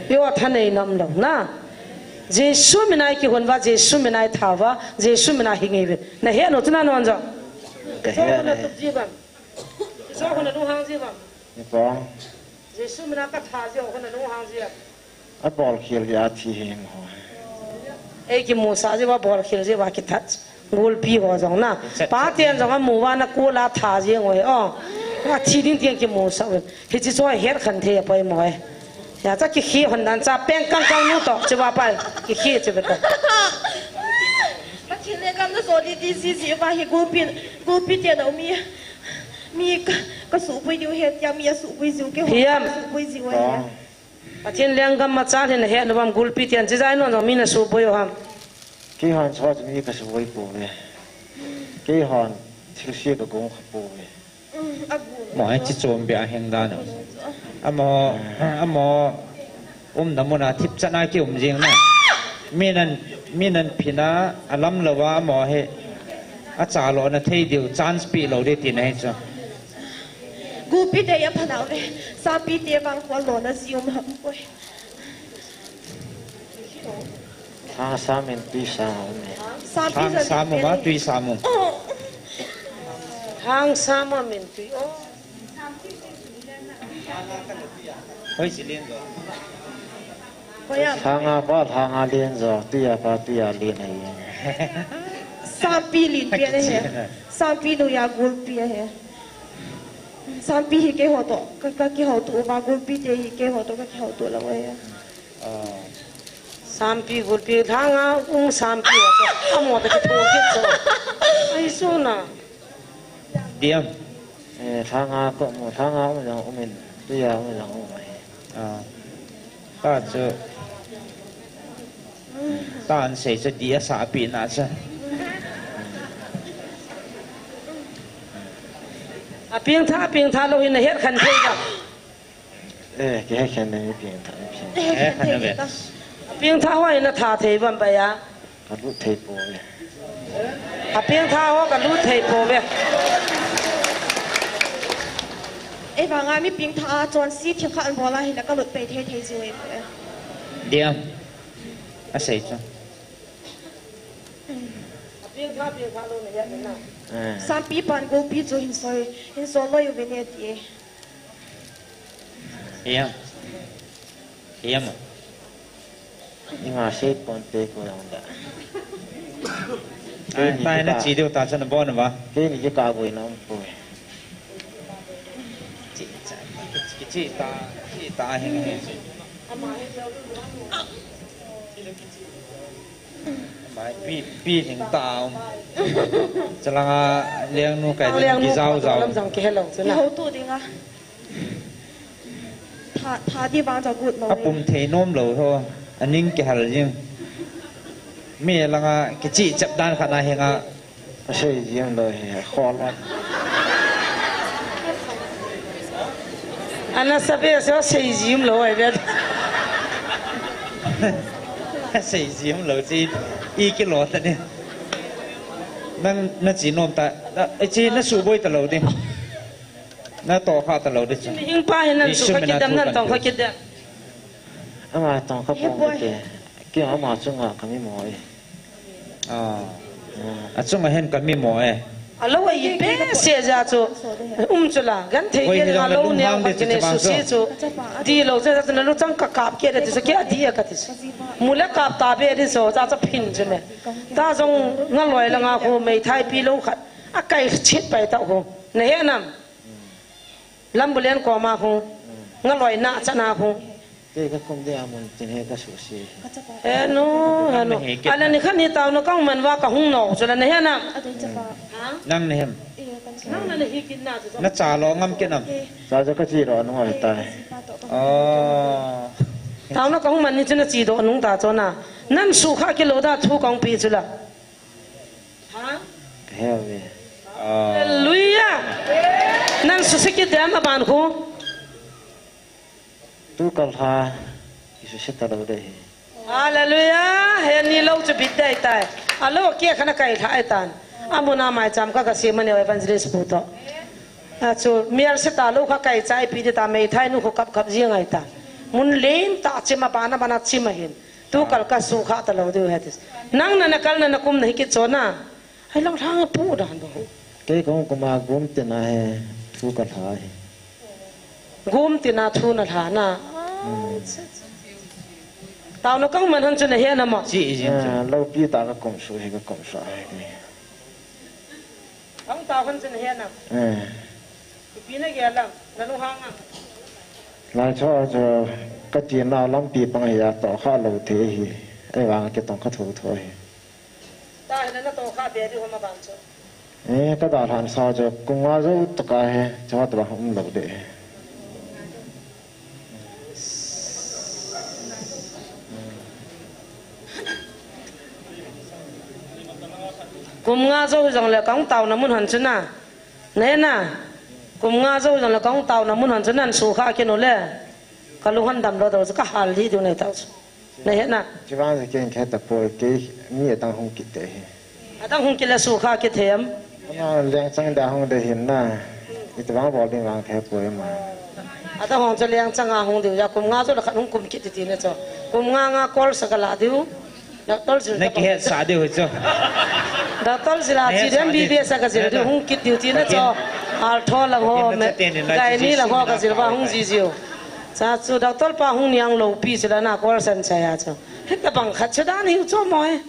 Yo, thanei nam lou na. Jesu mina ikihon uva, Jesu mina itha uva, Jesu mina hinge uvin. Nahet nom chu nanom jong. Kahet. Hicho khu natup ji uvam. Hicho khu nalunghang ji uvam. Nipong. Jesu mina katha ji ho khu nalunghang ji uvam. Abol khel hi athi heng ho. Ei kimusah ji uva, bol khel ji uva kithat. Gulpi ho jong na. Chat, chat. Paten jong amu uva na kul a tha jeng uve. Oh. Athi ding tiang kimusah uve. Hiche chu het khen thei apoimo e. Hia chu kikhe hon dan cha peng kang kang nu toh chu va pai. Kikhe chu ve ta. Pathen lenggam na jo di di ji ji uva hi gulpi, gulpi te na mi, mi ka, kasuboi diu ahi tia mi asuboi jiu keiho. Hiam. Kasuboi jiu ahi. Oh. Pathen lenggam machal hin ahet nom uvam gulpi ten, chijai non jong min asuboi u ham? Keihon chu mi kasuboi pouve. Keihon thilse kagong kha pouve. Mo hiche chom beh a heng dan u. Amaho, amaho umna mun a thipchan a kium jing na. Min an, min an phin a, alam louva amaho hi. Achalona thei diu, chance pe lou ding tina hi chu. Gulpi te apha nau ve. Sampi te vang khu alona ji um ham poi. Lhang sam in tui sam a um e. Sampi lhang sam um a tui sam um. Oh. Lhang sam a min tui. Oh. Hoi si lin jo. Hoi a. Lhang a pa lhang a lin jo, tui a pa tui a lin ahi. Sampi lin pen ahi. Sampi noiya gulpi ahi. Sampi hi keiho toh, ka, kakihouto uva, gulpi te hi keiho toh kakihouto lou ahi. Ah. Sampi gulpi lhang a um sampi ho toh, amaho toh kitho kit chu. Ahi suna. Diam. Eh, lhang a toh mo, lhang a um jong um in, tui a um jong um ahi. Ah. Ta chu. Ta an sei chu di asah pi na chu. Apeng tha, apeng tha lou hin nahet khen thei uvam? Eh, kihet khen nei, apeng tha, apeng tha. Eh, khen thei uvam. Apeng tha ho hin natha thei uvam pai a? Kalut thei pouve. Apeng tha ho kalut thei pouve. Ei vang a mi peng tha a chonse thil khat bol a hile kalut pei thei thei jiu e. Diam. Asei chu. Apeng tha, apeng tha lou nahet na. Eh. Sampi pan gulpi chu hin soi, hin sol loi uve ne ti e. Hiam. Hiam. Inga sei ponte ko jong da. Ai, tai na chi diu ta chan bon ba. Keini kikaboi na um poi. Chi, chi, chi ta, chi ta hing hing. Mai pi, pi hing ta um. Chalanga lengnu kai lengnu kijao jao. Lam jang kihelou chu na. Kihouto ding a. Tha, tha di vang cha gut lou. Apum thei nom lou ho. Aning kihal jing. Mi langa kichi chep dan khat na hinga. Asei jim lou hi, khol vat. Ana sabe so sei jim lou ai vet. Sei jim lou chi i kilo ta ni. Nang na chi nom ta, na, e chi na suboi ta lou di. Na to kha ta lou di chi. Hing pa hin nan su kha kidam nan tong kha kidam. Ama tong kha pong te. Ki ama chunga kami mo e. Ah. Achunga hin kami mo e. Alo ai pe se ja chu. Um chu la. Gan thei ke la lo ne ka kine su si chu. Di lo cha cha na lu chang ka kap ke de ti sa ke a di a ka ti. Mu le kap ta be di so cha cha phin chu ne. Ta jong ngaloi langa khu meithai pi lo khat. A kai chit pai ta khu. Na he nam. Lambulen koma khu. Ngaloi na cha na khu. Te ka kum de amun tin he ka su si. He nu, he nu. Ala ni khan ni tau no kang man wa ka hung no chu la na he nam. Nang ne hem. Nang na hi kin na chu. Na cha lo ngam ke nam. Cha cha ka chi lo no ta. Oh. Tau no kang man ni chu na chi do nung ta chu na. Nan su kha kilo da thu kang pi chu la. Ha? Ka he ve. Hallelujah. Nan su si kidam aban khu. Tu kal ha. Isu si ta lo de he. Hallelujah. He ni lo chu bit dai tai. Alo ke khana kai tha ai tan. Amuna mai cham ka ka si mane evangelist pu to. A chu mial se ta lo kha kai chai pi de ta meithai nu khu kap kap jing ai ta. Mun len ta chima bana bana chima hin. Tu kal ka su kha ta lo diu he tis. Nang na na kal na na kum na hi kit chona. Hai lang thang pu dan do. Kei kong kuma gum te na he thu ka lha he. Gum te na thu na lha na. Tau na kang man han chu na he na ma. Chi i jim chu. Lo pi ta ka kum su he ka kum sa he. Ang ta han chu na he na. Eh. Ipi na gel am, na lunghang am. Lai cho cho ka ti na lampi pang hi a to kha lo the hi. Ei vang ke tong kha tho tho hi. Ta hi na to kha be di ho ma bang cho. Eh, ka da han sa cho kum nga zo to ka he, cho to ba um lo de. Kum nga zo jong le kang tau na mun han chu na. Na he na, kum nga zo jong le kong tau na mun han chu nan su kha kinu le. Ka lung han dam lo dau chu ka hal li diu nei tau chu. Na he na. Chi vang je ken khe ta poi ke mi atang hung kit te he. Atang hung kit le su kha kit hem. Ana leng chang da hung de hin na. Iti vang bol ding vang khe poi ma. Atang hung chu leng chang a hung diu ya kum nga zo le khat hung kum kit ti ti ne chu. Kum nga nga kol sa ka la diu. Doctor zil na ka kihet sa diu chu. Doctor zil a chi dem bi bi sa ka zil diu hung kit diu ti na cho. Al tho lang ho me. Gai ni lang ho ka zil ba hung ji jiu. Sa chu doctor pa hung niang lo pi chu la na kol san cha ya chu. Hita bang khat chu dan hiu cho mo e.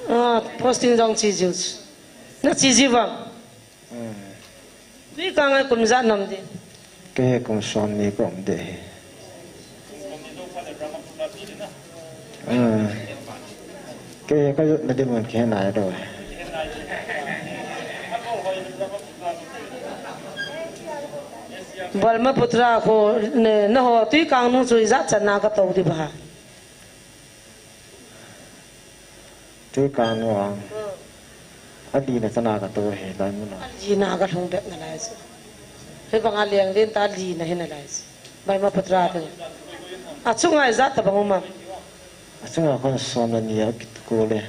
Ah, posting jong chi jiu chu. Na chi jiu bang. Tui kang a kum ijat na um di. Kei he kum som ni ka um de. Kei he ka jot na di mun kei he nai do. Brahmaputra ko ne, na ho tui kang nu chu ijat chan na ka to di ba. Tui kang nu ang. Hmm. A li na chana ka to he lai mun a. A li na ka lhung bep na lai chu. He bang a leng len ta li na he na lai chu. Brahmaputra te. A chunga ijat ta bang um am. A chunga kon som na ni a kit ko le.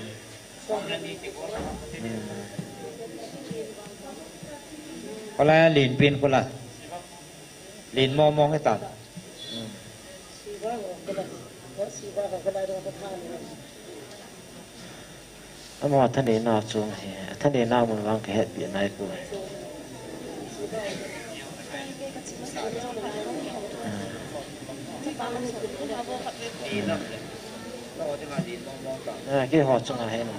Ko la lin pin ko la. Lin mo mo he ta. Hmm. Ama thaneina chung hi, thaneina mun vang ka hetpi nai poi. Eh, keiho chunga hi na.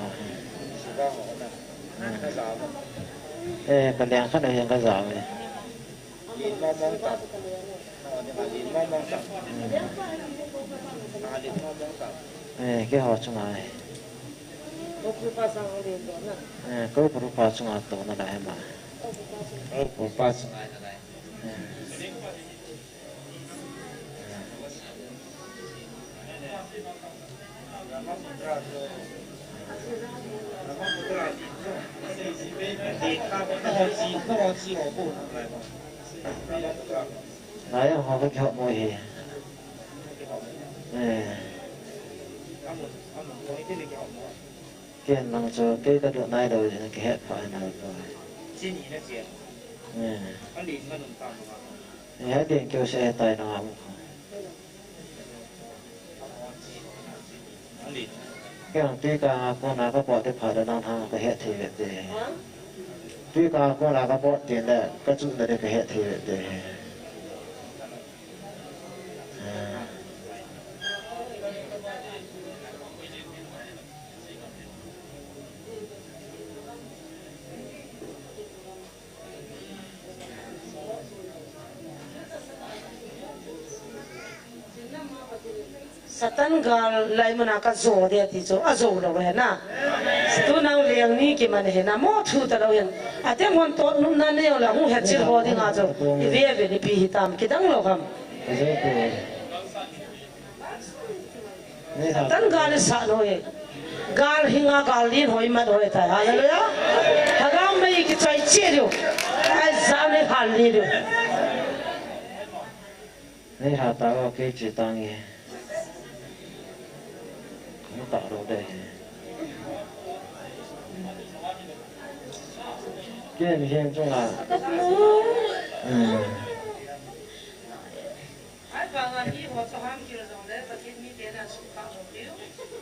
Eh, ka leng khat a hin ka jao e. Lin mong mong tam. Lin mong mong tam. Ah, lin mong mong tam. Eh, keiho chunga e. Eh, ko puru pa chunga to na la he ma. Ko puru pa chunga na la. Eh. Nai ang ho ka kihop mo hi. Eh. Ken nang chu kei ka lut nai lou jeh in ka het pha nai lou. Eh. Eh, ha ding keu se tai na mo. Kei ang tui kanga kona ka pot te phat le nang thang ka het thei ve te. Tui kanga kona ka pot te le ka chu na de ka het thei ve te. Satan gal lai muna ka jo de ti chu, a jo lou he na. Tu nang leng ni ki man he na, mo thu ta lou hen. A te mon tot num na ne la hu het chil ho ding a chu. I ve ve ni pi hi tam ki dang lou ham. Satan gal i sat ho e. Gal hinga gal din hoi mat hoi tai. Hallelujah. Hagam mei ki chai che diu. Ai za mei hal ni diu. Nei ha ta o kei che tang e. Ni ta lo de. Kei mi hian chunga. Hmm. Ahivanga hi ho chu ham kil jong le, Pathen mite na sukha lou diu.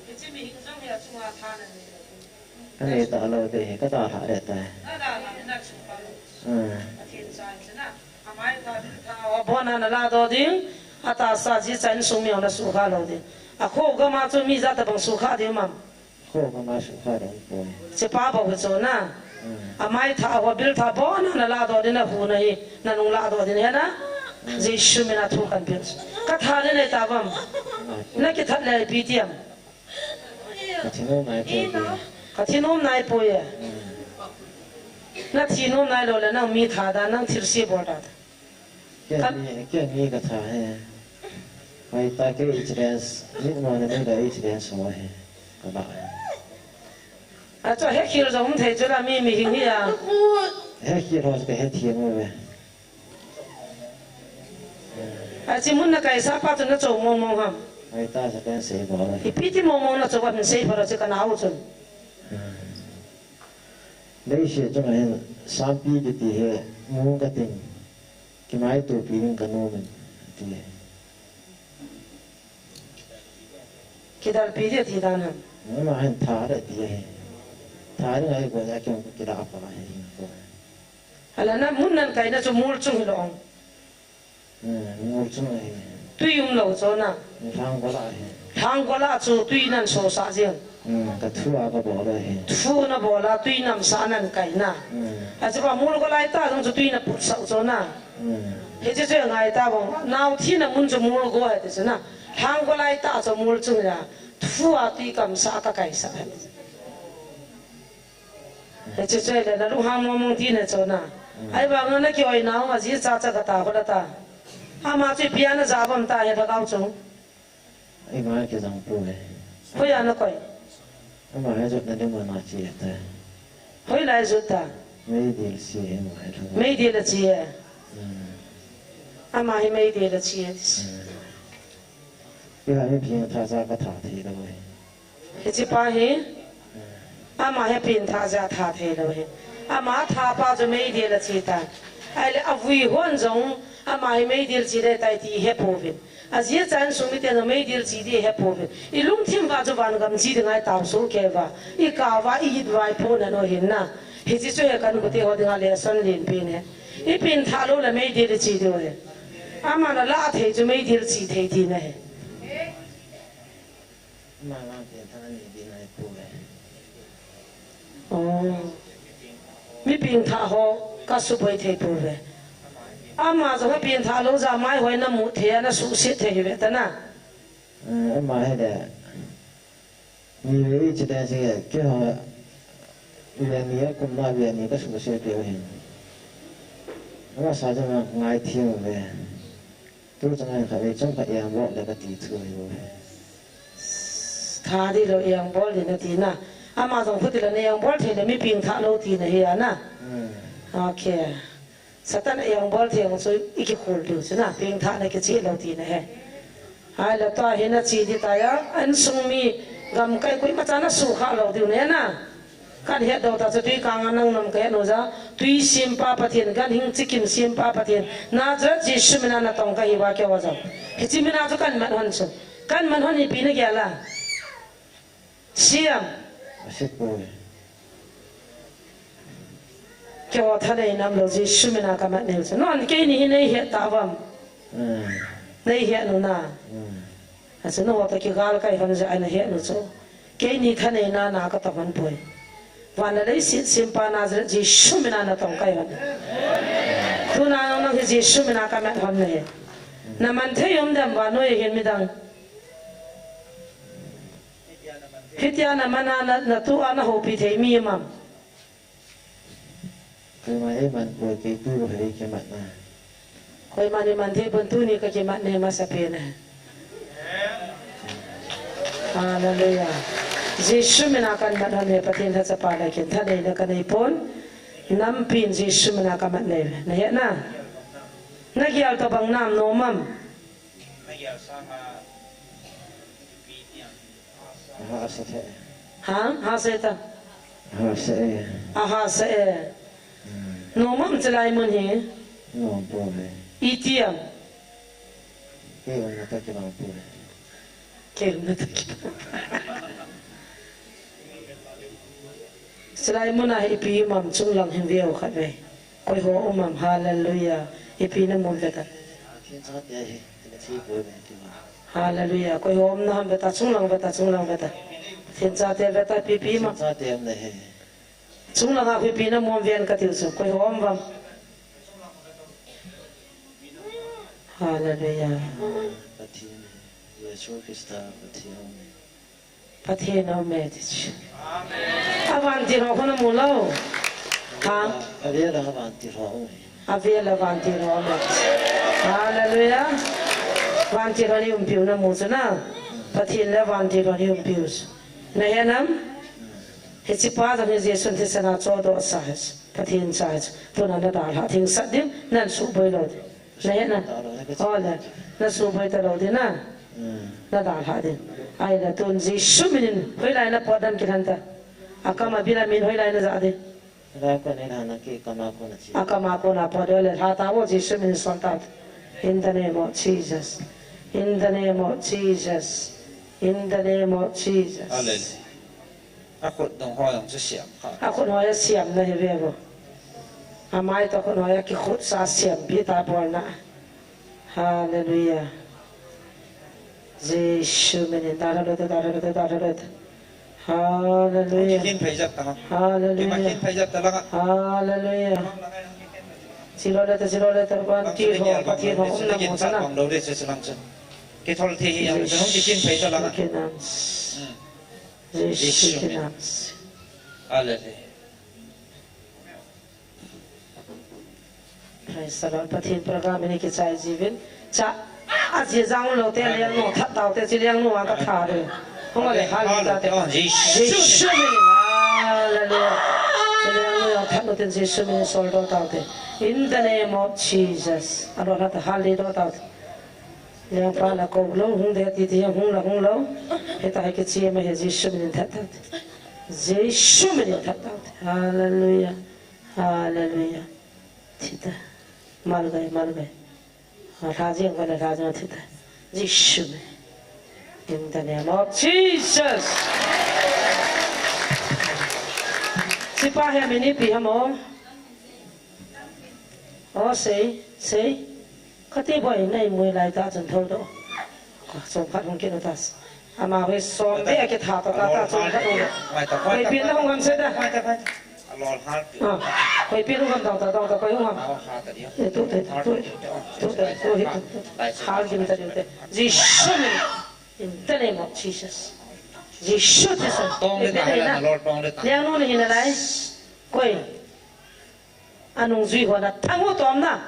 Hiche mihing jong hi achunga tha na nei lou diu. Ka nei ta lou te hi, ka ta lha le ta. Na da lha le na sukha lou. Hmm. Pathen cha chu na. Amai tha, tha ho bon a na la doh ding. Atahsa ji cha insung mi ho na sukha lou ding. Akho gam a chu mi jat tabang sukha diu mam. Kho ka ma sukha ding poi. Chepa bou hi chu na. Hmm. Amai tha ho bil tha bon a na la doh ding na hu na hi. Na nung la doh ding he na. Hmm. Jesu min a thu kan pe. Ka tha le nei ta bam. Hmm. Na kithat le pi tiam. Ka thi nom nai poi. Ka thi nom nai poi e. Hmm. Na thi nom nai lou le nang mi tha da nang thil se bol da. Ken mi, ken mi ka tha he. Hoi ta kei challenge, mi mo na mi da challenge mo he. Ka ba he. A chu he khil jong um thei chu la mi mihing hi a. He khil ho ka he thi mo ve. A chi mun na kai sa pa chu na cho mong mong ham. Hoi ta sa ken sei bo lo. Ipi ti mong mong na cho ba min sei pa lo chi ka nau chun. Leiset chunga hin sampi kiti hi mu ka ting. Kimaitopi ding ka nom in, ati. Kidalpi ding ati dan ham. Ama hin tha le ti ahi. Tha ding ahi ko ja ken kila pa ahi ko. Ala na mun nan kaina chu mol chung hi lo ong. Hmm, mol chung ahi. Tui um lo chu na. Lhang gola ahi. Lhang gola chu tui nan so sa jeng. Hmm, ka thu a ka bol ahi. Thu na bol a tui namsa nan kai na. Hmm. Achu ba mol go lai ta jong chu tui na put sa u chu na. Hmm. Hiche chu ngai ta bou. Nau thi na mun chu mol go ahi ti chu na. Lhang go lai ta chu mol chung na. Thu a tui kamsa ka kai sa. Hiche chu le na lunghang mong mong ti na chu na. Hmm. Ahivang na ki oi nau ma ji cha cha ka ta ko la ta. Ama chu pia na ja bam ta he da kau chu. Ima kijang poi. Hoiya na koi? Ama hi jotna ding ma na chi ta. Hoilai jot ta? Meidil chi hi ama hi. Meidil a chi e. Hmm. Ama hi meidil a chi e. Hmm. Iha mi pin tha ja ka tha thei lou e. Hiche pa hi. Ama hi pin tha ja tha thei lou hi. Ama tha pa chu meidil a chi ta. Ahile avui hon jong ama hi meidil chi le tai ti he pouvin. Ajeh chu insung mite jong meidil chi ti he pouvin. I lungthim uva chu vangam chi dinga i tao soh kei uva. I kah uva i it uva i phona lou hin na. Hiche chu hi kan gute ho dinga lesson len pen hi. I pin tha lou le meidil chi diu hi. Ama na la thei chu meidil chi thei tina hi. Ama la pin tha ni di nai pu ve. Oh. Mi pin tha ho ka suboi thei pu ve. Ama jong pin tha lou ja mai hoi na mu thei a na suhset thei ve ta na. Eh, ama hi le. Ni ve i chi dan si ke ho. Ve ni a kum na ve ni ka suhset thei ve. Ama sa jong ngai thei ve. Tu chang khat ve chang khat yang bo le ka ti thu ve. Tha di lou, iang bol di na ti na. Ama jong khuti la na iang bol thei le mi pengthah lou ti na hi a na. Hmm. Okay. Satan iang bol thei ang chu i kikhol diu chu na. Pengthah na kichih lou ti na he. Hai la tua hi na chi di ta ya. Insung mi gamkai koima cha na sukha lou diu na he na. Kan het dou ta chu tui kang a nang nom ka het nu ja. Tui sempa Pathen, ganhing chikim sempa Pathen. Nazareth Jesu mina na tong ka hi uva keu a jong. Hiche mina chu kan mat hon chu. Kan mat hon ipi na gel a. Siam. Ase poi. Keiho thanei nam lou Jesu mina ka mat neu chu. Non keini hi nei het ta uvam. Hmm. Nei het nu na. Hmm. Achu nu toh kigal kai hon jeh a na het nu chu. Keini thaneina na ka tong hon poi. Van le leiset sempa Nazareth Jesu mina na tong kai hon. Tuna nang hi Jesu mina ka mat hon na he. Na man thei um dem vannoi a hin midang. Hitia na man a na, na tu a na houpi thei mi mam. Koima ei man poi, kei tu lou hi kimat na. Koima ni man thei pon tuni ka kimat na masapen e. Hallelujah. Jesu mina kan mat hon e Pathen lhacha pa la kin thaneina ka nei pon. Nampin Jesu mina ka mat na e. Na het na. Na gel toh bang nam nom am. Aha, asa the. Ha? Hahsa ta. Hahsa e. Ahahsa e. Hmm. Nom am chulai mun hi? Nom poi. Iti am? Kei umna toh kibang poi. Kei umna toh kibang. Chulai mun a hi ipi um am chunglang hin veu khat ve. Koiho um am, hallelujah. Ipi na mu um ve ta. Hallelujah. Koiho um na ham ve ta, chunglang ve ta, chunglang ve ta. Pathen chate ve ta, ipi ipi um am. Chunglang a khu ipi na mu um ven ka tiu chu. Koiho um vam. Hallelujah. Pathen, Jesu Christa, Pathen. Pathen a um e ti chu. A vantil ho khu na mu lou. Ha? A vel a vantil ho um e. A vel a vantil ho um e ti chu. Hallelujah. Vantil ho ni umpiu na mu chu na. Pathen le vantil ho ni umpiu chu. Na he nam? Hiche pa jong hi Jesun thisan a chohdoh sa hi chu. Pathen cha hi chu. Tuna na dalha ding sat ding, nan suboi lou ding. Na he na. Ole, na suboi ta lou ding na. Hmm. Na dalha ding. Ahile tun Jesu minin, hoilai na potdoh kilhon ta. Akam abil a min hoilai na jah ding. Akam a kona potdoh le lha ta o Jesu minin sol ta. In the name of Jesus. In the name of Jesus. In the name of Jesus. Hallelujah. Akhut dong ho jong chu siam kha. Akhut ho a siam na hi ve vo. Amai toh khut ho a kikhut sa siam pi ta bol na. Hallelujah. Jesu minin dalha lou te, dalha lou te, dalha lou te. Hallelujah. Kikin phei jat ta ha. Hallelujah. Kikin phei jat ta langa. Hallelujah. Chilo le te, chilo le te, vantil ho, Pathen ho, um na mo sana. Kithol thei hi yang, kikin phei ta langa. Jesu kinam. Hmm. Jesu kinam. Hallelujah. Praise the Lord. Pathen program ini kichai jiuvin. Cha, aji jang lou te lengnu, that tau te chi lengnu a ka tha de. Hung le hallelujah te. Jesu min. Hallelujah. Chi lengnu a that nu tin Jesu min soldoh tau te. In the name of Jesus. Alo that hallelujah tau te. Lengpa la kou lou, hung de ti ti, hung la hung lou. Hita hi kichi ma hi Jesu min that tau te. Jesu min that tau te. Hallelujah. Hallelujah. Thita. Malgai, malgai. Lha jeng kona lha jeng thita. Jesu min. In the name of Jesus. Chi pa hi a min ipi ham o? O, sei, sei. Kati boi, nei mui lai ta chun thou do. Chom khat hung kinu ta. Ama hoi som be a kitha ta ta ta chom khat hung. Koi pin na hung ham sei ta. Koi pin hung ham dong ta, dong ta, koi hung ham. E tu te, tu, tu te, tu hi, tu. Hal dim ta diu te. Jesu min. In the name of Jesus. Jesu te sa. Tong le ta, Lord, tong le ta. Liang nu ni hin lai. Koi. Anung jui ho na thang u tom na.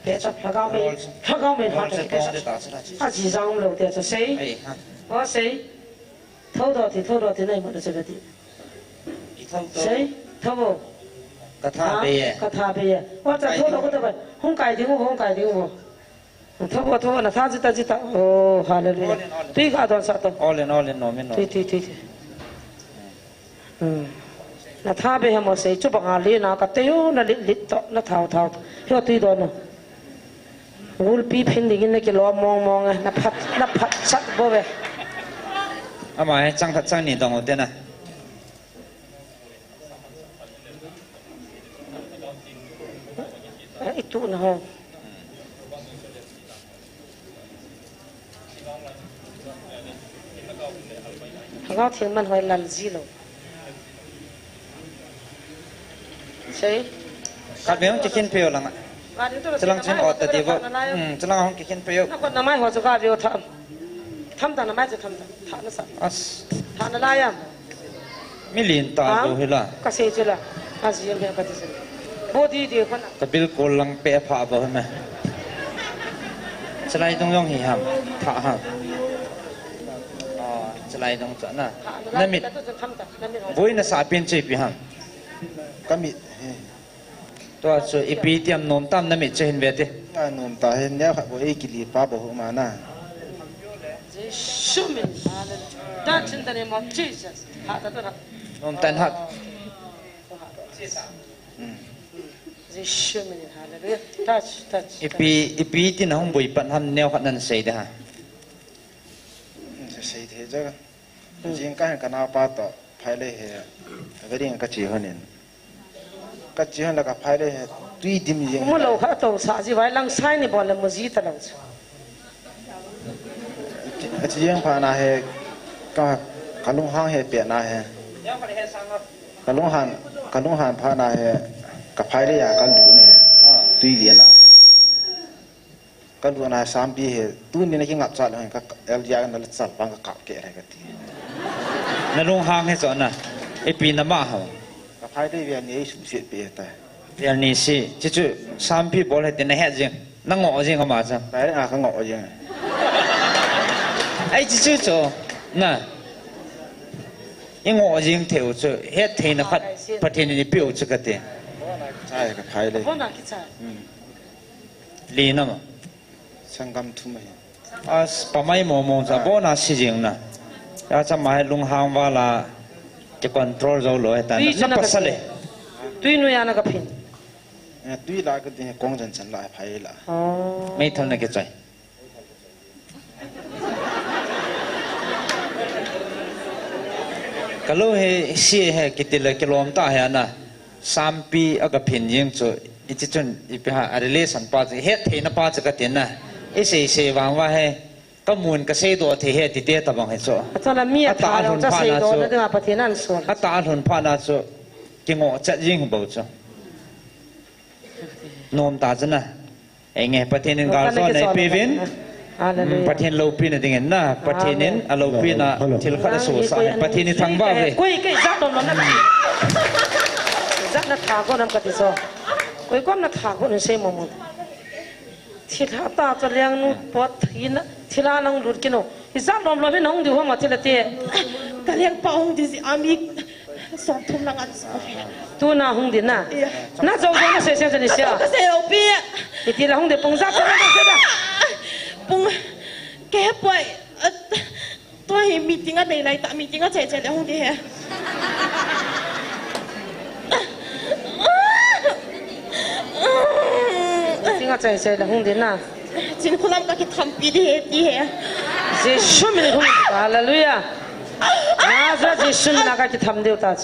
Pe cha lhagao mei, lhagao mei ha ta pe cha. Aji jang lou te cha sei. O sei. Thoudoh ti, thoudoh ti, nai mo na chega ti. Sei, thou. Ka tha be ye. Ka tha be ye. O cha thoudoh ko ta ba. Hung kai ding u, hung kai ding u. Thou, thou, na tha jita, jita. Oh, hallelujah. Tui ka don sa to. All in all in no min no. Tui, tui, tui, tui. Hmm. Na tha be he mo sei, chu banga le na ka te yo na lit lit to, na thau thau. Yo tui don no. Gulpi phin dingin na kilom mong mong e, na phat, na phat chat bo ve. Ama he chang khat chang ni dong u te na. Eh, itu na ho. Lhagao Theng man hoi lal ji lou. Sei. Khat vei hung kikhin peh u lang a. Khat vei tu. Chulang chin ot ta di vo. Hmm, chulang hung kikhin peh u. Na kon na mai ho chu khat vei u tham. Tham ta na mai chu tham ta. Tha na sa. As. Tha na la ya. Mi lin ta. Ha? Lo hi la. Ka sei chu la. A ji em ka ti sei. Bo di di khon. Ka bilkul lang pe pha bo me. Chulai dong jong hi ham. Tha ham. Oh, chulai dong cha na. Tha na la. Na mit. Ka tu chu tham ta. Na mit. Boi na sa pin che pi ham. Ka mit. He. Tua chu ipi tiam nom tam na mit che hin ve ti. A nom ta hin neo khat bo ei kili pa bo hu ma na. Jesu min, hallelujah. Touch in the name of Jesus. Ha, ta, ta, ta. Nom tan ha. Hmm. Jesu min, hallelujah. Touch, touch, touch. Ipi, ipi tin hung boi pan ham neo khat nan sei de ha. Hmm, sei de ja. Hmm. Jing ka hin ka nao pa to, phai le he, a wedding ka chi honin. Ka chi hon la ka phai le he, tui dim jing. Mu lo kha to sa ji vai lang sai ni bol le mu ji ta lo chu. A chi jing pha na he, ka, ka lunghang he pe na he. Ka lunghang, ka lunghang pha na he, ka phai le ya ka lu ne. Tui lia na he. Ka lu na sampi he, tuni na kingap cha le ka, ka, el ya na le chal pang ka kap ke re ka ti. Na lunghang he chu na, ipi na ma ha. Ka phai dei ve ni ei sum sit pe ta. Vel ni si, chi chu sampi bol he ti na he jing, na ngo jing ama cha. Direct a ka ngo jing. Ai chi chu chu, na. I ngo jing thei u chu, het theina khat, Pathen in i pe u chu ka ti. Chai ka phai dei. Bona ki chai. Hmm. Li na ma. Sangam thum ahi. As, pamai mo mo cha, ah, bona si jing na. Ya cha ma he lunghang vala ki control jou lou he ta. Tui na, na chu na ka pasa phin le. Tui noiya na ka phin. Eh, tui la ka ding kong jan chan la phai la. Oh. Meithal na ki chai. Ka lou hi si he kiti le kilom ta he na. Sampi a ka phin jing chu, i chi chun, ipi ha, a relation pa chu, i het theina pa chu ka ti na. I sei sei vang va he, ka mun ka seidoh thei he ti te ta bang he chu. A chun a mi a tha lo cha seidoh na dinga Pathen an sol. A ta lhun pha na chu, ki ngo chat jing hi bo chu. Nom ta chu na. Ei nge, Pathen in gal jo nei pe vin. Hallelujah. Hmm, Pathen loupina dingin na, Pathen in a loupina thil khat a sohsah hi, Pathen in thangvah uve. Koi, koi, jat lom lom na. Jat na tha ko nam ka ti so. Koi kom na tha ko na sei mo mo. Thil ha ta cho leng nu pot thina, thil a nang lut kino. Ijat lom lom hi nahung diu ham a thil a ti. Ka lengpa hung di ji a mi som thum lang an so. Tuna hung di na. Iya. Na jou jou na sei sei ni sia. Ka sei lou pi. Iti la hung di pung jat na sei da. Pung ke poi. Tua hi meeting a nei lai ta, meeting a chai chai le hung di he. Meeting a chai chai le hung di na. Chin khulam ka kitham pi di he, ti he. Jesu min hung, hallelujah. Nazareth Jesu min a ka kitham diu ta.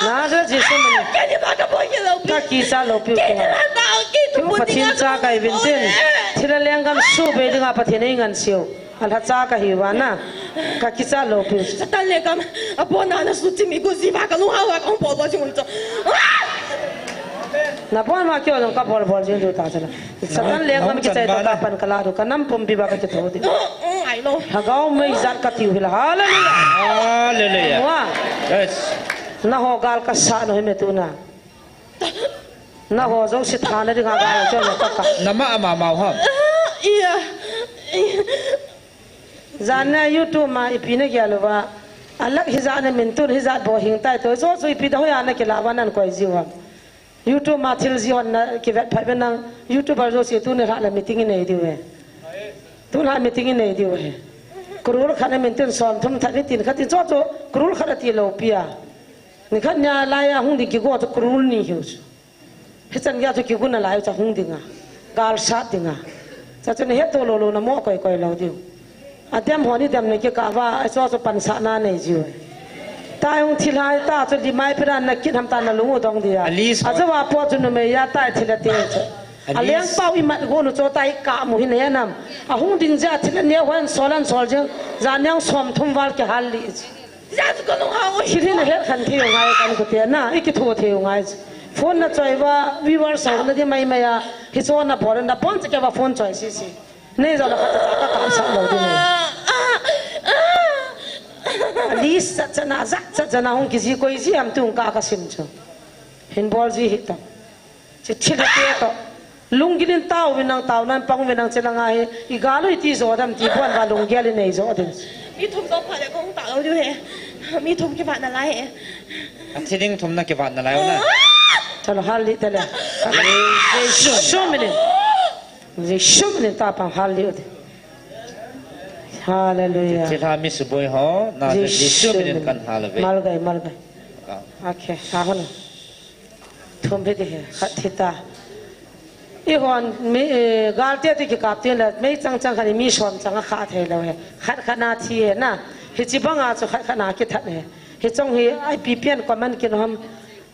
Nazareth Jesu min. Ka ni ba ka boi ke lo pi. Ka kicha lou pi. Ke ni la ta, ke tu pu Pathen cha ka i vin tin. Thil a lenggam su be dinga Pathen ei ngan siu. A lhacha ka hi uva na, ka kicha lou pi. Satan lenggam, a bon na na su chimi ku ji va ka lunghang va ka hung bol bol jing u chu. Na bon ma kio jong ka bol bol jing diu ta chula. Satan lenggam kichai to ka pan ka la diu, ka nam pumpi va ka kitho diu. Mm, mm, ai lo. Lhagao mei jat ka tiu hi la. Hallelujah. Hallelujah. Wa. Yes. Na ho gal ka sa no hi me tu na. Na ho jouse thana dinga gal chon na ka ka. Na ma ma mau ham. Ah, iya. Iya. Jan na YouTube ma ipi na gel uva. Alak hijat na min tun hijat bou hing tai to. Joh joh ipi da hoiya na kilah uva nan koi jiu ham. YouTube ma thil ji hon na kivet phat ve nang. YouTuber jouse tuni lha na meeting inei diu ve. Tuni lha meeting inei diu ve. Crore khat na min tun som thum that ni tin khat in joh joh crore khat ati lou pi a. Nikhat nia laiya hung ding kigo chu crore ni hiu chu. Hichan geiya chu kigo nalai chu hung dinga. Gal sat dinga. Chuche chu nahet to lou lou na mo koi koi lou diu. Adem hon idem na kikah uva, aso so pansatna nei jiu. Tai hung thilha ta chu limai pira na kit ham ta na lung u dong dia. Alice hon. Ajo va po chu numei ya tai thil ate chu. Alice. Aleng pau imat go nu chu tai ka mu hi ne nam. Ahung ding ja thil ne hon sol an sol jing. Jan yang som thum val kihal li. Thil hi nahet khen thei u ngai kan kute na, i kitho thei u ngai. Phone na choi uva, viewers ho na di mai mai a, hicho na bol na pon cha kei uva phone choi sisi. Nei jo la khat cha ka kam sa lou di nei. Alice cha cha na, ja cha cha na hung kiji koi ji ham tung ka ka sim chu. Hin bol ji hi ta. Chi thil ate to. Lunggil in tao vin nang, tao nan pang vin nang, che langa hi. I gal u iti jo dam ti buan va lunggel in nei jo ding. Mi thum jong pha le kong ta lou diu he. Mi thum kivat nalai he. Athi ding thum na kivat nalai u na. Chalo, hal li te le. Jesu minin. Jesu minin ta pang hal li u te. Hallelujah. Thilha mi suboi ho, na Jesu minin kan hal ve. Malgai, malgai. Ah. Okay, ha hon. Thum hi di hi, khat hi ta. I hon mi, eh, galte ti kikap tin la, mei chang chang khat ni mi som chang a kha thei lou hi. Khat khat na thi hi na. Hichi banga chu khat khat na kithat hi. Hichong hi I P P N comment kin ham.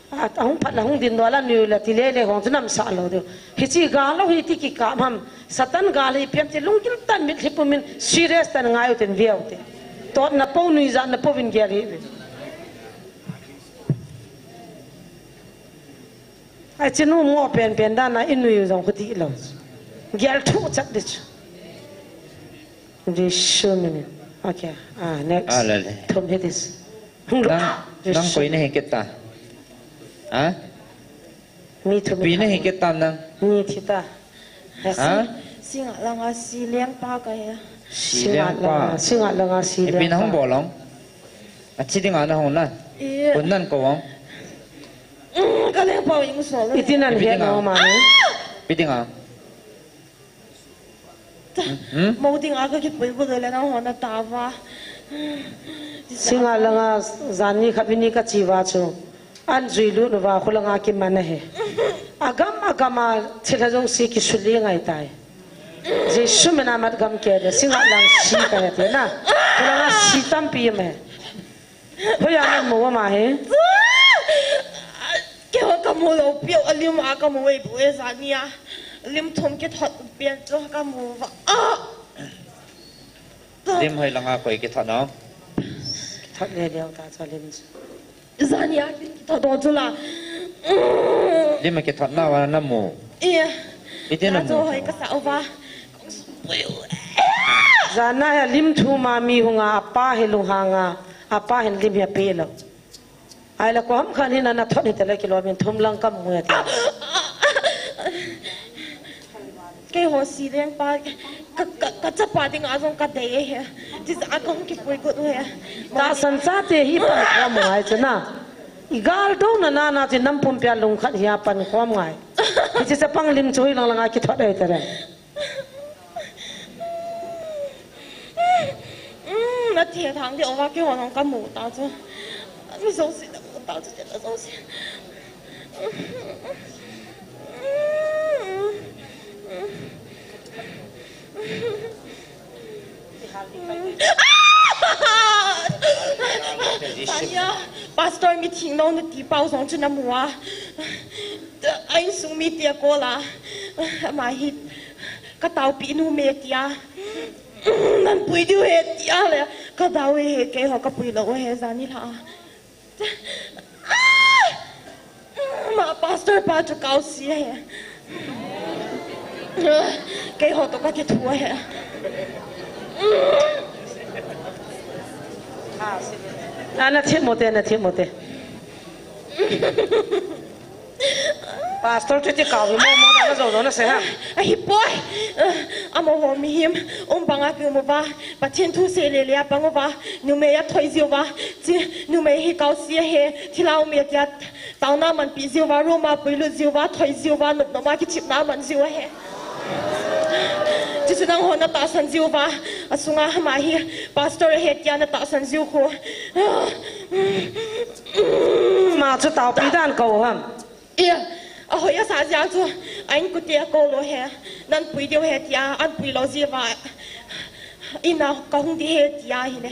A, ahung phat la hung din do la nu la ti le le hong chu nam sa lou diu. Hichi gal lou hi ti kikap ham. Satan gal hi piam ti lunggil tan mit hi pumin serious tan ngai u tin viau te. Tot na po nui ja na po vin gel hi. Ai, chinu mo pen pen dan a i nui u jong khuti lo. Gel thu chat di chu. Jesu minin. Okay. Ah, next. Ah, lale. Thum hi di chu. Nang, nang koi na hi kit ta. Ha? Mi thum. Pi na hi kit ta nang. Mi thi ta. Ha? Singa langa si leng pa ka he. Si leng pa. Singa langa si leng pa. Ipi na hung bol ong. Athi dinga na hung na. Kun nan ko ong. Mm, ka leng pa ing so le. Iti nan he no ma ni. Ipi dinga. Hmm? Mo dinga ka kipui ko le na hona ta va. Singa langa jan ni kha bini ka chi va chu. An jui lut uva, khulanga kiman ahi. Agam, agam a, thilha jouse kisuli ngai tai. Jesu mina mat gam kei le, singa lang si ka he te na. Khulanga si tampi me. Hoiya nan mu ama he. Keiho ka mu lou piu, alim a ka mu ei bu e jania. Lim thum kithot pian chu ka mu va. Ah! Lim hoi langa koi kithot no? Kithot le leu ta chu lim chu. Jania kin kithot don chu la. Lim a kithot na va na mu. Iya. Iti na mu. Hoi ka sa uva. Jana ya lim thum a mi hunga apa hi lunghanga. Apa hin lim hi ape lo. Ai la ko ham khan hin ana thot hi te le kilo min thum lang kam mu ya te. Keiho si leng pa, ka, ka, ka chapa dinga jong ka dei e he. Tija kong kipui got u he. Tahsan chate hi pan khom ngai chu na. I gal dona na na chu nam pumpia lung khat hi a pan khom ngai. Hichi chapang lim chu hi lang langa kithot ei te re. Mm, na thethang di ova keiho nong ka mu ta chu. Mi jouse na mu ta chu, te na jouse. Tanya, Pastor mi thing no na ti pau jong chu na mu a. A insung mi tia ko la. Ama hi ka taopi nu me tia. Nan pui diu he tia le. Ka dau he, keiho ka pui lou he jani la. Ah! Ma pastor pa chu kau si he. Keiho to ka kithu he. Ana thi mo te, ana thi mo te. Pastor chu ti kau hi mo mo na jo jo na sei ham. Ahipoi. Amaho mihem um banga kium uva, Pathen thu sei le le a pang uva, numei a thoi jiu uva, chi numei hi kausi ahi, thilha um e tia taona amanpi jiu uva, room a puilut jiu uva, thoi jiu uva, nop nop a kichimna aman jiu ahi. Chuchu nangho na tahsan jiu uva, asunga ama hi pastor ahi tia na tahsan jiu khu. Ama chu taopi dan kou ham. E, ahoi asah jeh chu, a inkote akou lou ahi, nan pui diu ahi tia, an pui lou jeh uva, in a kahung ding ahi tia ahile,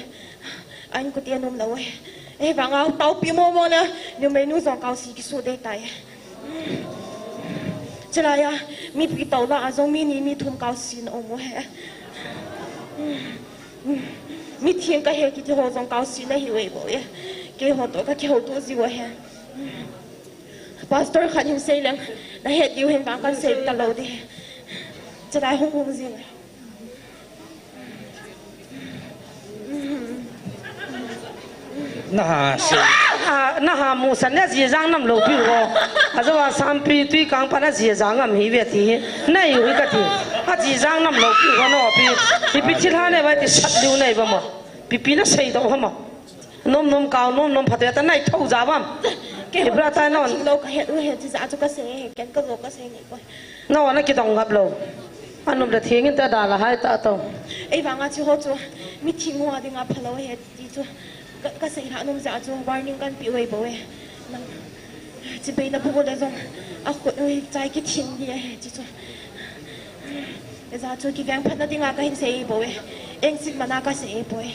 a inkote anom lou ahi. Ahivanga taopi mo mo na, numeinu jong kausi kisu dei tai. Chulai a, mipi toh lah a jong mi ni mi thum kausi na um u ahi. Mitheng kahi kiti ho jong kausi na hi u ahi bou e. Keiho toh kakihouto jiu ahi. Pastor khat hin sei leng, na het diu hin vang kan sei talou ding. Chulai hung hung jing. Naha sei. Naha, naha musan na ji jang nam lou piu ho. Ajou a sampi tui kang pa na ji jang am hi ve ti hi. Na iu hi kati. Aji jang nam lou piu ho no pi. Ipi thilha nei vai ti sat diu nei ba mo. Pipi na sei doh ham. Nom nom kau nom nom phat e ta nai thou ja bam. Kei ho bra ta non. Thing lou kahet u ahi, chijeh a chu kasei ahi, ken kajou kasei nei poi. Nawa na kidong ngap lou. Anom le theng in ta dalha hai ta to. Ahivanga chu ho chu, mitheng ho dinga phalou ahi ti chu. Ka, kasei lha nom jeh a chu warning kan pe u ahi bou e. Nang, chibai na bu le jong, akhut u ahi chai kithing ding ahi ti chu. Hijeh a chu kiveng phatna dinga kahin sei bou e. Engsit mana kasei poi.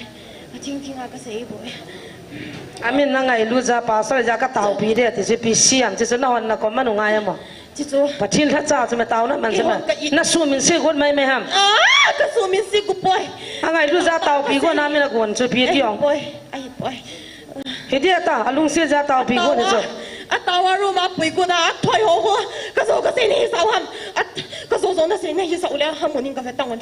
Athing thinga kasei bou e. Amin na ngailut jeh a pastor jeh a kataopi ding ti chu ipi siam ti chu nahon na kom a nu ngai amo. Ti chu. Pathen lhacha chu me taona man chu me. Kihon ka it. Na sumin se got mai mai ham. Ah, kasumin se got poi. Angailut jeh a taopi got na min agon chu ipi ti ong. Ahipoi, ahipoi. Hiti a ta, alungset jeh a taopi got ni chu. Ataoa, ataoa room a pui got na, athoi ho ho. Kajou kasei nahi sao ham. At, kajou jou nasei nahi sao le, hamun in kave tangon.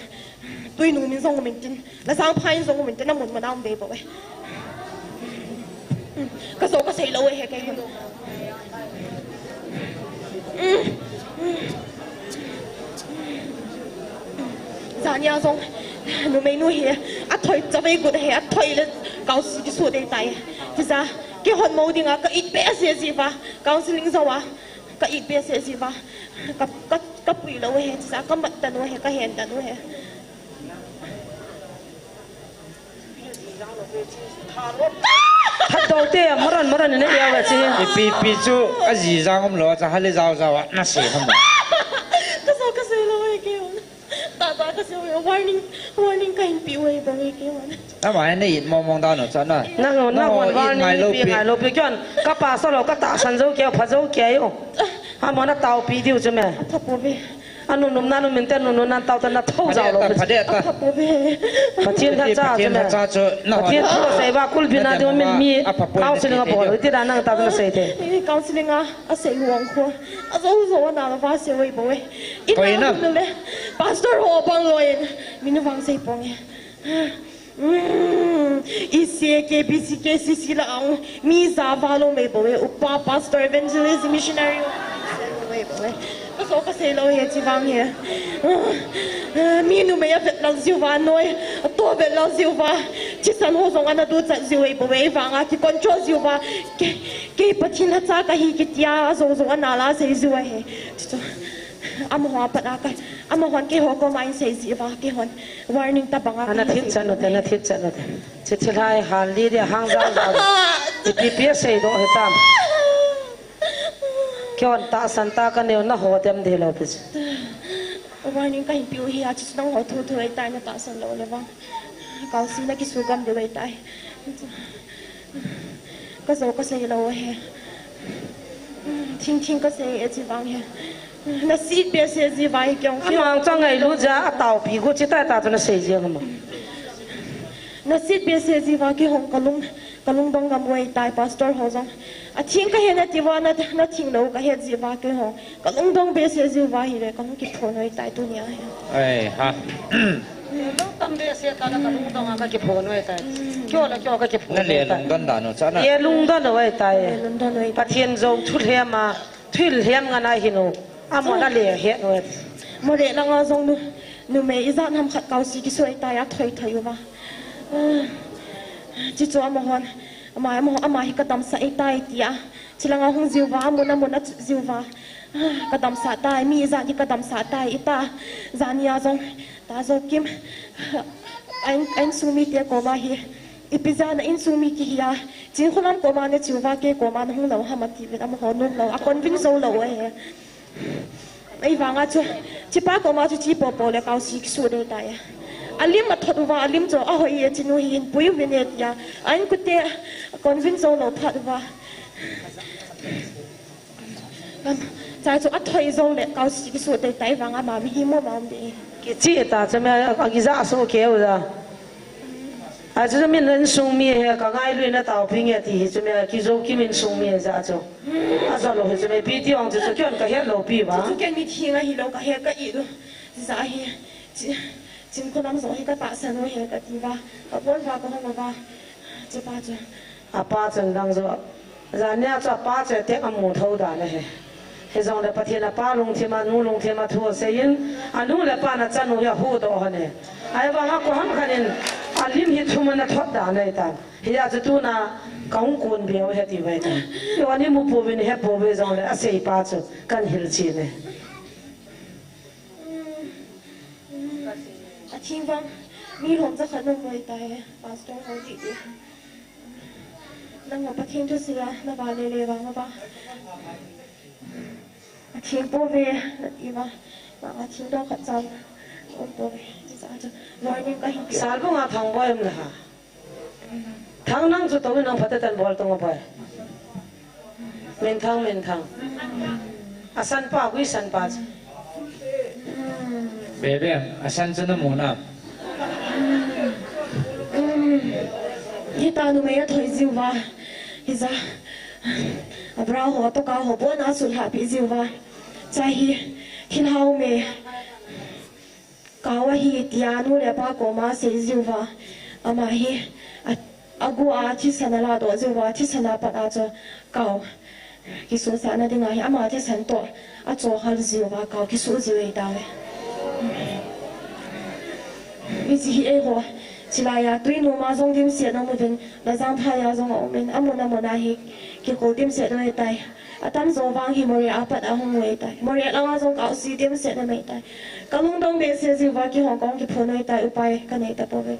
Tuinu min jong um intin, Lajangpha in jong um intin, amun mun a um dei bou e. Kajou kasei lou e he kei hun. Jania jong, numeinu hi, athoi chavei got ahi, athoi le kausi kisu dei tai. Tija, keihon mo dinga, ka it behseh jeh uva, counseling jou a, ka it behseh jeh uva, ka, ka, ka pui lou ahi, tija, ka mat dan u ahi, ka hen dan u ahi. Phatdoh te, maran, maran, ina ia ve chi. Ipi, ipi chu, aji jang um lou, cha hale jao jao a, na sei ham. Kajou kasei lou e kei. Ta, ta, kasei lou e, warning, warning kahin pe u ahi bang e kei. Ama ne it mong mong dan u cha na. Nang, nang warning pe ngai lou pe kei. Kapa sa lou, katahsan jou kei, pha jou kei o. Ama na taopi diu chu me. Apha poi ve. Anunum nanum inte nunum nan tao ta na thou jao lou. Phadeh ta, phadeh ta. Apha poi ve. Pathen lhacha chu me. Pathen lhacha chu na. Pathen thu asei va kulbina ding min mi. Apha poi ve. Counseling abol ti da nang tao na sei te. Eh, counseling a, asei huang khu. Ajou jou ana la va sei ve bou e. Ina. Pastor ho bang lou e. Min vang sei pong e. Hmm, E C A, K B C, K C C la ang, mi java lou mei bou e, upa, pastor, evangelist, missionary, mei bou e. Kajou kasei lou e, chi vang e. Ah, mi numei avet lou jiu va, noi, ato vet lou jiu va, thisan ho jong ana duchat jiu e bou e, vang a kicontrol jiu va, kei, kei Pathen lhacha kahi kitia, ajou jou ana la sei jiu ahi. Chuchu. Amaho a pat a ka, amahon keiho koma in sei jiu va, keihon warning tabang a. Ana thil chan u te, na thil chan u te. Chi thil hai hal li dia hang jao jao. Ipi pi a sei doh hitam. Keihon tahsan ta ka neo na ho dem de lou pi. Warning kahin pe u hi a, chi nangho thu thu ei tai na tahsan lou le vang. Kausi na kisu gam de ei tai. Kajou kasei lou e. Thing thing kasei e chi vang e. Nasit behseh jiu va hi kei hung. Amang chang ngailut jeh a taopi got chi tai ta chu nasei jeng ama. Nasit behseh jiu va kei hung kalung, kalungdong gam u ahi tai pastor ho jong. Athing kahi nati va na, nathing lou kahet jiu va kei hung. Kalungdong behseh jiu va hile, kahung kiphong u ahi tai tunia hi. Ai, ha. Lungdong behseh ta na kalungdong a kakiphong u ahi tai. Kio la kio kakiphong u ahi tai. Na le lungdon dan u cha na. Le lungdon u ahi tai. Le lungdon u ahi tai. Pathen jong thu lhem a, Thil hiam ngan a hin u. Amon a le het u. Moreh langa jong nu, numei ijat ham khat Kausi kisu ahitai a thoi thoi uva. Ah, chichu amahon, ama, ama, ama hi kadamsah ahitai tia. Chilanga hung jiuva, amun amun a jiuva. Ah, kadamsah tai, mi ijat hi kadamsah tai ita. Jania jong, ta jo kim. A in, a insung mite koma hi. Ipi jeh a na insung mi kihi a, Chinkholam koma nache uva kei koma nahung lou ham atiuvin amaho nom lou, a convince jou lou ahi. Ahivanga chu, chipa koma chu che popo le Kausi kisu dei tai. Alim athot uva, alim chu ahoi e, chinu hi hinpui uvin e tia, a inkote convince jou lou phat uva. Chai chu athoi jou le Kausi kisu dei tai vanga ama mihem mong mong dei. Kiche ta chu me a kija so keu ja. A chu min insung mi hi ka ngailu na taopi nge ti hi chu me a kijo kim insung mi ja chu. Ajo lou hi chu me pi ti ong chu chu kion ka het lou pi va. Chu chu ken mi thi nga hi lou ka het ka i lu. Ja hi. Chi, Chinkholam jo hi ka tahsan u hi ka ti va. Ka pon va ka hong va. Chipa chu. Apa chun dang jo. Jania chu apa chu tek amu tho dan ahi. Hijongle Pathen apa lungthim a, nu lungthim a thu aseiyin, anu le apan achan u hi ahuhdoh lhon e. Ahivanga koiham khat in alim hi thum ana thot dan ahitan. Hijeh a chu tuna kahung kon be u ahi ti ahitan. Eiho ani mu pouvin, he pouve jongle asei pa chu kahin hilchen e. Atheng vang, mi lhomcha khat nom lou tai, Pastor ho didi. Nangho Pathen thusei a, na vale le vang a va. Atheng pouve, nati va. Vang atheng dong khat cha um pouve. Chisa chu, warning kahin pe. Salbung a Thangboi um na ha. Thang nang chu tou in nang phatah tan bol tung a boi. Minthang, Minthang. Asan pa, hui san pa chu. Bebe, asan chu namu nam? Hita numei athoi jiuva. Hija. Abra ho, toka ho, bon a sulha pi jiuva. Chai hi, hin hao me. Kao ahi tia nu le pa koma asei jiuva. Ama hi a, agu a thisan aladoh jiuva, thisan apat a chu kao kisuhsahna dinga hi ama thisan toh achohhal jiuva, kao kisuh jiu ahi tauve. Hiche hi eiho, chilai a Tuinom a jong dimset na um uvin, Lajangphai a jong aum in, amun amun a hi kikol dimset u ahitai. Atamjo vang hi Moreh a pat a hung u ahitai. Moreh langa jong Kausi dimset na um ahitai. Ka lungdong behseh jiuva kihong kong kiphong u ahitai, upai kanei tapouve.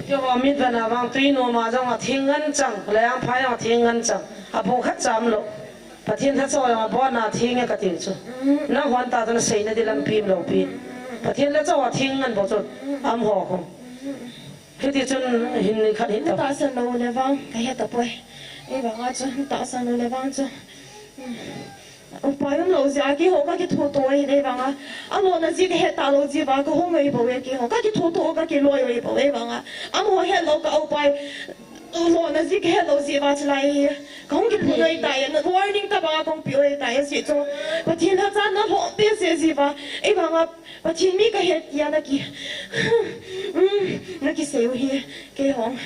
Keiho mitvena vang Tuinom a jong atheng ngen chang, Lajangphai jong atheng ngen chang. Abu khat cha umlou. Pathen lhacha jong abon a theng e kati chu. Nangho tah chun aseina di lampi umlou pi. Pathen lhacha atheng ngen bou chu. Amaho khu. Hiti chun hin nikhat hin ta. Tahsan lou le vang, kahe tapoi. Ahivanga chu, tahsan lou le vang chu. Upai umlou jeh a keiho kakithuto ahi ahivanga. Alona jeh kahe talou jeh uva, kahung u ahi bou e keiho. Kakithuto, kakiloi u ahi bou e ahivanga. Amaho helou ka upai. Lona jeh kahe lou jeh uva chulai hi. Kahung kiphong u ahitai, na warning tobanga kahung pe u ahitai, ajeh chu. Pathen lhacha nalhom behseh jeh uva. Ahivanga Pathen mi kahi tia naki. Nakisei u hi. Keiho.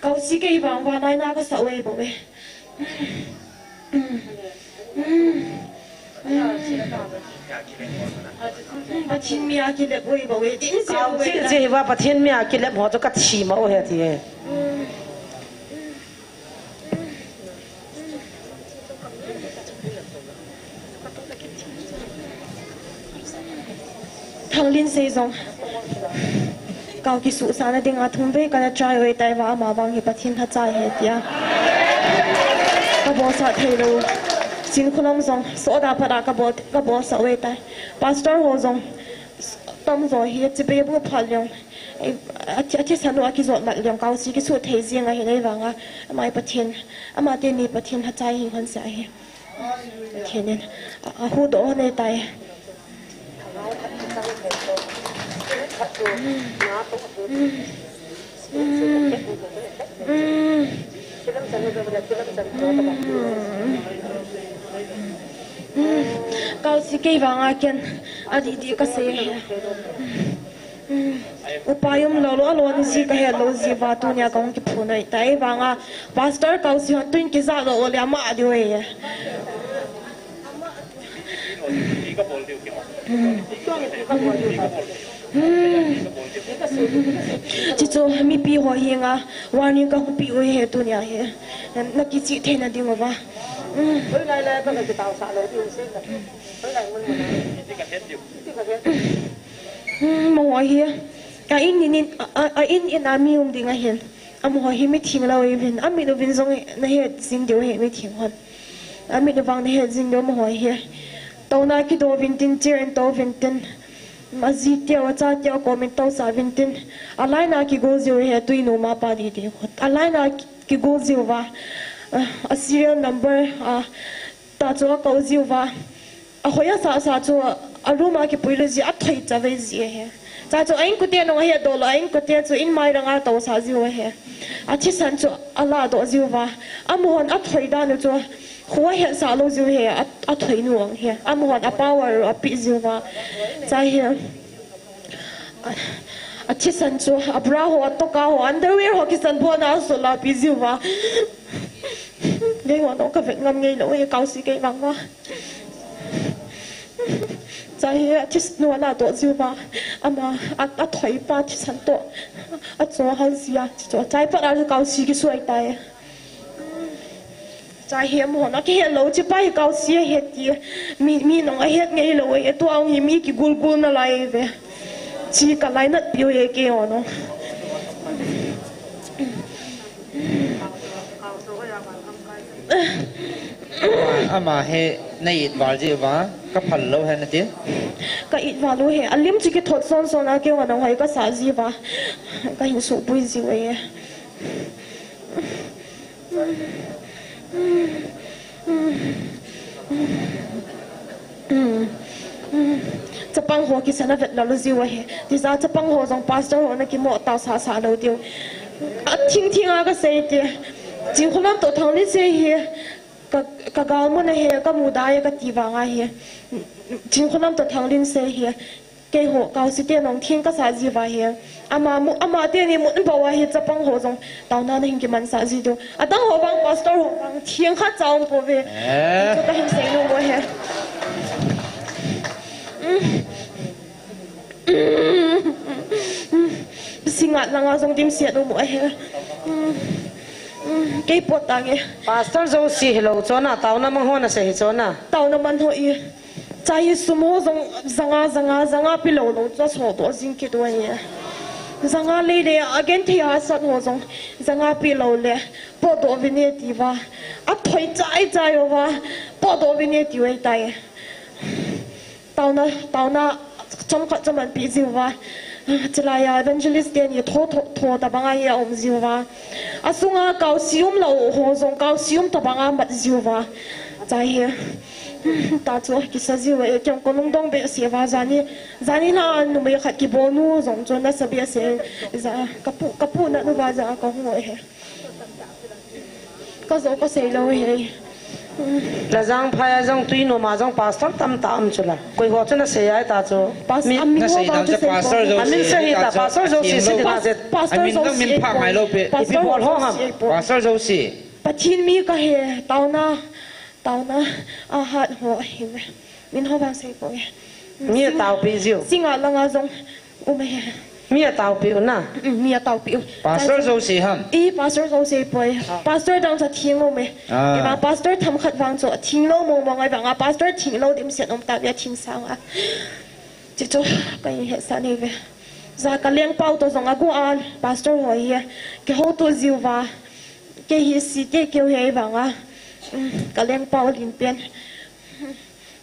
Kausi kei vang uva naina kasah u ahi bou e. Pathen mi a kilep u ahi bou e. Kausi kei vang Pathen mi a kilep ho chu kathi ma u ahi ti e. Thanglinsei jong. Kao kisuhsahna dinga thum vei kana try u ahitai va, ama vang hi Pathen lhacha ahi tia. Kabolsah theilou. Chinkholam jong, soda phat a kabol, kabolsah u ahitai. Pastor ho jong, tamjo hi chibai bu phat leng. Athi, athisan u akijot mat leng, Kausi kisuh thei jing ahi ahivanga. Ama hi Pathen, ama teni Pathen lhacha ahi hon seh ahi. Pathen in a, ahuhdoh u ahitai. Kausi kei vanga ken adih dih kasei ahi. Hmm. Upa umlou lou, alon ji kahet lou jeh uva tunia kahung kiphong ahitai. Ahivanga Pastor Kausi hon tun kijah lou le ama diu ahi. Hmm. Hmm. Chuchu mipi ho henga warning kahung pe u ahi tunia hi. Na kichih theina diuva. Hmm. Hmm, amaho hi a in in, a, a, a in in a mi um ding ahin. Amaho hi mitheng lou ahiuvin, amit uvin jong nahet jing diu ahi mitheng hon. Amit uvang nahet jing diu amaho hi. Touna kido uvin tin, chair in tou uvin tin. Ajiteu, achateu akomin tousah uvin tin. A line a kigol jiu ahi, tui nom a pa didi. A line a kigol jiuva. A, a serial number, a, ta chu akou jiuva. Ahoi asah sah chu a room a kipui lou jeh a athoi chavei ji ahi. Chuchu a inkote nung ahetdoh lou, a inkote chu in mai langa tousah jiu ahi. Athisan chu aladoh jiuva. Amahon athoi dan u chu kho ahetsah lou jiu ahi, a, athoi nu ahi. Amahon a power u apeh jiuva. Chuhi a, athisan chu, a bra ho, a toka ho, underwear ho kisan bou na asol a apeh jiuva. Keiho nung kavet ngam ngeilou ahi, Kausi kei vanga. Chuhi athisan u aladoh jiuva. Ama, a, athoi pa thisan toh achoh hal jia. Chuchu chai pat a Kausi kisuh tai. Chuhi amahon akihet lou, hichepa hi Kausi ahi ti. Mi, mi nung ahet ngeilou ahi, tua hi mi kigul gul nalai ve. Hiche ka lainat piu ahi keiho nung. Ama hi na it val jeh uva, kaphal lou ahi nati. Ka it val u ahi, alim chu kithot son son a keiho nung hoi kasah jeh uva. Kahin suhboi jiu ahi. Chapang ho kisan avet lou jiu ahi. Tijeh a chapang ho jong pastor ho na kimo tah sah sah lou diu. Athing thing a kasei te. Chinkholam toh Thanglin sei hi. Ka, ka galmun ahi, kamu dai kati vang ahi. Chinkholam toh Thanglin sei hi. Keiho, Kausi te nung thing kasah jeh uva hi. Ama mu, ama teni mun bou a hi chapang ho jong taona nahin kimansah ji diu. Adang ho vang pastor ho vang thing khat cha um pouve. Eh. Chu kahin seinom u ahi. Singngat langa jong dimset um u ahi. Kei pot tange. Pastor Josie hilou chuna, taona mang ho nasei hi chuna. Taona mang ho i. Chuhi sum ho jong janga, janga, janga pelou lou chu asodoh jing kit u ahi. Janga lei le, agenthei a sat ho jong janga pelou le, potdoh uvin e tiuva. Athoi chai chai uva, potdoh uvin e tiu ahitai. Taona, taona, chomkhat chom ahin pe jiuva. Chulai a evangelist teni tho, tho, tho tabang a hi aum jiuva. Asunga Kausi umlou ho jong Kausi um tabang a mat jiuva. Chuhi. Tachu kisa jiu e, kei jong kalungdong behseh uva, jani, jani na numei khat kibol nu jong chu nasa behseh, ja, kapu, kapu nat uva ja kahung u ahi. Kajo kasei lou ahi. Lajang phai a jong Tuinom a jong pastor tamtah um chu la. Koi ho chu nasei ai tachu. Pas-, mi, amin ho vang chu sei poi. Amin sei hita, Pastor Josie sei hita. Pas-, Pastor Josie sei poi. Pastor Josie sei poi. Pathen mi kahi, taona. Taona, ahat ho ahi ve. Min ho vang sei poi. Mi ataopi jiu. Singngat langa jong um ahi. Mi ataopi u na. Mm, mi ataopi u. Pastor Josie ham. I, Pastor Josie poi. Pastor dang cha thing um e. Ah. Kei vang pastor themkhat vang chu thing lou mong mong ahi vanga pastor thing lou dimset um tauve thing sanga. Chuchu kahin hetsah nei ve. Ja kalengpau toh jong agu a pastor ho hi kihouto jiuva. Kei hi site keu hi vanga. Mm, kalengpau lin pen.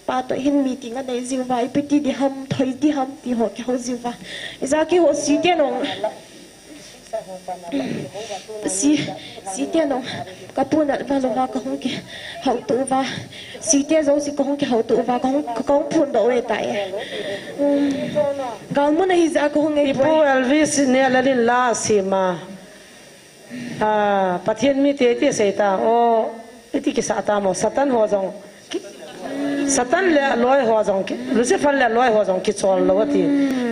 Pa toh hin meeting anei jiuva, ipi ti diham, thoi diham, ti ho kihou jiuva. Ija keiho site nung, si, site nung, kapu nat val uva kahung kihouto uva. Site jouse kahung kihouto uva, kahung, kahung phondoh u ahitai. Um, galmun ahi jeh a kahung ngei poi. Ipu Elvis ne lalin la sima. Ah, Pathen mite iti sei ta, o, iti kisa ta mo, Satan ho jong. Ki-, Satan le aloi ho jong ki, Lucifer le aloi ho jong kichol lou ati.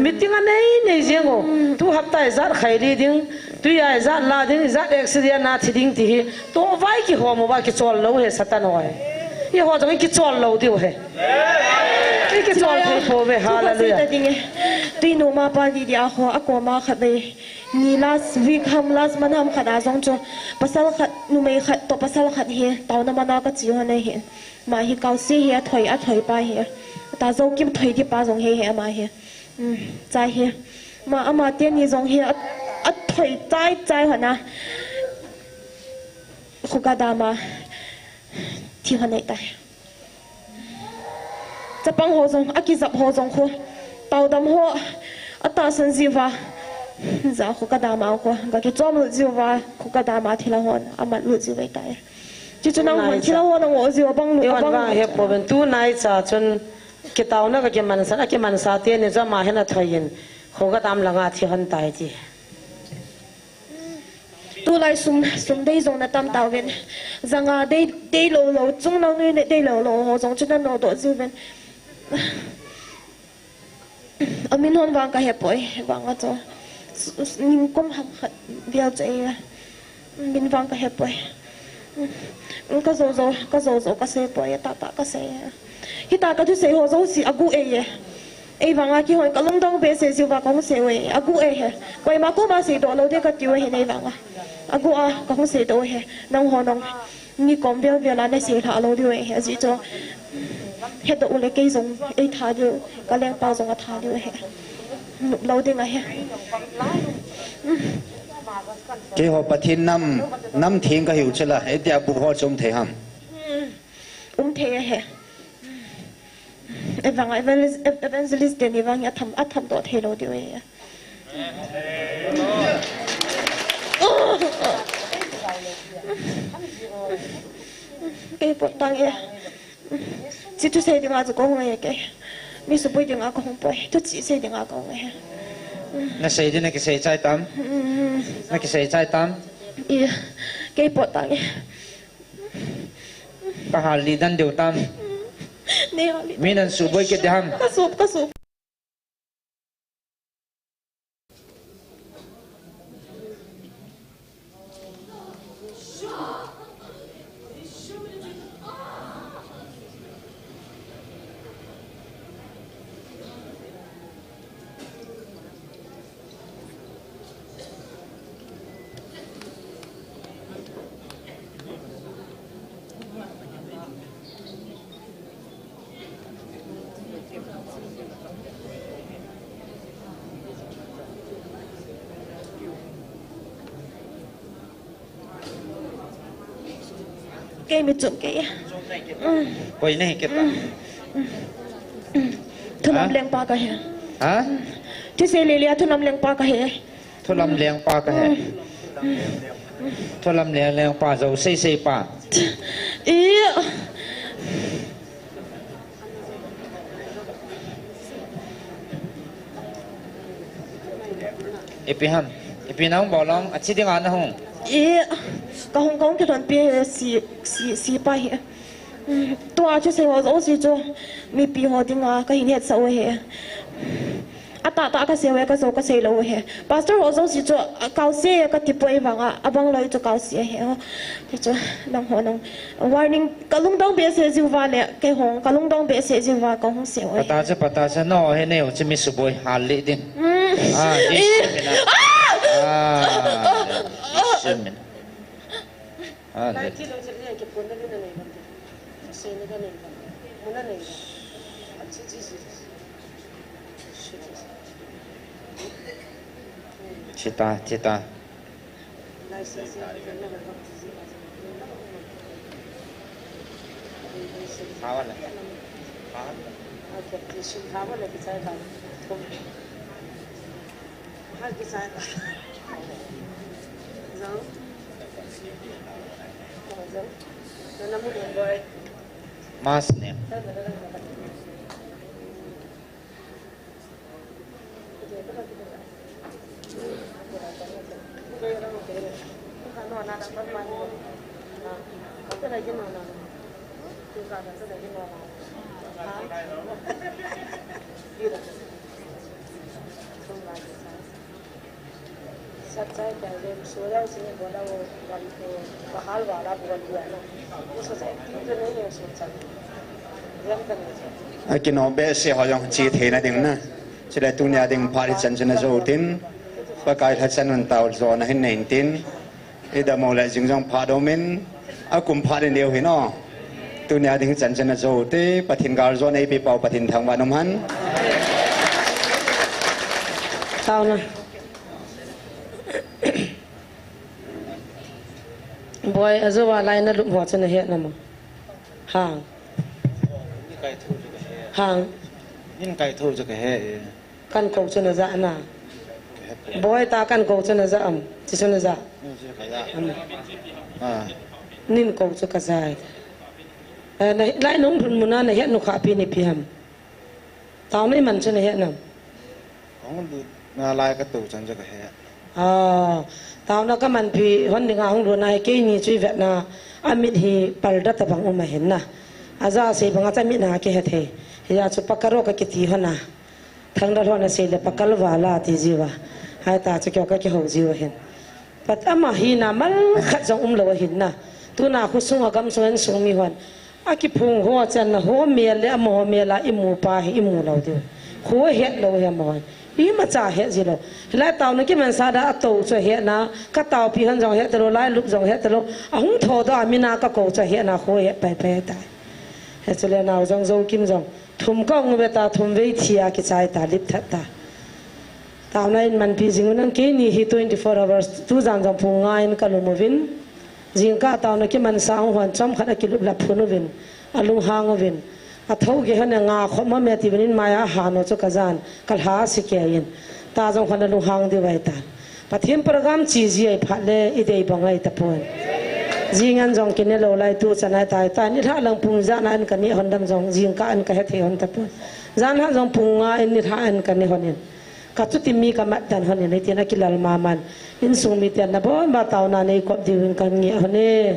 Meeting anei nei jeng u. Tu hapta ijat khaili ding, tu ijat la ding, ijat accident a thi ding ti hi. Tua vai kihom uva kichol lou ahi Satan ho hi. Eiho jong kichol lou diu ahi. Kichol thei pouve, hallelujah. Tui numa pa di di a ho, akoma khat vei. Ni last week ham, last month ham khat a jong chu. Pasal khat, numei khat, toh pasal khat hi. Taona mana kache ho nei hi. Ama hi Kaose hi athoi, athoi pa hi. Ata Jokim thoi di pa jong hi hi ama hi. Um, chai hi. Ama, ama teni jong hi a, athoi chai chai hon a. Khogadam a thi hon nei tai. Chapang ho jong, akijap ho jong khu. Taodam ho, atahsan jiuva. Ja Khogadam a khu. Gakichom lut jiuva, Khogadam a thilha hon, amat lut jiu vei tai. Chuchu nang hon thilha ho nang o jiu abang lu, abang vang he pouvin tu nai cha chun kitaona kakimansa, akimansa teni jong ama hin athoi in. Khogadam langa thi hon tai ti. Tulai sum, sum dei jong na tam tauvin. Janga dei, dei lou lou, chungnung nui dei lou lou ho jong chu nano doh jiuvin. Amin hon vang kahe poi, vang a chu. Nikum ham khat vel chu e. Min vang kahe poi. Ka jou jou, ka jou jou kasei poi, tah tah kasei. Hita kathusei ho jouse agu e. Ei vang a kihon kalungdong behseh jiuva kahung sei uve. Agu e he. Koima koma seidoh lou ding katiu ahi nei vang a. Agu a kahung seidoh he. Nangho nong. Nikum vel vel a nasei lha lou diu ahi, ajeh chu. Hedoh u le kei jong eitha diu, kalengpa jong atha diu ahi. Nop lou ding ahi. Keiho Pathen nam, nam theng kahiu chula, hitia buh ho chu um thei ham? Um thei ahi. Evang evangelist, evangelist teni vang atham, atham doh thei lou diu ahi. Kei pot tang e. Chi thusei dinga chu kahung e kei. Mi suboi dinga kahung poi. Thuchih sei dinga kahung e. Nasei ding nakisei chai tam? Nakisei chai tam? I, kei pot tang e. Kahal lih dan diu tam? Nei hal lih. Mi nan suboi kit ding ham? Kasup, kasup. Kei mi chum kei. Koi nahi kei ta. Thulam lengpa kahi. Ha? Thusei lele a thulam lengpa kahi. Thulam lengpa kahi. Thulam leng lengpa jou sei sei pa. I. Ipi ham, ipi nahung bol ham, achi dinga nahung. I, kahung kahung kilhonpi si, si, si pa hi. Tua chu sei ho jouse chu mipi ho dinga kahin hetsah u ahi. Atah tah kasei uve, kajou kasei lou uve. Pastor ho jouse chu, a, Kaose kati poi vanga, abang loi chu Kaose ahi. Ti chu, nangho nang. Warning, kalungdong behseh jiuva le, kei hung, kalungdong behseh jiuva, kahung sei uve. Pata chu, pata chu, no, he neo chu mi suboi, hal lih ding. Mm. Ah, Jesu mina. Ah! Ah, Jesu mina. Ah, le. Chita, chita. Mas ne. Akinop behseh ho jong che theina ding na. Chule tunia ding phat hi chan chan a jou tin. Pakai lhachan un tao jo na hin nei tin. Idam u le jing jong phat um in, akum phat in deu hin o. Tunia ding chan chan a jou te, Pathen gal jo nei pi pau Pathen thangvah in um hen. Taona. Boi, ajo va lai na lup ho chu na he na mo. Hang. Hang. Nin kai tho chu ka he e. Kan ko chu na ja na. Boi ta kan ko chu na ja am. Chi chu na ja. Am. Ah. Nin ko chu ka ja e. Eh, na, lai nung phun muna na he nu kha pi ni pi ham. Taona i man chu na he nam. Hung lut na lai ka to chan chu ka he. Ah, taona ka man pi hon dinga hung lut na he keini chu i vet na. A mit hi palda ta bang um a hin na. Aja sei banga cha mit na ke he thei. Hia chu pakaro ka kiti hon a. Thangdal hon asei le pakal vala ti jiu a. Hai ta chu kio ka kihou jiu ahin. Pat ama hi na mal khat jong um lou ahin na. Tuna khosung a gamsung insung mi hon. Akiphung ho chan na ho mel le amaho mel a imu pa hi imu lou diu. Kho het lou hi amaho. Imacha het ji lou. Hilai taona kimansa da ato chu het na. Ka taopi hon jong het lou, lai lup jong het lou. Ahung tho da mina ka ko chu het na kho het pai pai tai. He chu le nao jong jo kim jong. Thum ka ung ve ta, thum vei thi a kichai ta, lip that ta. Taona in manpi jing u nang keini hi twenty-four hours, tu jan jong pung nga in ka lum uvin. Jingkah taona kimansa ung hon chom khat a kilup lap phun uvin. A lunghang uvin. A tho ge hon a nga khop ma me ti uvin in mai a ha no chu ka jan, ka lha si ke in. Ta jong hon a lunghang di vai ta. Pathen program chi ji ai phat le i dei bang ai tapon. Jing an jong kine lou lai tu chan ai tai tai ni lha lang pung jan an ka ni hon dam jong jingkah an ka he thei hon tapon. Jan lha jong pung nga in ni lha an ka ni hon in. Ka chuti mi ka mat dan hon in, hitin a kilal maman. Insung mi ten na bon ba taona nei kop diu in ka ngi hon e.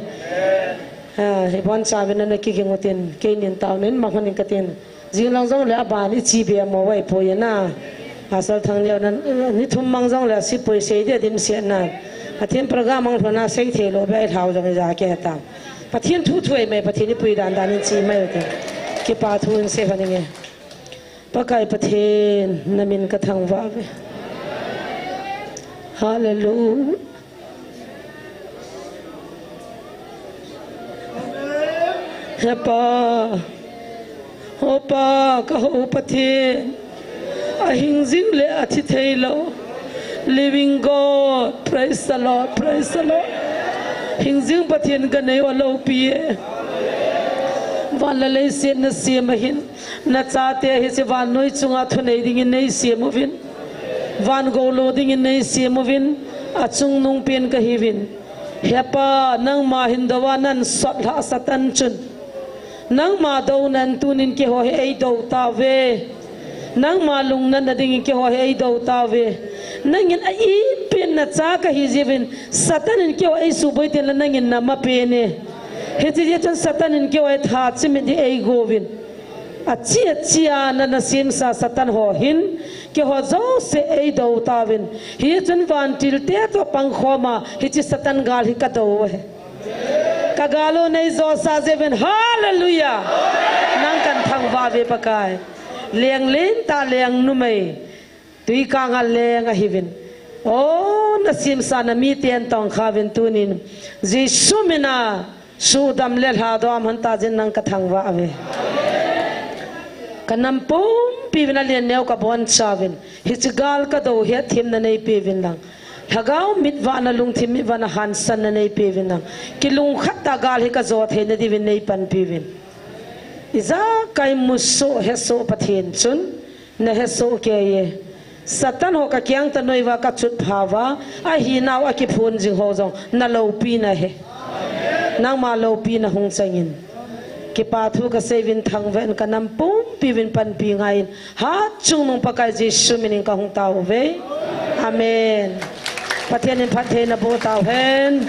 Ha, hi bon cha vin na ki ging utin, keinin taona in ma hon in ka tin. Jing lang jong le aban i chi be mo vai poi na. Pasal thang leo nan, ni thum mang jong le si poi sei de dim se na. Pathen program mang thona sei thei lou be lhau jong ja ke ta. Pathen thu thu ei mai, Pathen i pui dan dan in chi mai te. Kipa thu in se hon nge. Pakai Pathen, na min ka thangvah ve. Hallelujah. He Pa, O Pa, ka hou Pathen, a hing jing le a thi thei lou, living God, praise the Lord, praise the Lord. Hing jing Pathen ka nei o loupi e. Van le leiset na sem ahin, na chate hiche vannoi chunga thunei dingin nei sem uvin, van gou lo dingin nei sem uvin, a chungnung pen ka hi uvin. He Pa, nangma hin dou a nan sot lha Satan chun. Nangma dou nan tunin keiho hi ei dou tauve. Nangma lungna na dingin keiho hi ei dou tauve. Nangin a ipi na cha ka hi jiuvin, Satan in keiho ei suboi tin la nangin na ma pen e. Hiche jeh chun Satan in keiho hi tha chimit di ei gouvin. A chi a chi a na na simsa Satan ho hin, keiho jouse ei dou tauvin. Hichun vantil te toh pangkhom a, hiche Satan gal hi ka dou u ahi. Ka gal u nei josa jiuvin, hallelujah! Nang kan thangvah ve Pakai. Leng lentah leng numei. Tui kanga leng ahiuvin. O, na simsa na miten tongkha uvin tunin. Jesu mina sudam le lhadom hon ta jin nang ka thangvah ve. Ka nam pumpi uvin alen neo ka boncha uvin. Hiche gal ka dou hetthem na nei pe uvin lang. Lhagao mitvah na lungthim mitvah na hansan na nei pe uvin lang. Kilungkhat tah gal hi ka jo theina diuvin nei panpi uvin. Ijakai musoh hesoh Pathen chun. Na hesoh kei e. Satan ho ka kiang ta noiva ka chutphauva, ahinau a kiphun jing ho jong na loupina ahi. Nangma loupina hung changin. Kipa thu ka seiuvin thangvah in ka nam pumpi uvin panpi ngaiyin. Hatchungnung Pakai Jesu minin ka hung tao uve. Amen. Pathen in phattheina boh tauhen.